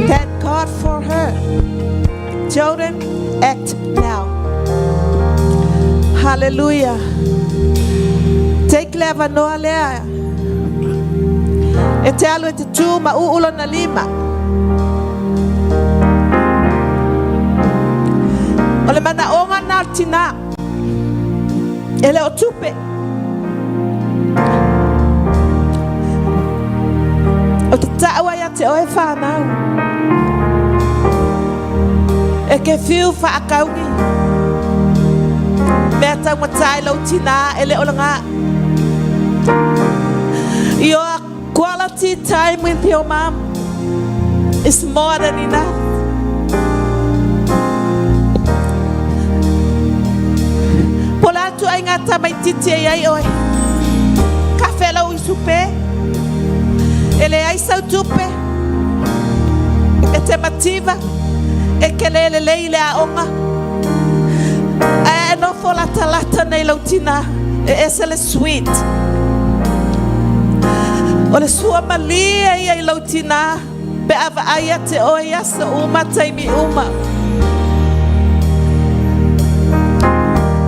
Thank God for her. Children, act now. Hallelujah. Take le avanoa lea. E te alu e te tū ma uu lona lima. O le manaoga na o le tinā. E le o tupe. O te tau ai a te oe whānau. E ke whiu whaakaungi. Mea taumatai lau tinā e le o ngā. Your quality time with your mom is more than enough. Po la atu ai ngā tamaititi e ai oe. Ka whelau i supe. E le ai sau tupe. E te mativa. E ke lele lei le aonga. E nofo lata lata nei lau tina. E ese le sweet. O le sua malie ia i lau tina. Pe ava ai a te oe aso uma taimi uma.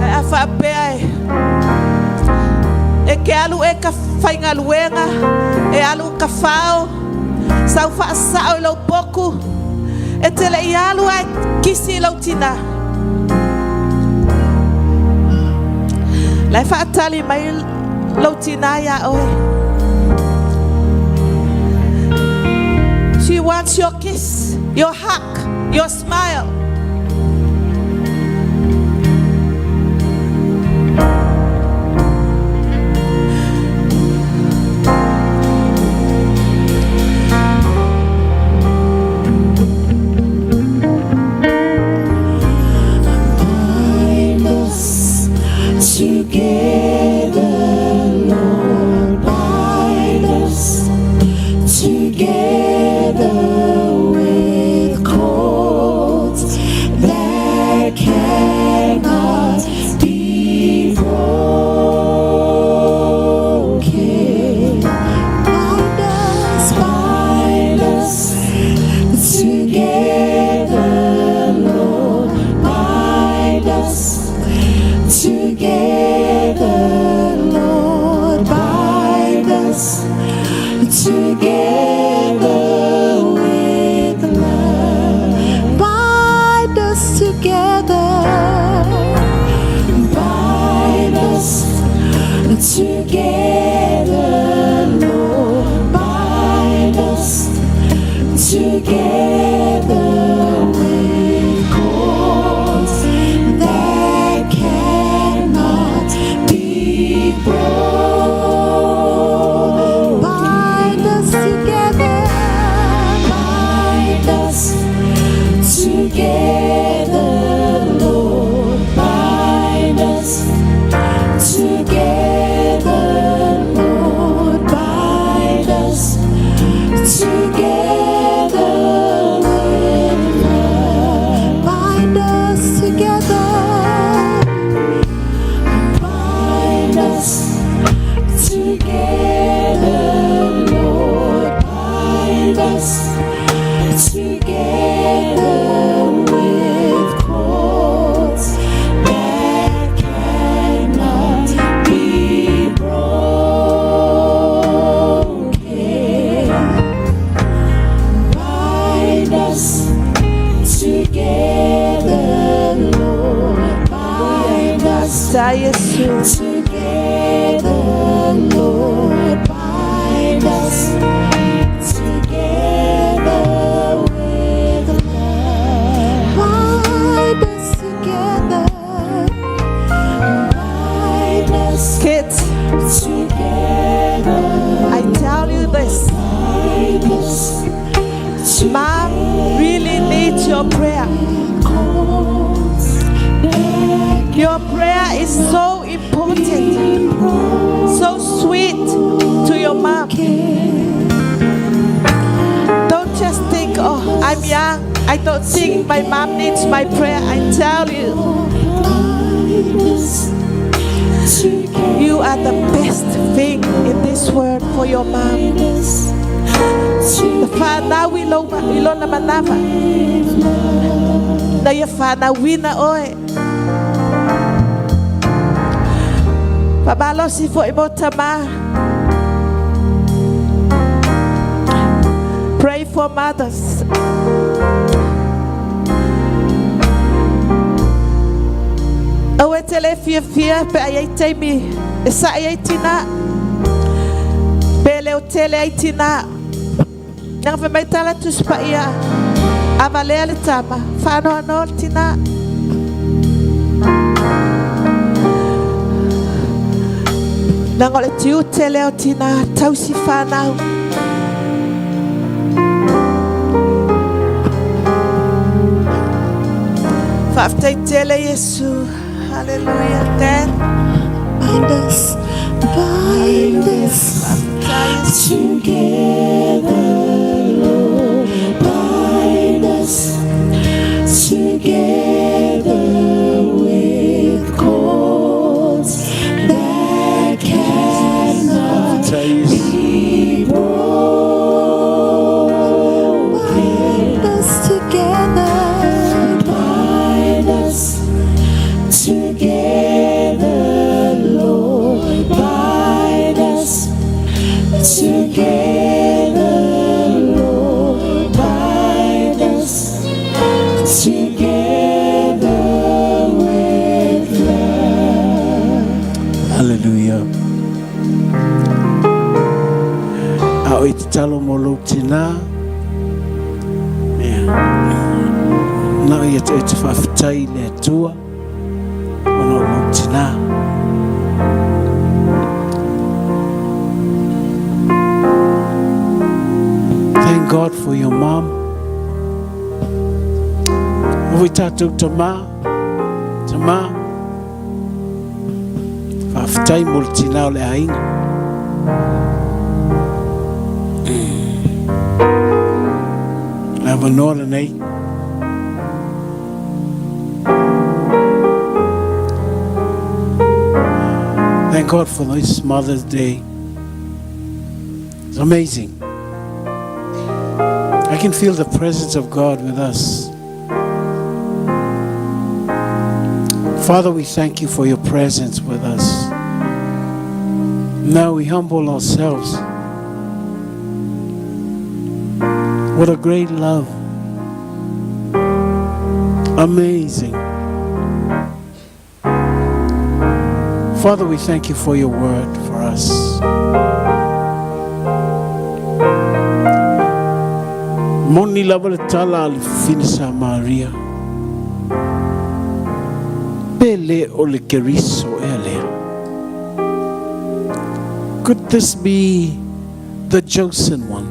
E a whaapea e. E ke alu e ka whaingaluenga. E alu ka whao. Sau whaasao i lau poku. E te le i alu ai kisi i lau tina. Lai whaatali mai lau tina ia oe. She wants your kiss, your hug, your smile. together with cords that cannot be broken. Bind us together, bind us together, Lord, bind us together, Lord, bind us together with love. Bind us together, bind us together, Lord, bind us together with cords that cannot be broken. Bind us together, Lord. Bind us together, Lord. Bind us together with love. Bind us together. Bind us Kids, together. I tell you this. Bind us Mom really needs your prayer. Your prayer is so important, so sweet to your mom. Don't just think, oh, I'm young. I don't think my mom needs my prayer. I tell you, you are the best thing in this world for your mom. Whanau i lona manawa. Na ia whanauina oe. Whamalosi fo i mo tama. Pray for mothers. Aua e te le fiafia pe a i ai taimi e sa'i ai tinā. Pe leo tele ai tinā. Leaga fai mai tala Tusi Paia, a valea le tama, faanoanoa le tinā. Leaga o le tiute lea o tinā, tausi whanau. Faafetai tele Iesu. Hallelujah. Dad. Bind us, bind us together, Lord. Bind us together with cords that cannot be broken. Bind us together, bind us together, Lord. Bind us together, Lord. Bind us together with love. Hallelujah. A o i tatalo mo lou tinā. Ia. Na o ia te te faafetai i le Atua ona o lou tinā. Thank God for your mom. O i tātou tamā, tamā, faafetai mo le tinā o le aiga. Le avanoa lenei. Thank God for this Mother's Day. It's amazing. I can feel the presence of God with us. Father, we thank you for your presence with us. Now we humble ourselves. What a great love. Amazing. Father, we thank you for your word for us. Moni lava le tala a le fafine Samaria, Pe le o le Keriso ea lea? Could this be the chosen one?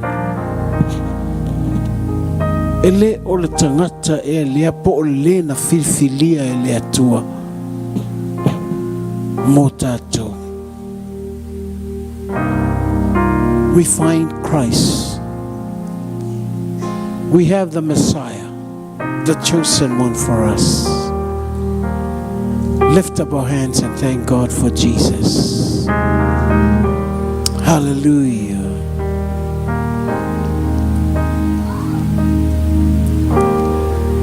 E le o le tagata ea lea po o le na filifilia e le Atua mo tatou? We find Christ. We have the Messiah, the chosen one for us. Lift up our hands and thank God for Jesus. Hallelujah.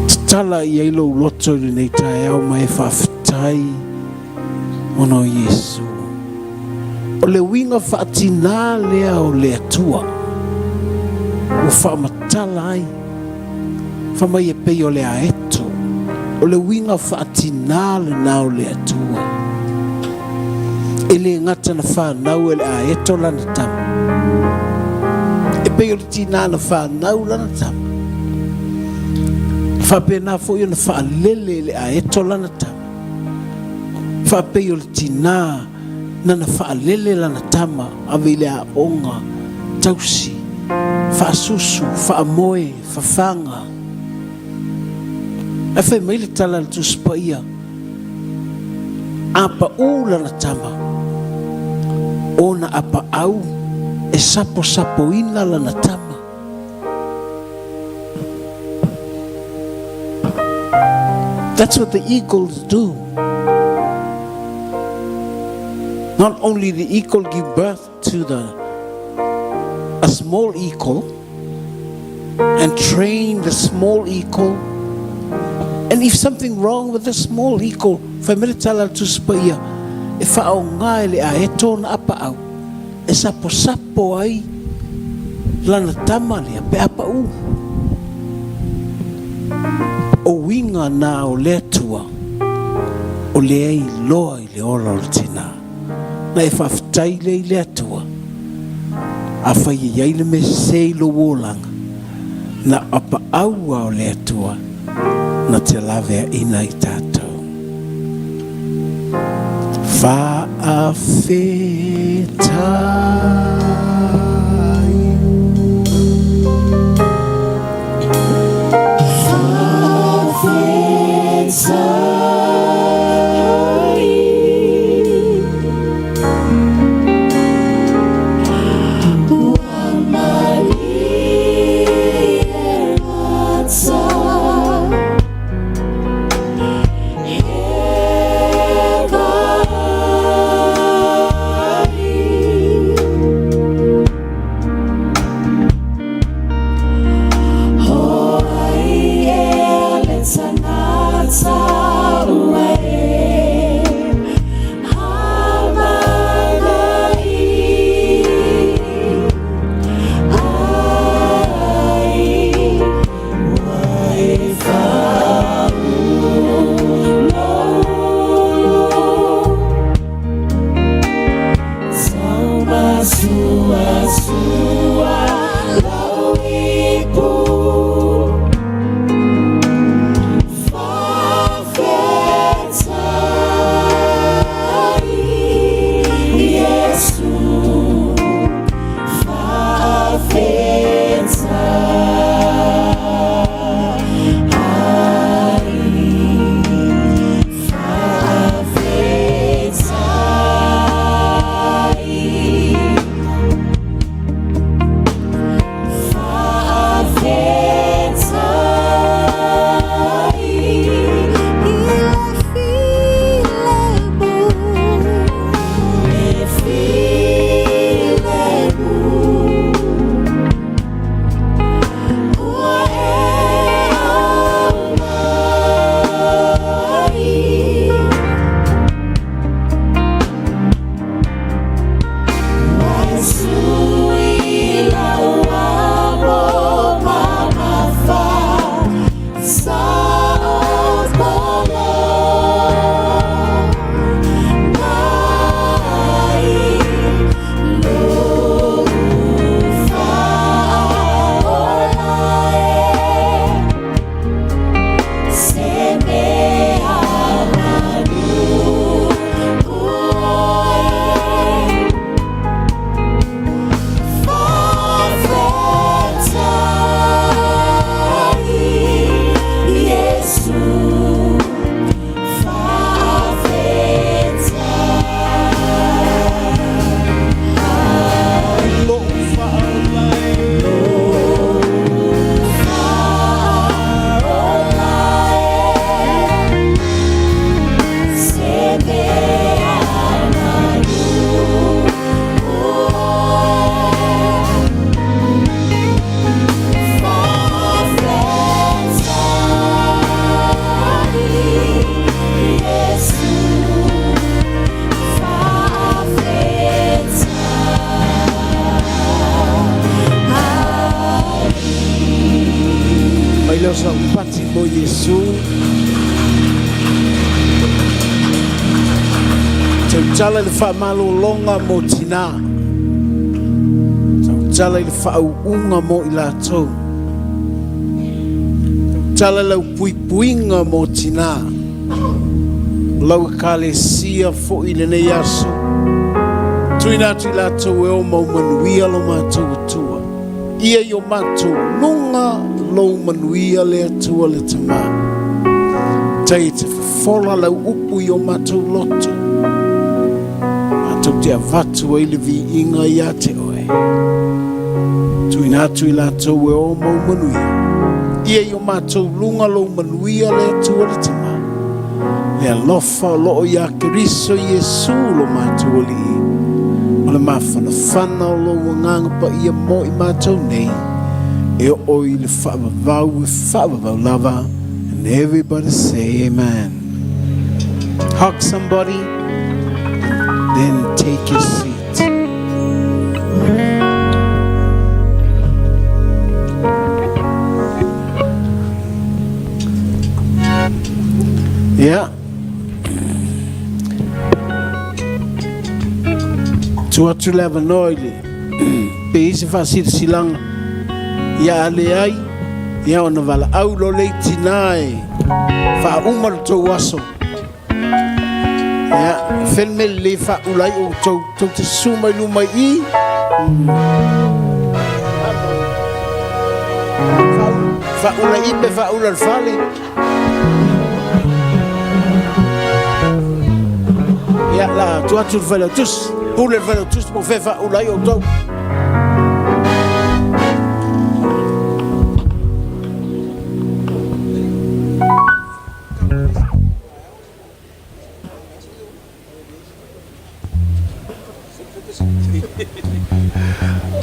Tatala i ai lou loto i lenei taeao ma e faafetai ona o Iesu. O le uiga faatinā lea o le Atua ua faamatala ai, fai mai e pei o le aeto, o le uiga faatinā lenā o le Atua. E le gata na fanau e le aeto lana tama, e pei o le tinā na fanau lana tama, faapena foi ona faalele e le aeto lana tama. Faapei o le tinā nana faalele lana tama ave i le aoga, tausi, faasusu, faamoe, fafaga. Ae fai mai le tala a le Tusi Paia, A paʻū lana tama, ona apaau e saposapoina lana tama. That's what the eagles do. Not only the eagle give birth to the a small eagle and train the small eagle. And if something wrong with the small eagle, fai mai le tala a le Tusi Paia, e faaaoga e le aeto ona apaau e saposapo ai lana tama lea pe a paʻū. O uiga na o le Atua, o lea iloa i le ola o le tinā. Na e faafetai lea i le Atua, afai e i ai le mea sese i lou olaga, na apaau a o le Atua na te laveaina i tatou. Faafetai. lea o sau pati mo Iesu. Tautala i le faamalologa mo tinā. Tautala i le faauuga mo i latou. Tautala i lau puipuiga mo tinā. O lau Ekalesia foi i lenei aso, tuuina atu i latou e o mau manuia lo matou Atua. Ia i o matou luga lou manuia le Atua le Tama. Tai e te fofola lau upu i o matou loto, matou te avatu ai le viiga ia te oe. Tuuina atu i latou e o mau manuia. Ia i o matou luga lou manuia le Atua le Tama, le alofa o loo iā Keriso Iesu lo matou Alii, ma le mafanafana o lou Agaga Paia mo i matou nei, e oo i le faavavau e faavavau lava. And everybody say amen. Hug somebody, then take your seat. Ia. Tuu atu le avanoa i le pe i ai se faasilasilaga ia a leai, ia ona valaau loa lea i tinā e faauma le tou aso. Ia, fea le mea lelei e faaula ai outou, tou te susu mai luma i i. Faaula i pe faaula i le fale. Ia, la tuu atu i le failautusi, pule le failautusi po o fea e faaula ai outou.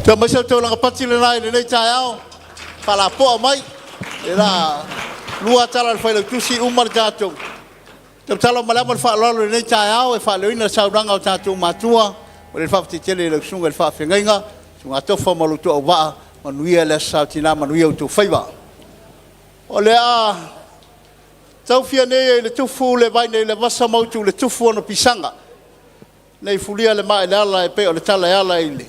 Toe aumai se taulaga pati lena i lenei taeao, faalapoa mai. E la lua tala a le Failautusi uma le tatou tautala ma le ava ma le faaaloalo i lenei taeao e faaleoina le saunoaga a o tatou matua. O le faafetai tele i lau Susuga i le Faafeagaiga, Susuga Tofa ma lo outou auvaa, manuia le Aso Sa o Tina, manuia outou faiva. O le a taufia nei e le tufu le vai nei le vasa mautu le tufu ona pisaga, nei fulia le maa i le ala e pei o le tala e ala i le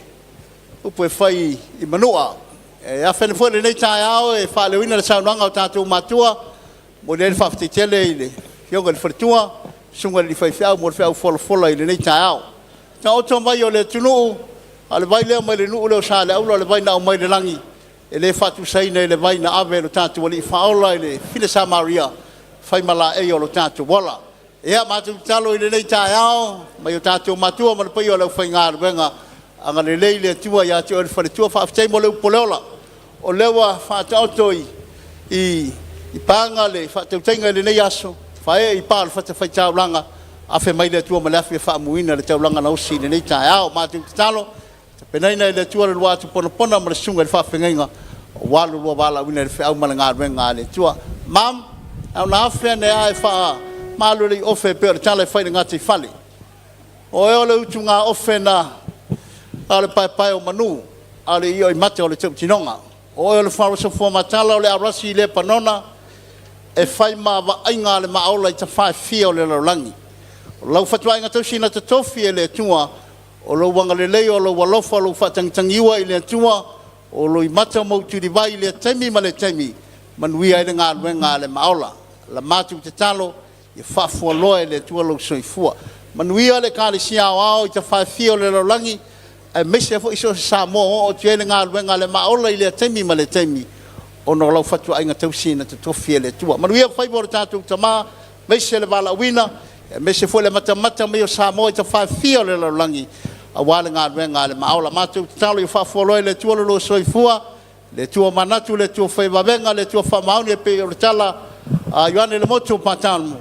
upu e fai i Manua. E afe foi lenei taeao e faaleoina le saunoaga a o tatou matua, momoli ai le faafetai tele i le afioga i le faletua, susuga i le alii faifeau mo le feau folafola i lenei taeao. Taoto mai o le atunuu, a o le vai lea mai le nuu lea o Saleaula, o le vai na aumai le lagi, e le faatusaina i le vai na ave e lo tatou Alii Faaola i le fale Samaria, fai ma laei o lo tatou ola. Ia, matou tatalo i lenei taeao mai o tatou matua ma le paia o le aufaigaluega, agalelei le Atua ia te oe le faletua. Faafetai mo le upu o le ola, o lea ua faataoto i i paga le faatautaiga i lenei aso, faaee i pa o le fatafaitaulaga, afe mai le Atua ma le afi e faamuina le taulaga na osi i lenei taeao. Matou tatalo, tapenaina e le Atua le lua atu ponapona ma le susuga i le faafeagaiga, aua le lua valaauina i le feau ma le galuega a le Atua. Mam, na ona afe ane lava e faamalu e le ofe e pei o le tala e fai i le gataifale. O oe o le utugaofe na a o le paepae o manu, a o le ioimata o le tautinoga. O oe o le falasofoa matala o le arasi i Lepanona, e fai ma vaaiga a le maaola i tafa e fia o le lalolagi. O lau fatuaiga tausi na totofi e le Atua, o lou agalelei, o lou alofa, o lou faatagitagiua i le Atua, o lou imata ma ou tulivai i lea taimi ma lea taimi, manuia ai le galuega a le maaola. La matou tatalo, ia faafualoa e le Atua lou soifua. Manuia le Ekalesia Aoao i tafa e fia o le lalolagi, aemaise foi so o se Samoa o oo atu i ai le galuega a le maaola i lea taimi ma lea taimi, ona o lau fatuaiga tausi na totofi e le Atua. Manuia faiva o le tatou tama, aemaise le valaauina, aemaise foi le matamata mai o Samoa i tafa e fia o le lalolagi, aua le galuega a le maaola. Matou tatalo ia faafualoa e le Atua lo lua soifua, le Atua manatu, le Atua faivavega, le Atua faamaoni e pei o le tala a Ioane le Motu o Patamo,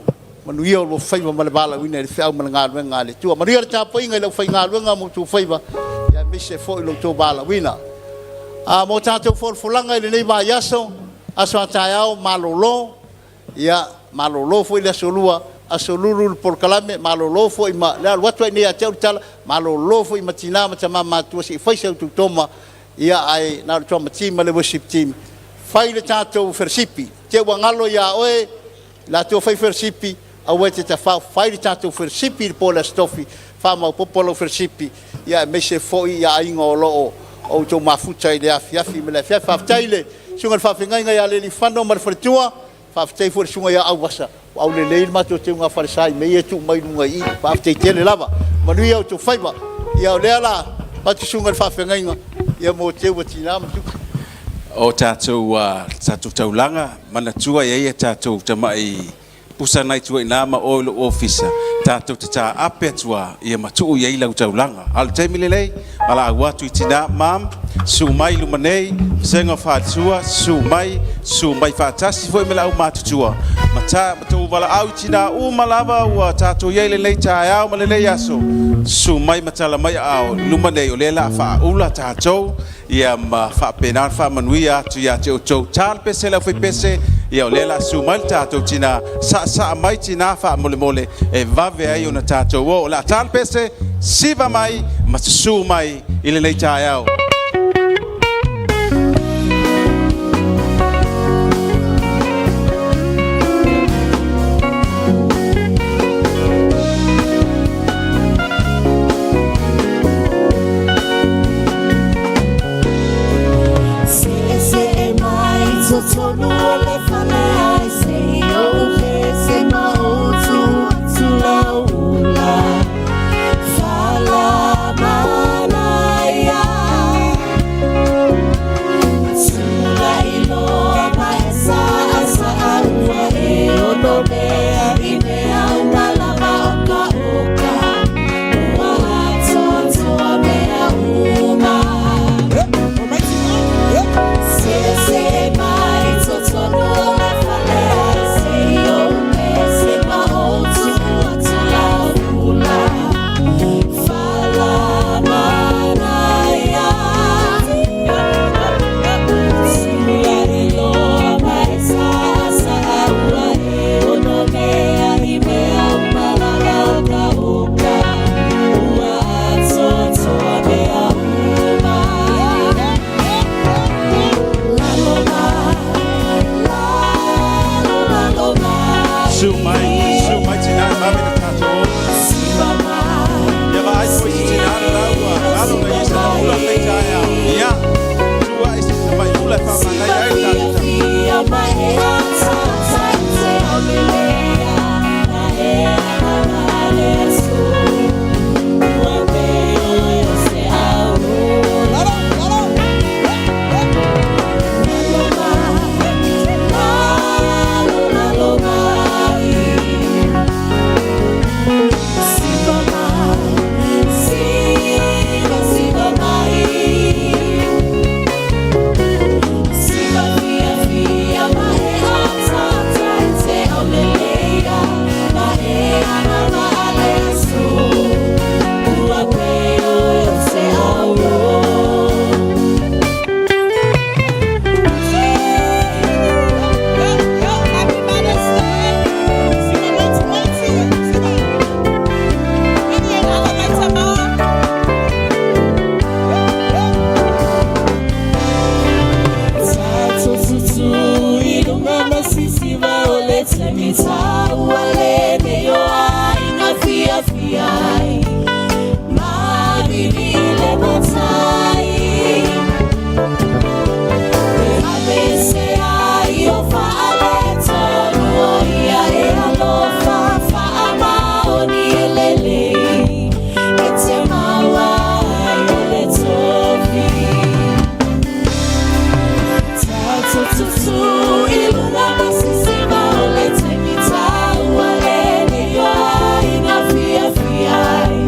manuia o lua faiva ma le valaauina i le feau ma le galuega a le Atua. Manuia le tapuaiga i le aufaigaluega ma outou faiva, aemaise foi lo outou valaauina. A mo tatou folafolaga i lenei vaiaso, aso a taeao malolo, ia malolo foi le aso lua, aso lulu le polokalame, malolo foi ma le alu atu ai nei ia te au le tala, malolo foi ma tina ma tama matutua se i fai se autu toma, ia ae na o le drama team ma le worship team. Fai le tatou felesipi. Te ua galo iā oe latou fai felosipi, aua e te tafao, fai le tatou felosipi i le po o le Aso Tofi, faamaopopo lau felosipi, ia aemaise foi ia aiga o lo o outou mafuta i le afiafi ma le afiafi. Faafetai i le Susuga i le Faafeagaiga ia Lealiifano ma le Faletua, faafetai foi i le Susuga ia Auasa, ua aulelei le matou teugafalesa i mea ia e tuu mai luga i i. Faafetai tele lava. Manuia outou faiva. Ia o lea o le a avatu le Susuga i le Faafeagaiga mo teu a tina ma tupe. O tatou tatou taulaga, manatua e i ai a tatou tamai pusa na i tua i ina ma o i lou ofisa, tatou te taape atu lava ia ma tuu i ai lau taulaga. A o le taimi lenei, valaau atu i tina, Mom, susu mai i luma nei, Vasega o Faletua, susu mai, susu mai faatasi foi ma le aumatutua, ma tatou valaau i tina uma lava ua tatou i ai i lenei taeao ma lenei aso, susu mai ma tala mai aao i luma nei, o lea o le a faaula tatou, ia ma faapena ona faamanuia atu ia te outou. Ta le pese le aufaipese, ia o lea o le a susu mai le tatou tina, saasaa mai tina faamolemole e vave ai ona tatou o. O le a ta le pese, siva mai ma susu mai i lenei taeao. Se'ese'e mai totonu o le fale ai se i ou pese ma ou tu atu lau ula Falamanaia Tulai loa ma e sa'asa'a ua e ono mea i mea uma lava o ka uka Ua atoatoa mea uma Se'ese'e mai totonu o le fale ai se i ou pese ma ou tuu atu lau ula Falamanaia Tulai loa ma e sa'asa'a ua e ono mea i mea uma lava o ka uka Ua atoatoa mea uma Lalo mai, lalo, lalo mai Susu mai, susu mai tina e vave ona tatou o. Siva mai, Ia vaai foi se tina le la ua galo na ia se ula lenei taeao. Ia, tuu ae se tamai ula e faamanaia ai le tatou tala. fia mai e atata i te aulelei na e aga le aso Ua peo e o se au Lalo mai, lalo, lalo mai Siva mai, siva, siva mai Siva fia fia ma e atata i te aulelei na e aga le aso Ua peo e o se au Happy Mother's Day. Tatou tutu i luga masisiva o le taimi taua lenei o aiga fiafia ai Mavili le matai E avese ai o faaletonu o ia e alofa faamaoni e lelei E te maua ai o le tofi Tatou tutu i luga masisiva o le taimi taua lenei o aiga fiafia ai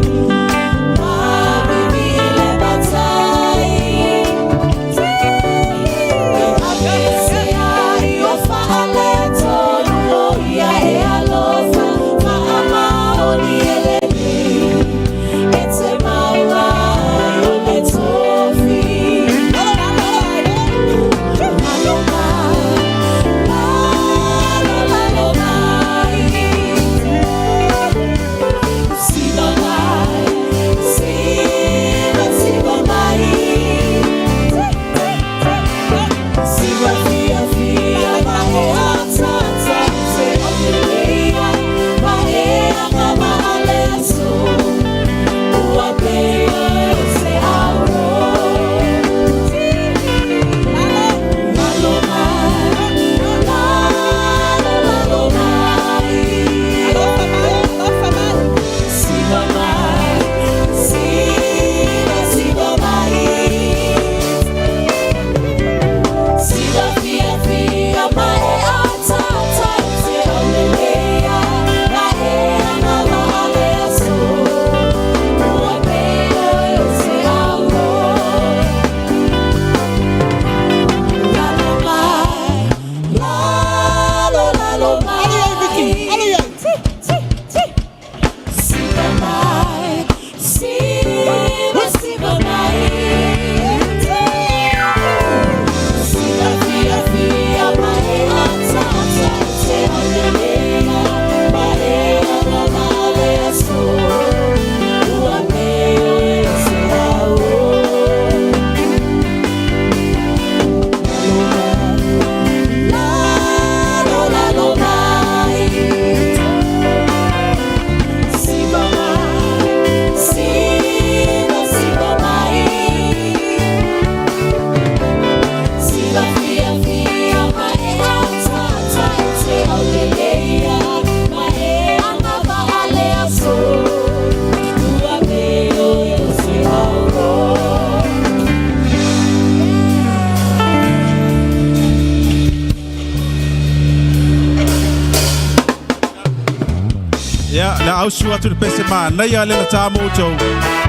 Ia, le a ausu atu le pese manaia lea na tā mo outou.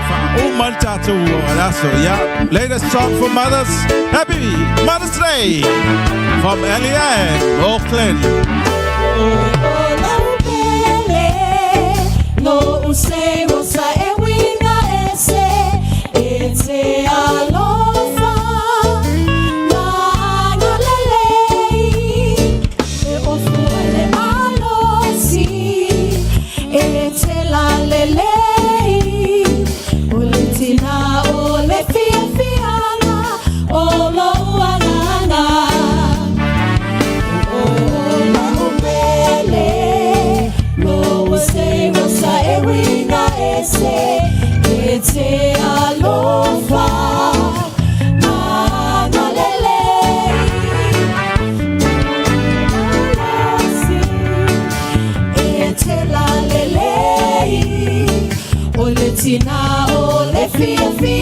Faauma ai le tatou le aso. Ia, latest song for mothers. Happy Mother's Day from Eliane, Auckland. O le tina o le fiafiaga.